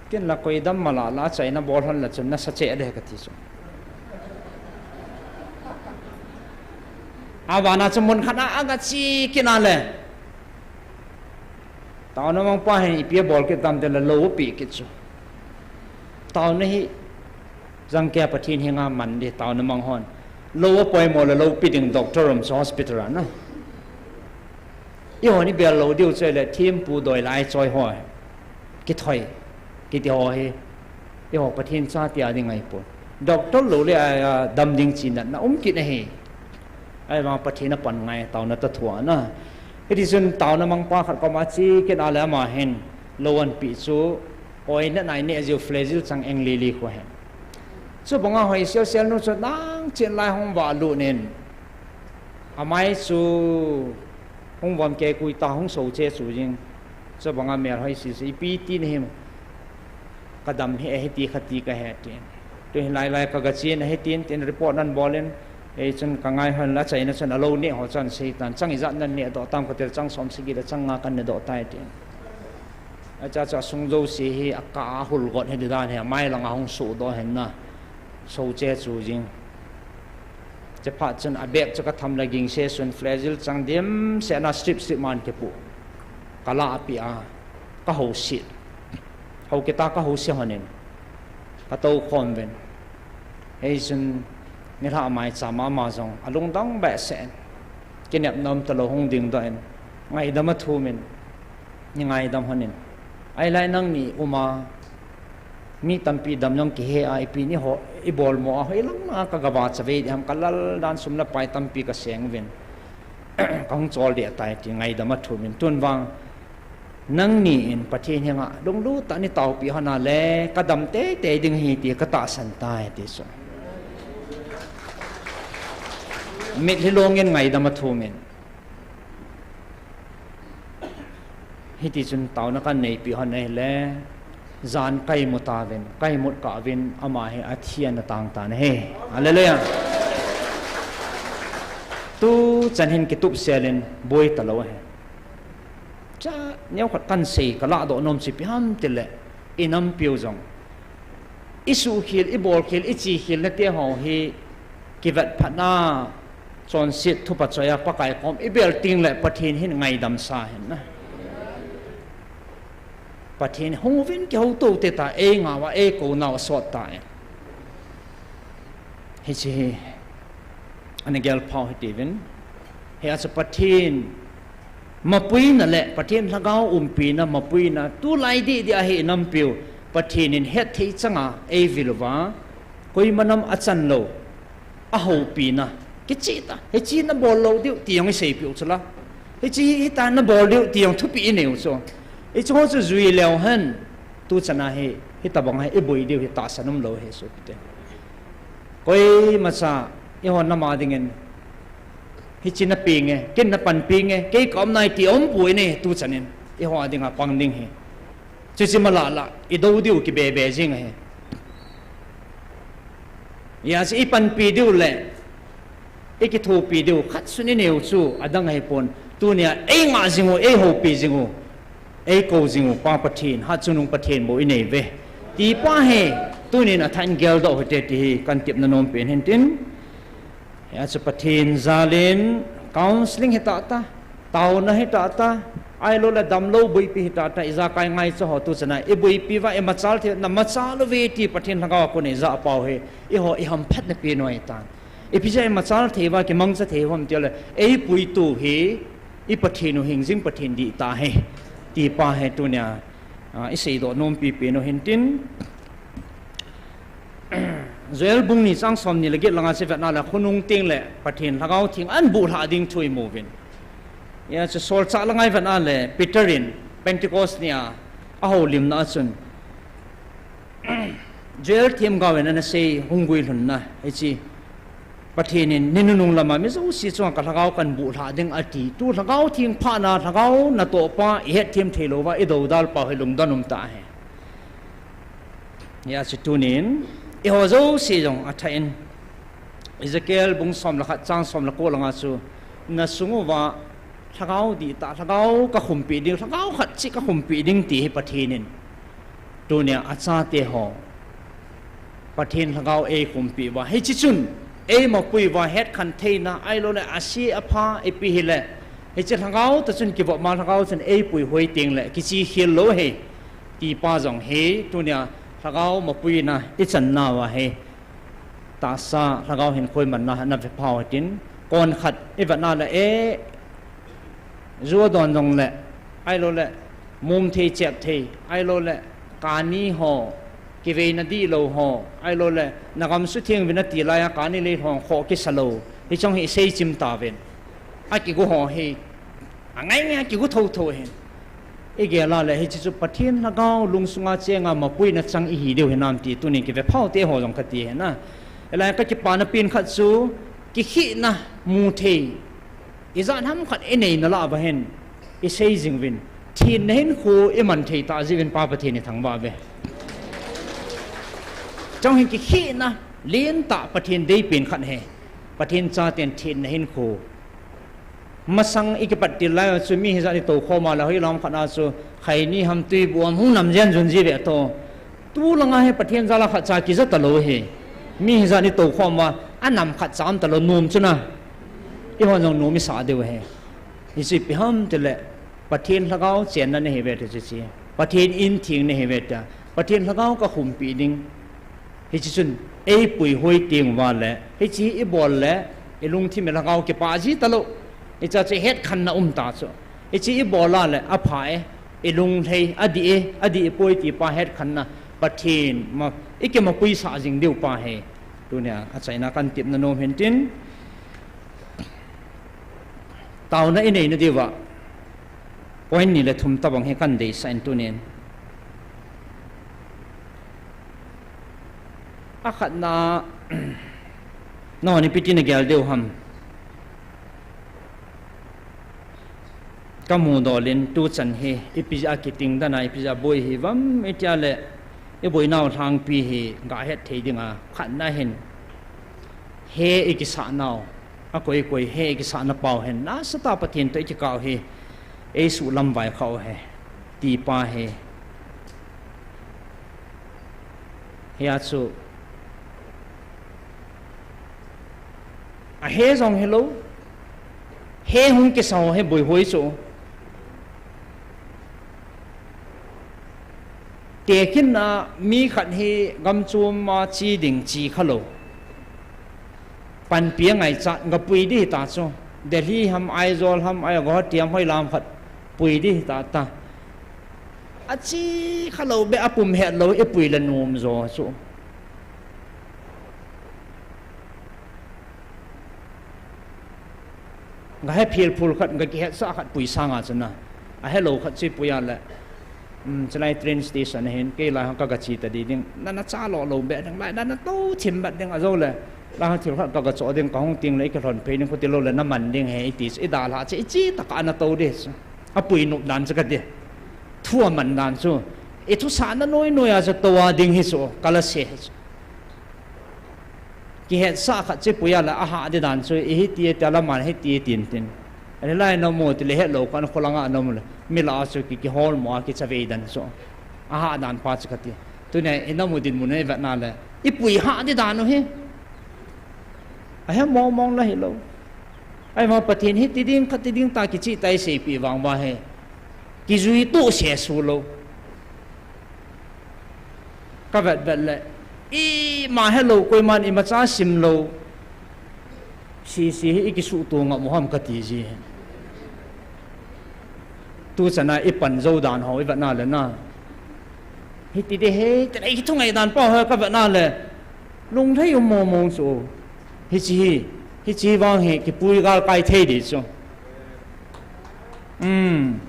Ken la koi dam mala la achaina bol hon la chun nasa cheh de kati chu. Avana chu mun khat a agache kit a le. Taona mang pa hin ipi abol kit tam tile lou ape kit chu. Taona hi jangkeh a Pathen henga man ding, taona mang hon. Lou apoimo le lou pe ding doctor um chu hospital a na. Eihon ibel lou diu chu ahile thempu doi lai choi ho. Kithoi. Kiti ho hi. Eiho Pathen chate a ding ahipon. Doctor lou le a, a, dam ding chi natna um kit ahi. Ahivang Pathen a pan ngai taona toh thua na. Hiti chun taona mangpa khat koma che kit a le ama hin lou anpeh chu oinat a ineh jiu Flagyl chang eng li li khu ahi. Chubanga hoi sel sel nu chu nang chen lai hung valut in. Amai chu hung vom kei kui ta hung so che chu jing. Chubanga mel hoi sel sel ipi ti nahim. Ka dam hi ahi ti kha ti ka he tin. Tu hi lai lai ka ga chen ahi tin, tin report nan bol in, ei chun ka ngai hon la chaina chun a lou neh ho chun sei tan, chang ijat nan neh doh tam ka ti le chang som sagi le chang nga kan neh doh tai tin. Acha cha sung jouse hi a ka a hul got hi di dan hi, a mai lang a hung so doh hen na. So che chu jing. Che phat chun a bag chu ka tham le ging se sun Flagyl chang dim se na strip strip man kipu. Ka la a pi a. Ka ho si. Ho kita ka ho si honin. Ka tou khom ven. Hei sun ni hla mai cha ma ma jong. A lungdong behseh in. Kinep nom ta lou hung ding doh in. Ngaidam a thum in. Ni ngaidam honin. Ai lai nang ni uma. Mi tampi dam jong kihe a, ipi ni ho, i bol mo a, hoi lang na ka ga va cha ve di ham, ka lal dan sum la pai tampi ka seng vin. Ka hung chol di a tai ti ngaidam a thum in tun vang. Nang ni in Pathen henga, lunglut tah ni tao pi hana le, ka dam tei tei ding hi ti ka tahsan tai ti chu. Mit hi long in ngaidam a thum in. Hiti chun taona kan neipi hon ahile, jan kai mu ta vin, kai mut ka vin, ama hi a thian a tang ta na he. Hallelujah. Tu chan hin kitup sel in boi ta lou he. Cha, neo khat kan sei ka la doh nom chi pi ham ti le, i nam piu jong. I suhkhel, i bolkhel, i chikhel na te ho hi kivet phatna chonset thupha choi a Pakai kom i bel ting le Pathen hin ngaidam sa hin na. Pathen hung uvin kiho to te ta ei ngau a ei ko nau a sot ta e. Hichi hi ana gel phau hi tivin. Hi a chu Pathen Mapuina le Pathen lhagao umpina, mapuina, tulai didi ahi i nampiu, Pathen in hetthei changa ei vil uva, koima nam a chan lou, a houpina, kicheh ta, hichi na bol lou diu, ti jong i seipiu chula. Hichi hita na bol diu, ti jong thupi i neiu chu. Hichu ho chu jui leu hen, tu chana hi, hitabang hi, i boi diu hi tahsan um lou hi sopite. Koimacha, eiho nama dingin, hichi na peng e, ken na panpi nge, kei ka um nai ti um poi ne, tu chanin, eiho a dinga pang ding hi. Chuchi malala, i do diu kibebe jing ahi. Hijeh a chu i panpi diu le, i kithopi diu, khat sun i neiu chu, adang ahipon, tunia, ei ngah jing u, ei houpi jing u, ei kou jing u, Pa Pathen, Hatchungnung Pathen bou i nei uve. Ti pa hi, tunin a than geldoh hite ti hi, kan tepna nompen hin tin. Hia chu Pathen jalin counseling hi tata, taona hi tata, ahilou le damlou boipi hi tata, ijakai ngaicha ho tu chana, i boipi uva, i machal thei, na machal uve ti Pathen lhagao a kon eija pau hi, eiho i hamphatna pen u ahitan. Ipi jeh a i machal thei uva, kimangcha thei uvam tile, ei puitu hi, i Pathen u hingjing Pathen dih ta hi, ti pa hi tunia, a, i seidoh nompi pen u hin tin, Joel bung ni chang somni le get langa chu vetna le khonung teng le Pathen Lhagao Theng ahin bulhah ding thu i mu uvin. Hia chu Solchah langa i vetna le Peter in Pentecost nia a houlimna a chun Joel themgao in ana sei hung guilhunna hichi Pathen in ni nunung lama mi jouse chunga ka Lhagao kahin bulhah ding ati. Tu Lhagao Theng phahna, Lhagao natoh pa i hetthem thei louva i dodal pau hi lungdon um ta hi. Hia chu tunin, eiho jouse jong athah in, Ezekiel bung som le khat chang som le ko langa chu, na sung uva, Lhagao dihtah, Lhagao ka khumpi ding, Lhagao khat cheh ka khumpi ding ti hi Pathen in. Tunia achate ho, Pathen Lhagao ei khumpi uva. Hichi chun, ei mapui uva, hetkhen theina, ahilou le, ase apha, ipi hile. Hichi Lhagao toh chun kivop ma Lhagao chun ei puihoi teng le, kiche khel lou hi. Ti pa jong hi, tunia Lhagao mapuina i channa uva hi, tahsa Lhagao hinkho imanna hi ana ve phau hitin, kon khat i vetna le e, ju adon jong le, ahilou le, mum thei chep thei, ahilou le, kani ho, kiveina dihlou ho, ahilouleh, nagam sutheng uvin ati laiya kani lei hong khoh kisa lou. Hiche hi isei chim tauvin. Akigo ho hi. Angai ngai kigo thotho hin. Igel a leh hiche chu Pathen lhagao lungsunga chenga mapuina chang ihi diu hinam ti tunin kivephao te ho jong kati ahi. Hilai kakipana pen khat chu kikhehna muthei. Ijat ham khat inei nalai uva hin, isei jing uvin, thenna hinkho iman thei tah jeh uvin Pa Pathen ithangvah uve. Chong hin kikhehna lentah Pathen deipen khat ahi. Pathen chaten thenna hinkho. Masang ikipat til lai chu mi hijat itou khom a leh hoilam khat a chu khaini ham tuibu ham hung nam jen jun ji ve to. Tulanga hi Pathen jal a khatcha kija talou hi. Mi hijat itou khom a, anam khatcha um talou nom chu na. Ihon jong nom isah diu ahi. Hiche ipi ham tileh, Pathen lhagao chenna nahi uve ti hiche. Pathen in theng nahi uve ti. Pathen lhagao kakhumpi ding. Hiche chun, eipuihoi teng uva leh, hiche ibol leh, ilungthim ilhagao kipah ji talou. Hiche chu hetkhenna um ta chu. Hiche ibol a leh, apha e, ilung lhei, adih e, adih poi ti pa hetkhenna, Pathen ma, ikimapuisah jing diu pa ahi. Tunia, achaina kahin tepna nom hin tin. Taona inei nadiuva. Point ni le thum tabang hi kahin deisah in tunin. Akhatna, nangho ipi ti nagel diu ham. Kamu dol in tuchan hi, ipi jeh a kiting dan a, ipi jeh a boi hi uvam, itia leh, iboinau lhangpi hi, gahet thei dinga, khatna hin, he ikisah nau, akoi koi he ikisahna pau hin, nasatah a Pathen toh ikikah u hi, eisuh lamvai khah u hi, ti pa hi. Hia chu. Ahe jong hilou. He hung kisa ho hi boihoi chu. Tekhin a mi khat hi gamchom a che ding che khalou. Panpi angaichat, gapui ding hita chu. Delhi ham, Aizawl ham, Guwahati ham, hoilam khat pui ding hita ta. Ache khalou beh apum hetlou, ipui le nom jo chu. Gahe philphul khat, gakihetsah khat pui sanga chu na. Ahelou khat chu ipui a leh. Um, chulai train station a hin, kei lai hang kagache ta ding ding. Nana chalo lou beh ding, lai nana tou thim beh ding, ajo leh. Lai hang thil khat kagachoh ding, kahung teng leh, ikilhon phei ding, khuti lou leh, naman ding ahi, iti chu, idalhah chu, iche tah a ana tou ding chu. Apui nop dan chu kati. Thu aman dan chu. Ithusahna noi noi a chu tou a ding hi chu, kalase hi chu. Kihetsah khat chu ipui a leh ahah ding dan chu, ihiti tia lama hiti tin tin. Ahilai namu tileh hetlou khat kholanga namu leh. Milah a chu ki, kiholmo a kichavei dan chu. Ahah dan pa chu kati. Tunia inamu dinmun a ivet na leh. Ipui hah ding dan u hi. Ahe mong mong la hilou. Ahivang Pathen hiti ding, khati ding ta kicheh ta iseipeh vang uva hi. Kijui toh sesu lou. Kavet vet leh, ima helou, koiman imacha simlou. Sese hi ikisuhto ngam u ham kati ji. Tuchan a ipan jou dan ho ivet na leh na. Hiti ding ahi, tia ikithungai dan pa ho kavet na leh. Lunglhai um mong mong chu. Hiche hi, hiche vang hi kipui galkai thei ding chu. Um,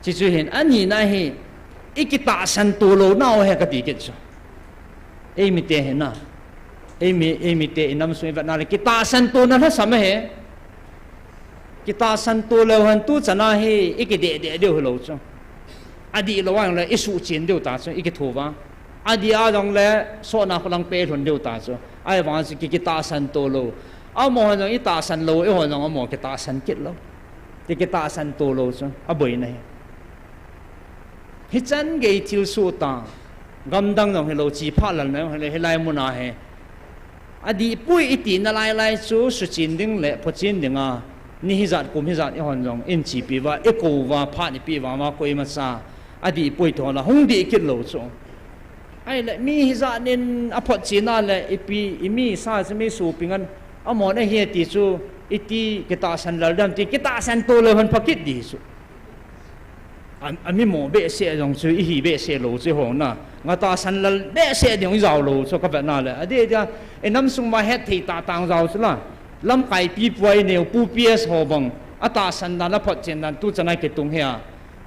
hiche chu hin, anina hi, ikitahsan to louna u ahi kati kit chu. Eimite hi na. Eimi, eimite inam sung ivet na leh, kitahsan tona lhasam ahi. Kitahsan to leu hen tuchan a hi, ikideh deh diu hilou chu. Adihlou a jongleh, isuhchen diu ta chu, ikitho uva. Adih a jongleh, sotna kholang pe lhon diu ta chu. Ahivang chu ki, kitahsan to lou. Amaho jong itahsan lou, eiho jong amaho kitahsan kit lou. Ti kitahsan to lou chu, aboina hi. Hichan gei thilsoh ta, gamdang jong hilou, chiphat lalna jong hilou, hilai mun a hi. Adihpoi iti nalai lai chu, suchen ding leh, phochen dinga, ni hijat, kum hijat, eihon jong, in chepi uva, ikou uva, phat ipeh uva, koimacha, adihpoi ti ho la, hung dih kit lou chu. Ahileh, mi hijat in aphotchen a leh, ipi, imi sa chu mi soping an, amahon ahi ati chu, iti kitahsan lal dam ti, kitahsan to leu hen pha kit ding chu. a, amimo behseh jong chu ihi behseh lou chu hong na. Nga tahsan lal behseh ding ijao lou chu kavetna le. Adeh dia, inam sung ma hetthei tahtah jao chu la. Lamkai pipu a ineo Pu P S ho bang, atahsan dan, aphotchen dan, tuchan a kitung hi a.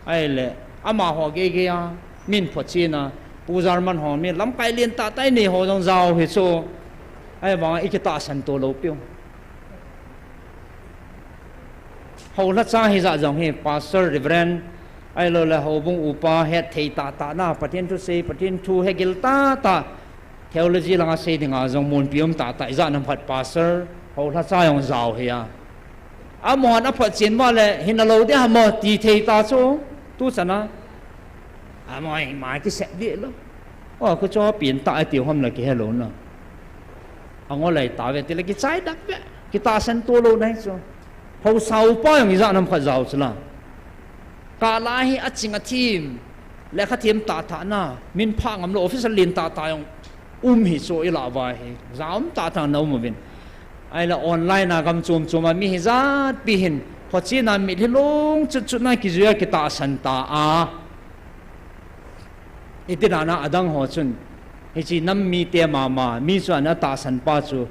Ahile, amaho geigei a, min photchen a, Pu German ho min lamkai lentah tah inei ho jong jao hi chu. Ahivang a ikitahsan to lou piu. Houlhacha hijat jong hi, Pastor, Reverend, ahiloule houbung upa, hetthei tahtah na, Pathen thu sei, Pathen thu hegil tahtah, theology langa sei dinga jong munpi um tahtah, ijat nam khat Pastor, houlhacha jong jao hi a. Amahon aphotchen ma le, hina lou ding ham ti thei ta chu, tuchan a. Amaho ima kisep deh lou. O, kho chu pentah atiu ham la kihelou na. Angol lai tave tile kichai dak ve. Kitahsan to lou nahi chu. Haosa upa jong ijat nam khat jao chu la. Kala hi aching athem. Lekha them tahtah na. Min phah ngam lou officer lentah tah jong um hi chu ilah uva hi. Jao um tahtah na um uvin. Ahile online a gam chom chom a mi hijat pi hin. Photchen a mitlhi long chut chut na kijui a kitahsan ta a. Iti dan a adang ho chun, hiche nam mite mama, mi chu ana tahsan pa chu,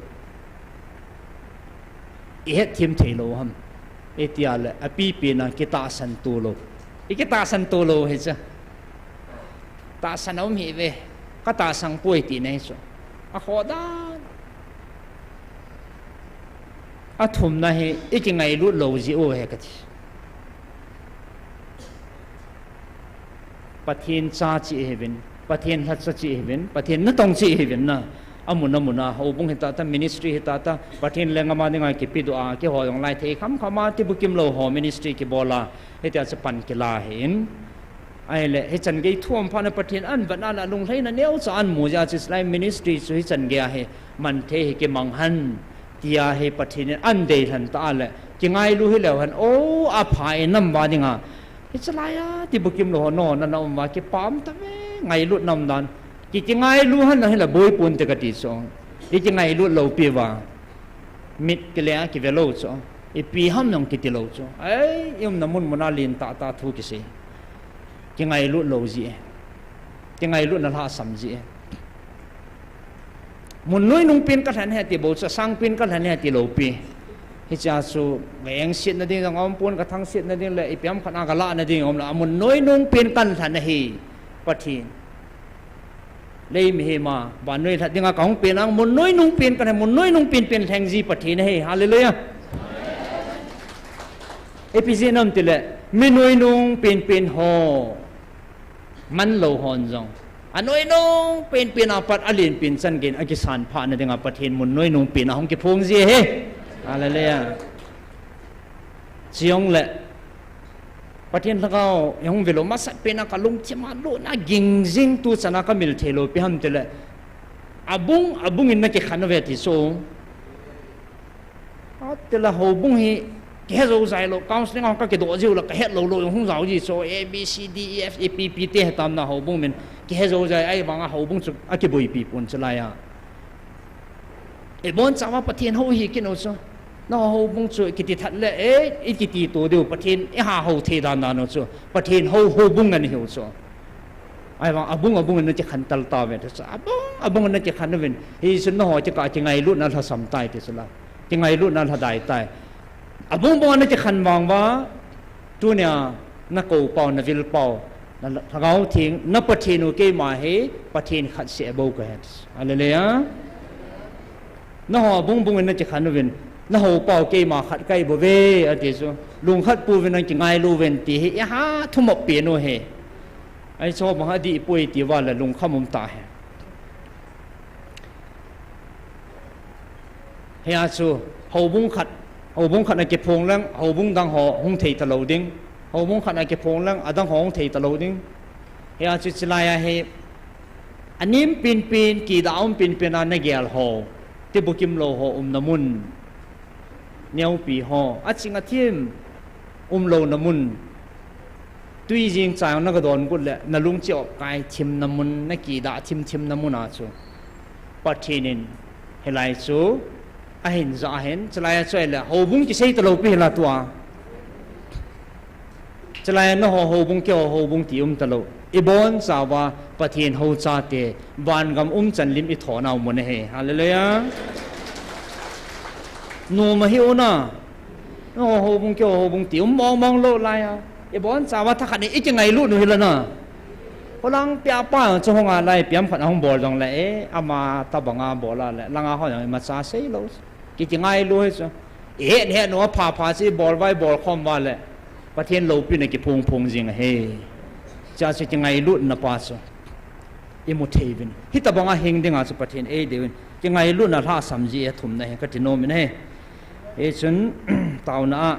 ihet them thei lou ham. Itia le, apipen a kitahsan to lou. Ikitahsan to lou hiche. Tahsan aum hih ve, katahsan poi ti nahi chu. Akhoh dan. Athumna hi, ikingailut lou jeh u ahi kati. Pathen cha cheh ihiuvin, Pathen lhacha cheh ihiuvin, Pathen natong cheh ihiuvin na. Amun amun a, houbung hita ta, ministry hita ta, Pathen lenggam a dinga kipedoh a, keiho jong lai thei kham kham a, tibukim lou ho ministry kibol a, hitia chu pan kila ahin. Ahile, hichan gei thum phat na Pathen ahin vetna le lunglhaina neocha ahin mu jeh a chu hilai ministry chu hichan gei a hi man thei hi kimang hen. Tia hi Pathen in ahin deilhen ta le, kingailu hileu hen, o, apha e nam uva dinga. Hiche laiya, tibukim lou ho, nana um uva, kipah um tave, ngailut na um dan. Ki, kingailu hen na hile boi ponte kati chu. Ikingailut lou pi uva. Mit kile a kive lou chu. Ipi ham jong kiti lou chu. Ai, iumna mun mun a lentah tah thu kisei. Kingailut lou jeh e. Kingailutna lhasam jeh e. Mun noi nung pen kalhen ahi ti bou chu, asang pen kalhen ahi ti lou pi. Hichea chu, ka engsetna ding jong aum pon, ka thangsetna ding le, ipi ham khat a ka lahna ding aum le, amun noi nung pen kalhen ahi, Pathen. Lei mihem a, vannoi lhat dinga kahung pen a, mun noi nung pen kalhen, mun noi nung pen pen lheng ji Pathen ahi. Hallelujah. Ipi jeh ham itile, mi noi nung pen pen ho. Manlou hon jong. Anoi nung pen pen a pat alen pen chan geiyin akisan phahna dinga Pathen mun noi nung pen ahung kiphong ji ahi. Hallelujah. Chujongle. Pathen lhagao, ihung velou masat pen a kalungthim a lutna ging jing tuchan a kamil thei lou ipi ham itile. Abung, abung in nakikhen uve ti chu. Atile houbung hi, kihe jou jai lou, counseling a kakidoh jiu le, kahet lou lou, hung jao ji chu, A, B, C, D, E, F, ipi ipi te hitam na houbung min, kihe jou jai, ahivanga houbung chu, akiboipi pon chu laiya. Ibonchauva Pathen hou hi kit u chu. Na houbung chu, kiti that le, e, ikiti to diu, Pathen, iha hou thei dan dan u chu, Pathen hou, houbung ngen hiu chu. Ahivang, abung, abung in nakikhen tal tauve, ti chu. Abung, abung in nakikhen uvin. Hichun naho kikah a kingailutna lhasam tai, ti chu la. Kingailutna lhadai tai. Abung bung a nakikhen vang uva, tunia nakou pau, navil pau, na Lhagao Theng, na Pathen u keima hi, Pathen khat seh bou kahi. Hallelujah. Naho abung bung in nakikhen uvin, nahou pau keima khat kahi bouve, ati chu. Lungkhat pouvin nang kingailu uvin ti hi, iha thumop pen u hi. Ahi chu bang adih poi ti uva le lungkham um ta hi. Hia chu, houbung khat, houbung khat a kiphong leng, houbung dang ho hung thei talou ding. Houbung khat a kiphong leng, adang ho hung thei talou ding. Hia chu chilai a hi, anem penpen, kidah um penpen a nagel ho, tibukim lou ho umna mun. Neopi ho, aching athem, umlouna mun. Tui jing chang nagadon got le, nalungchih opkai thimna mun, nakidah thim thimna mun a chu. Pathen in, hilai chu, ahin ja ahin, chulai a chu ahile, houbung kisei talou pi hila tua. Chulai a nangho houbung, keiho houbung ti um talou. Ibonchauva Pathen hou chate, vangam umchan lim ithonau mun ahi. Hallelujah. Nom ahi u na. Nangho houbung, keiho houbung ti um mong mong lou lai a. Ibonchauva thakhat in ikingailut u hi la na. Kholangpi a pa chu hung a lai piam khat ahung bol jongle, e, ama tabanga bol a le, langa ho jong imacha seilou. Kikingailu hi chu. Ihet het u a pha pha chu ibol uva ibol khom uva le, Pathen loupina kiphong phong jing ahi. Chua chu kingailutna pa chu imu thei uvin. Hitabanga hing dinga chu Pathen eideiyuvin. Kingailutna lhasam jeh a thumna hi kati nom in ahi. Hichun, taona a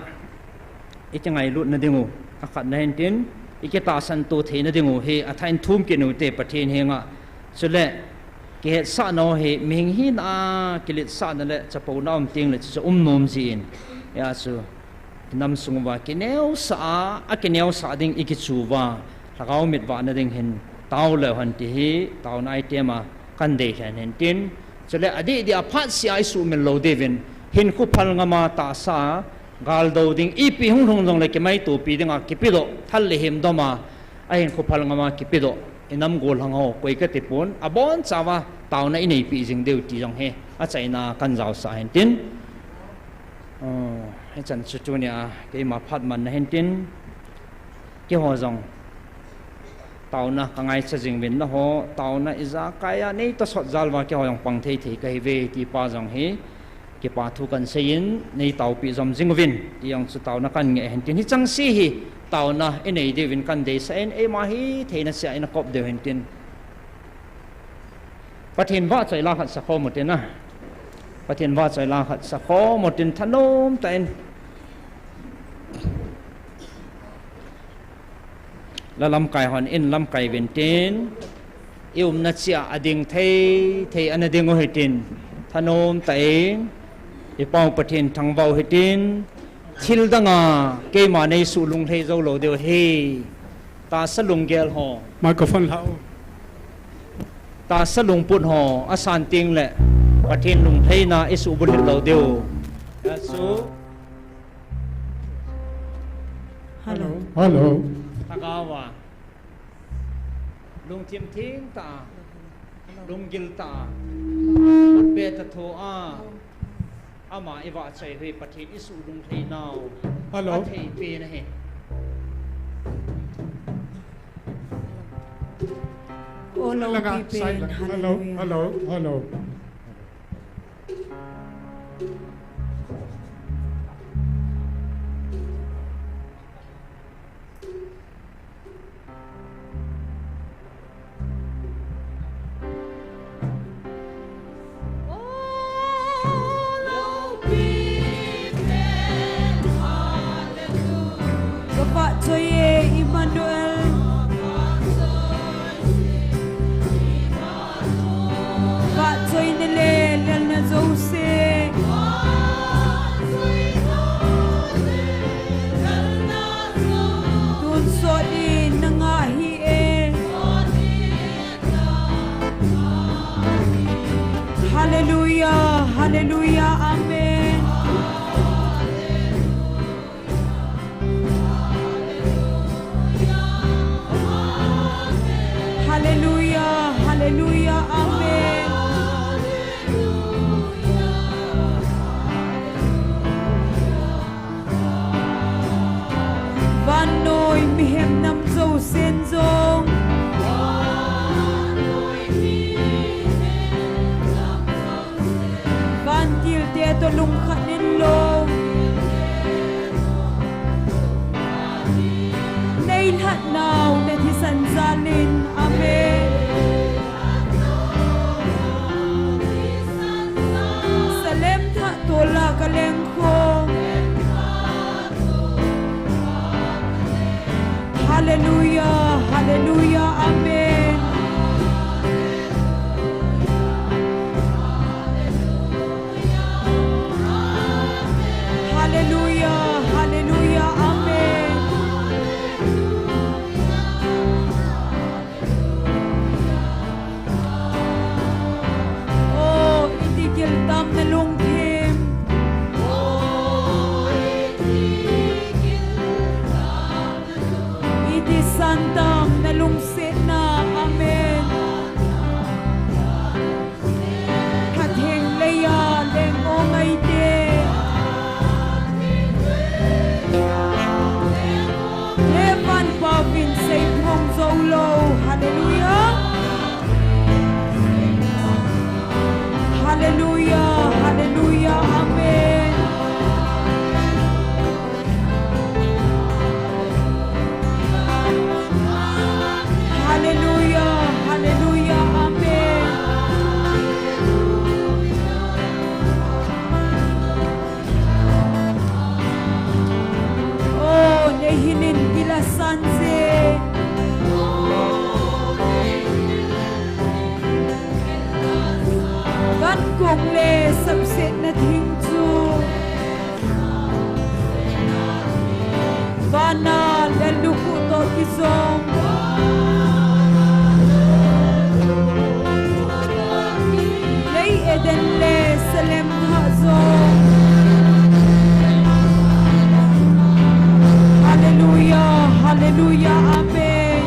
ikingailutna diu, akhatna hintin, ikitahsan to theina diu hi athah in thum kit u hite Pathen henga. Chule, kihetsahna u hi mihing hina a kiletsahna le chapouna um tengle chuchu um nom jin. Hia chu, inam sung uva kineosah a, akineosah ding ikichu uva, lhagao mit vahna ding hin tao leu hen ti hi, taona item a kan deilhen hintin. Chule adih dih a phatseh a isuhmil lou diuvin, hinkho phalngam a tahsa a, gal dou ding, ipi hung lhung jongle kimaitopi dinga kipedoh, thal le him dom a, ahinkho phalngam a kipedoh, inam gollhang ho, koi kati pon, abonchauva taona ineipeh jing diu ti jong hi, achaina a kan jaosah hintin. O, hichan chu tunia, keima phat manna hintin, keiho jong, taona kangaicha jing uvin nangho, taona ijakai a neitosot jal uva keiho jong pang thei thei kahiuve ti pa jong hi, kipa thu kan seiyin, neitaopeh jom jing uvin, ti jong chu taona kan ngeh hintin, hicheng se hi, taona inei diuvin kan deisah in, eima hitheina seh a ina kop diu hintin. Pathen vahchoi la khat sakhom utin a. Pathen vahchoi la khat sakhom utin thanom tah in. La lamkai hon in lamkai uvin tin. Iumna cheh a ading thei thei ana ding u hitin. Thanom tah in. Ipa u Pathen thangvah u hitin. Thil danga keima neisuh lunglhai jou lou diu ahi. Tahsa lunggel ho. Microphone lah u. Tahsa lungput ho, asan tengle, Pathen lunglhaina isuh bulhit lou diu. Hello. Hello. Lhagao a. Lungthim theng tah a. Lunggil tah a. Khutbeh tah tho a. Ama ivahchoi hi Pathen isuh lunglhai nau. Hello. Athei pen ahi. O lo pi pen, hello, hallelujah. Hello, hello, hello. Ka vahchoi e, Emmanuel. Vahchoina le lelna jouse. Tonsot in nanga ahi e. Hallelujah, hallelujah, amen. Hallelujah, hallelujah, amen. Vannoi mihem nam jousen jong. Vantil te toh lungkhat in lou. Nei lhat nau na thisan jal in. Amen. Salem thah tol a ka leng khom. Hallelujah, hallelujah, amen. Hallelujah, hallelujah, amen. O, iti gil tam na lungthim. Ti santam na lungsetna. Amen. Khatheng leiya leng o ngaite. Heaven pavin sei phong zo lo. Hallelujah. Hallelujah. Hallelujah. Amen. Hallelujah, hallelujah, amen. Oh, nei hinin kila sanje. Kan kong le sapsetna thing chu. Vana le lukhu toh kijong. Lei Eden le Salem thah jong. Hallelujah, hallelujah, amen.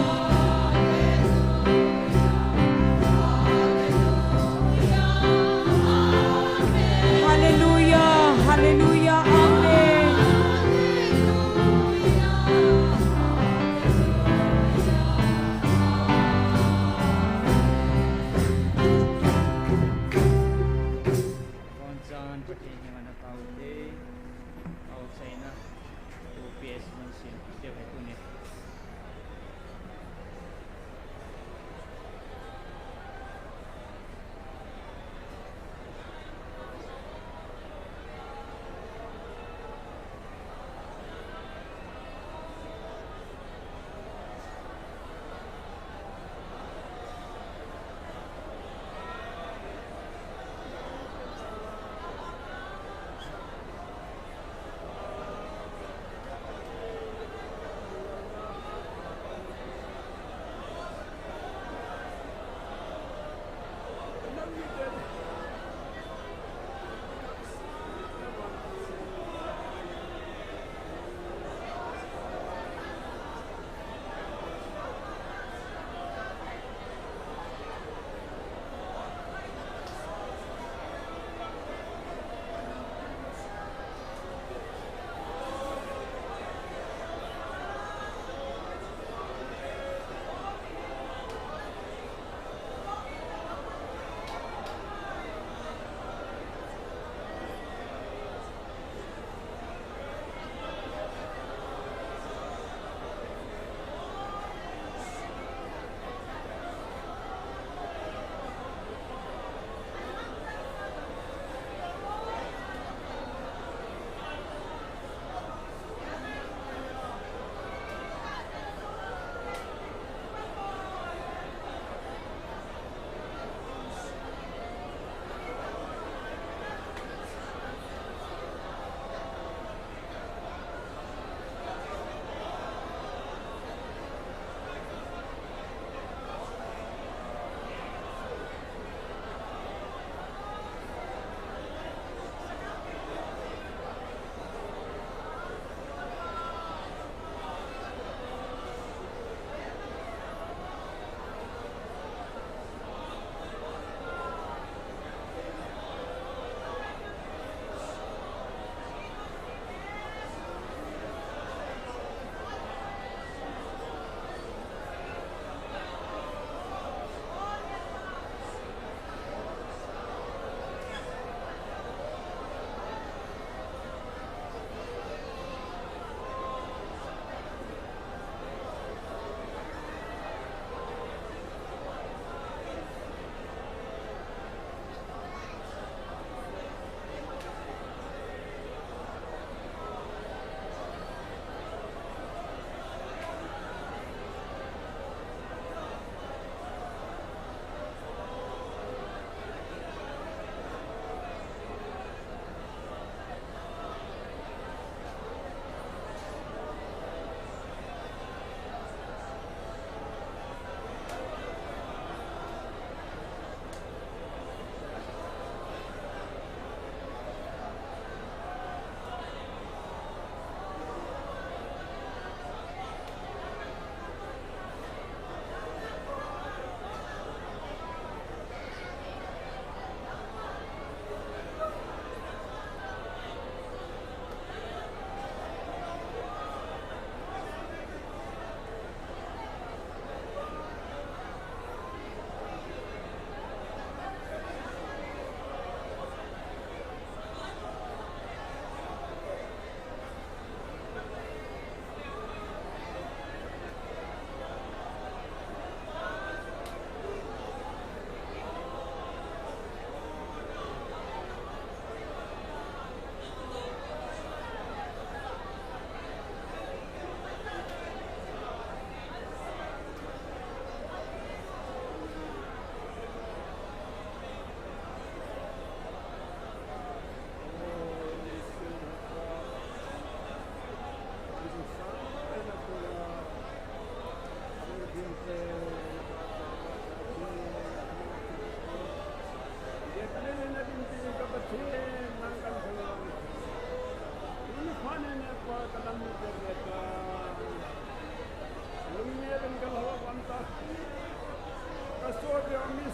Hallelujah, hallelujah, amen.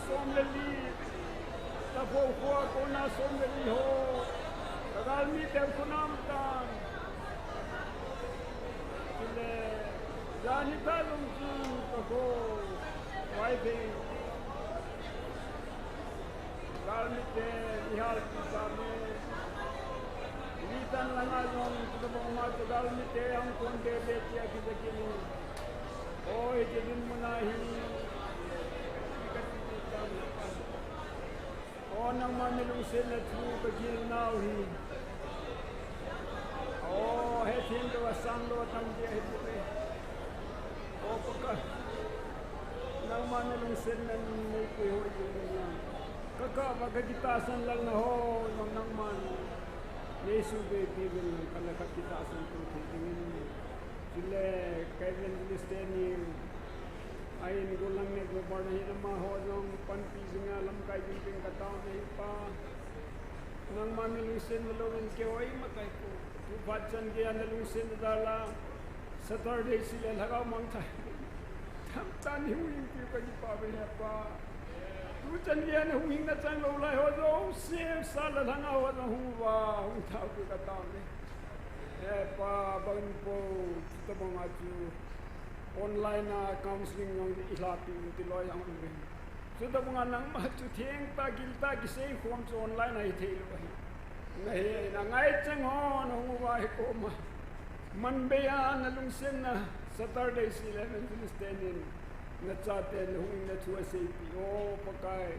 Som le li, Taphou khoa kona som le li ho, ka galmi te khonam tan. Chule, jani ta lung chu ka ko, Vaiphei. Galmi te, ni hal pi sa me. Ni tan langa jong, chu ka bong ma chu galmi te, ang kon de de tia ki sa ki ni. Oi, je din muna hi. O, nangma nalungsetna thu kagilnau hi. O, hethem lou asang lou atam dia hi tuve. O, Pakai. Nangma nalungsetna neipui hoi jing in lang. Kakah uva kakitahsan lalna ho jong nangman neisuhbeipi uvin lang, khat le khat kitahsan tou thei dingin. Chule ka evangelist teni, ahin gollhang nek gobar na hin amaho jong panpi jinga lamkai jing ding katao nahi Pa. Nangma nalungsetna louvin keiho imacha kaipou. Tuphat chan geiya nalungsetna jal a Saturday sile lhagao mangthah tamtah in hung hingpiu kakipah uve He Pa. Tu chan geiya nahuhhingna chang lou lai ho jouse, sa le lhanga ho jong hung uva, hung thah uve katao e. He Pa, bangin po, chutobanga chu online a counseling jong ilhapi un ti loi jong uve. Chutobanga nangma chu thengtah giltah kiseikhom chu online a hithei lou ahi. Nahe, na ngaichang ho nahung uva hi koma, manbeiya nalungsetna Saturday sile evangelist tenin, nachate nahung hingna thu aseipeh o Pakai.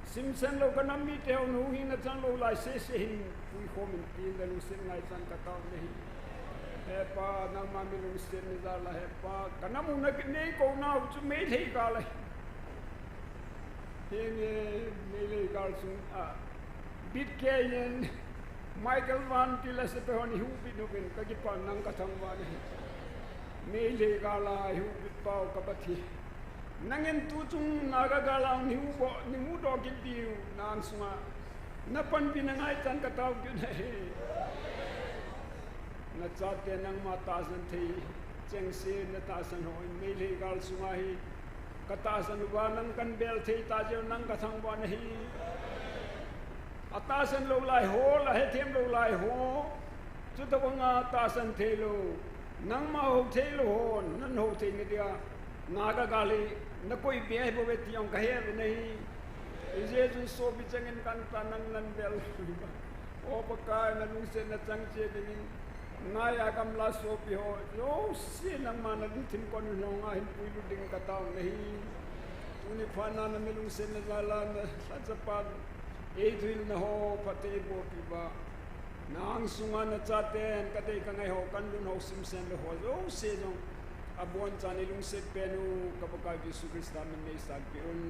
Simsen lou kanam mite ho nahung hingna chang lou lai sese hin puikhom in tin nalungset ngaichan katao nahi. He Pa, nangma nalungsetna jal a He Pa, kanam u na kinei kou nau chu Meitei gal ahi. Henge, Meitei gal sung a, Bit Kei in, Michael Van tile sepai hon ihubit uvin, kakipah nang kathangvah nahi. Meitei gal a ihubit pau ka Pathen. Nangin tuchung Naga gal a neihudoh, neihudoh kit diu, na angsunga napanpina ngaichan katao kit nahi. Nachate nangma tahsan thei chengse natahsan ho in Meitei gal sunga hi katahsan uva nang kanbel thei tah jeh un nang kathangvah nahi. Atahsan lou lai ho, la hethem lou lai ho, chutobanga tahsan theilou, nangma hou theilou hon nahou theina dia Naga gal hi nakoi be ahibouve ti jong kahe uve nahi. Hijeh chun sopi chengin kantah nang nanbel. O Pakai, nalungsetna chang cheh dingin, naiya gamla sopi ho jouse nangma nalungthim kon u lhonga hin puilut ding katao nahi. Tuni phatna nalungsetna jal a nalhachapan eithuhilna ho phatthei eibohpeh uva, na angsunga nachaten kadei kangai ho, kanlun ho, simsen lou ho jouse jong abonchan eilungset pen u ka Pakai Jesu Christa min in eisanpeh un.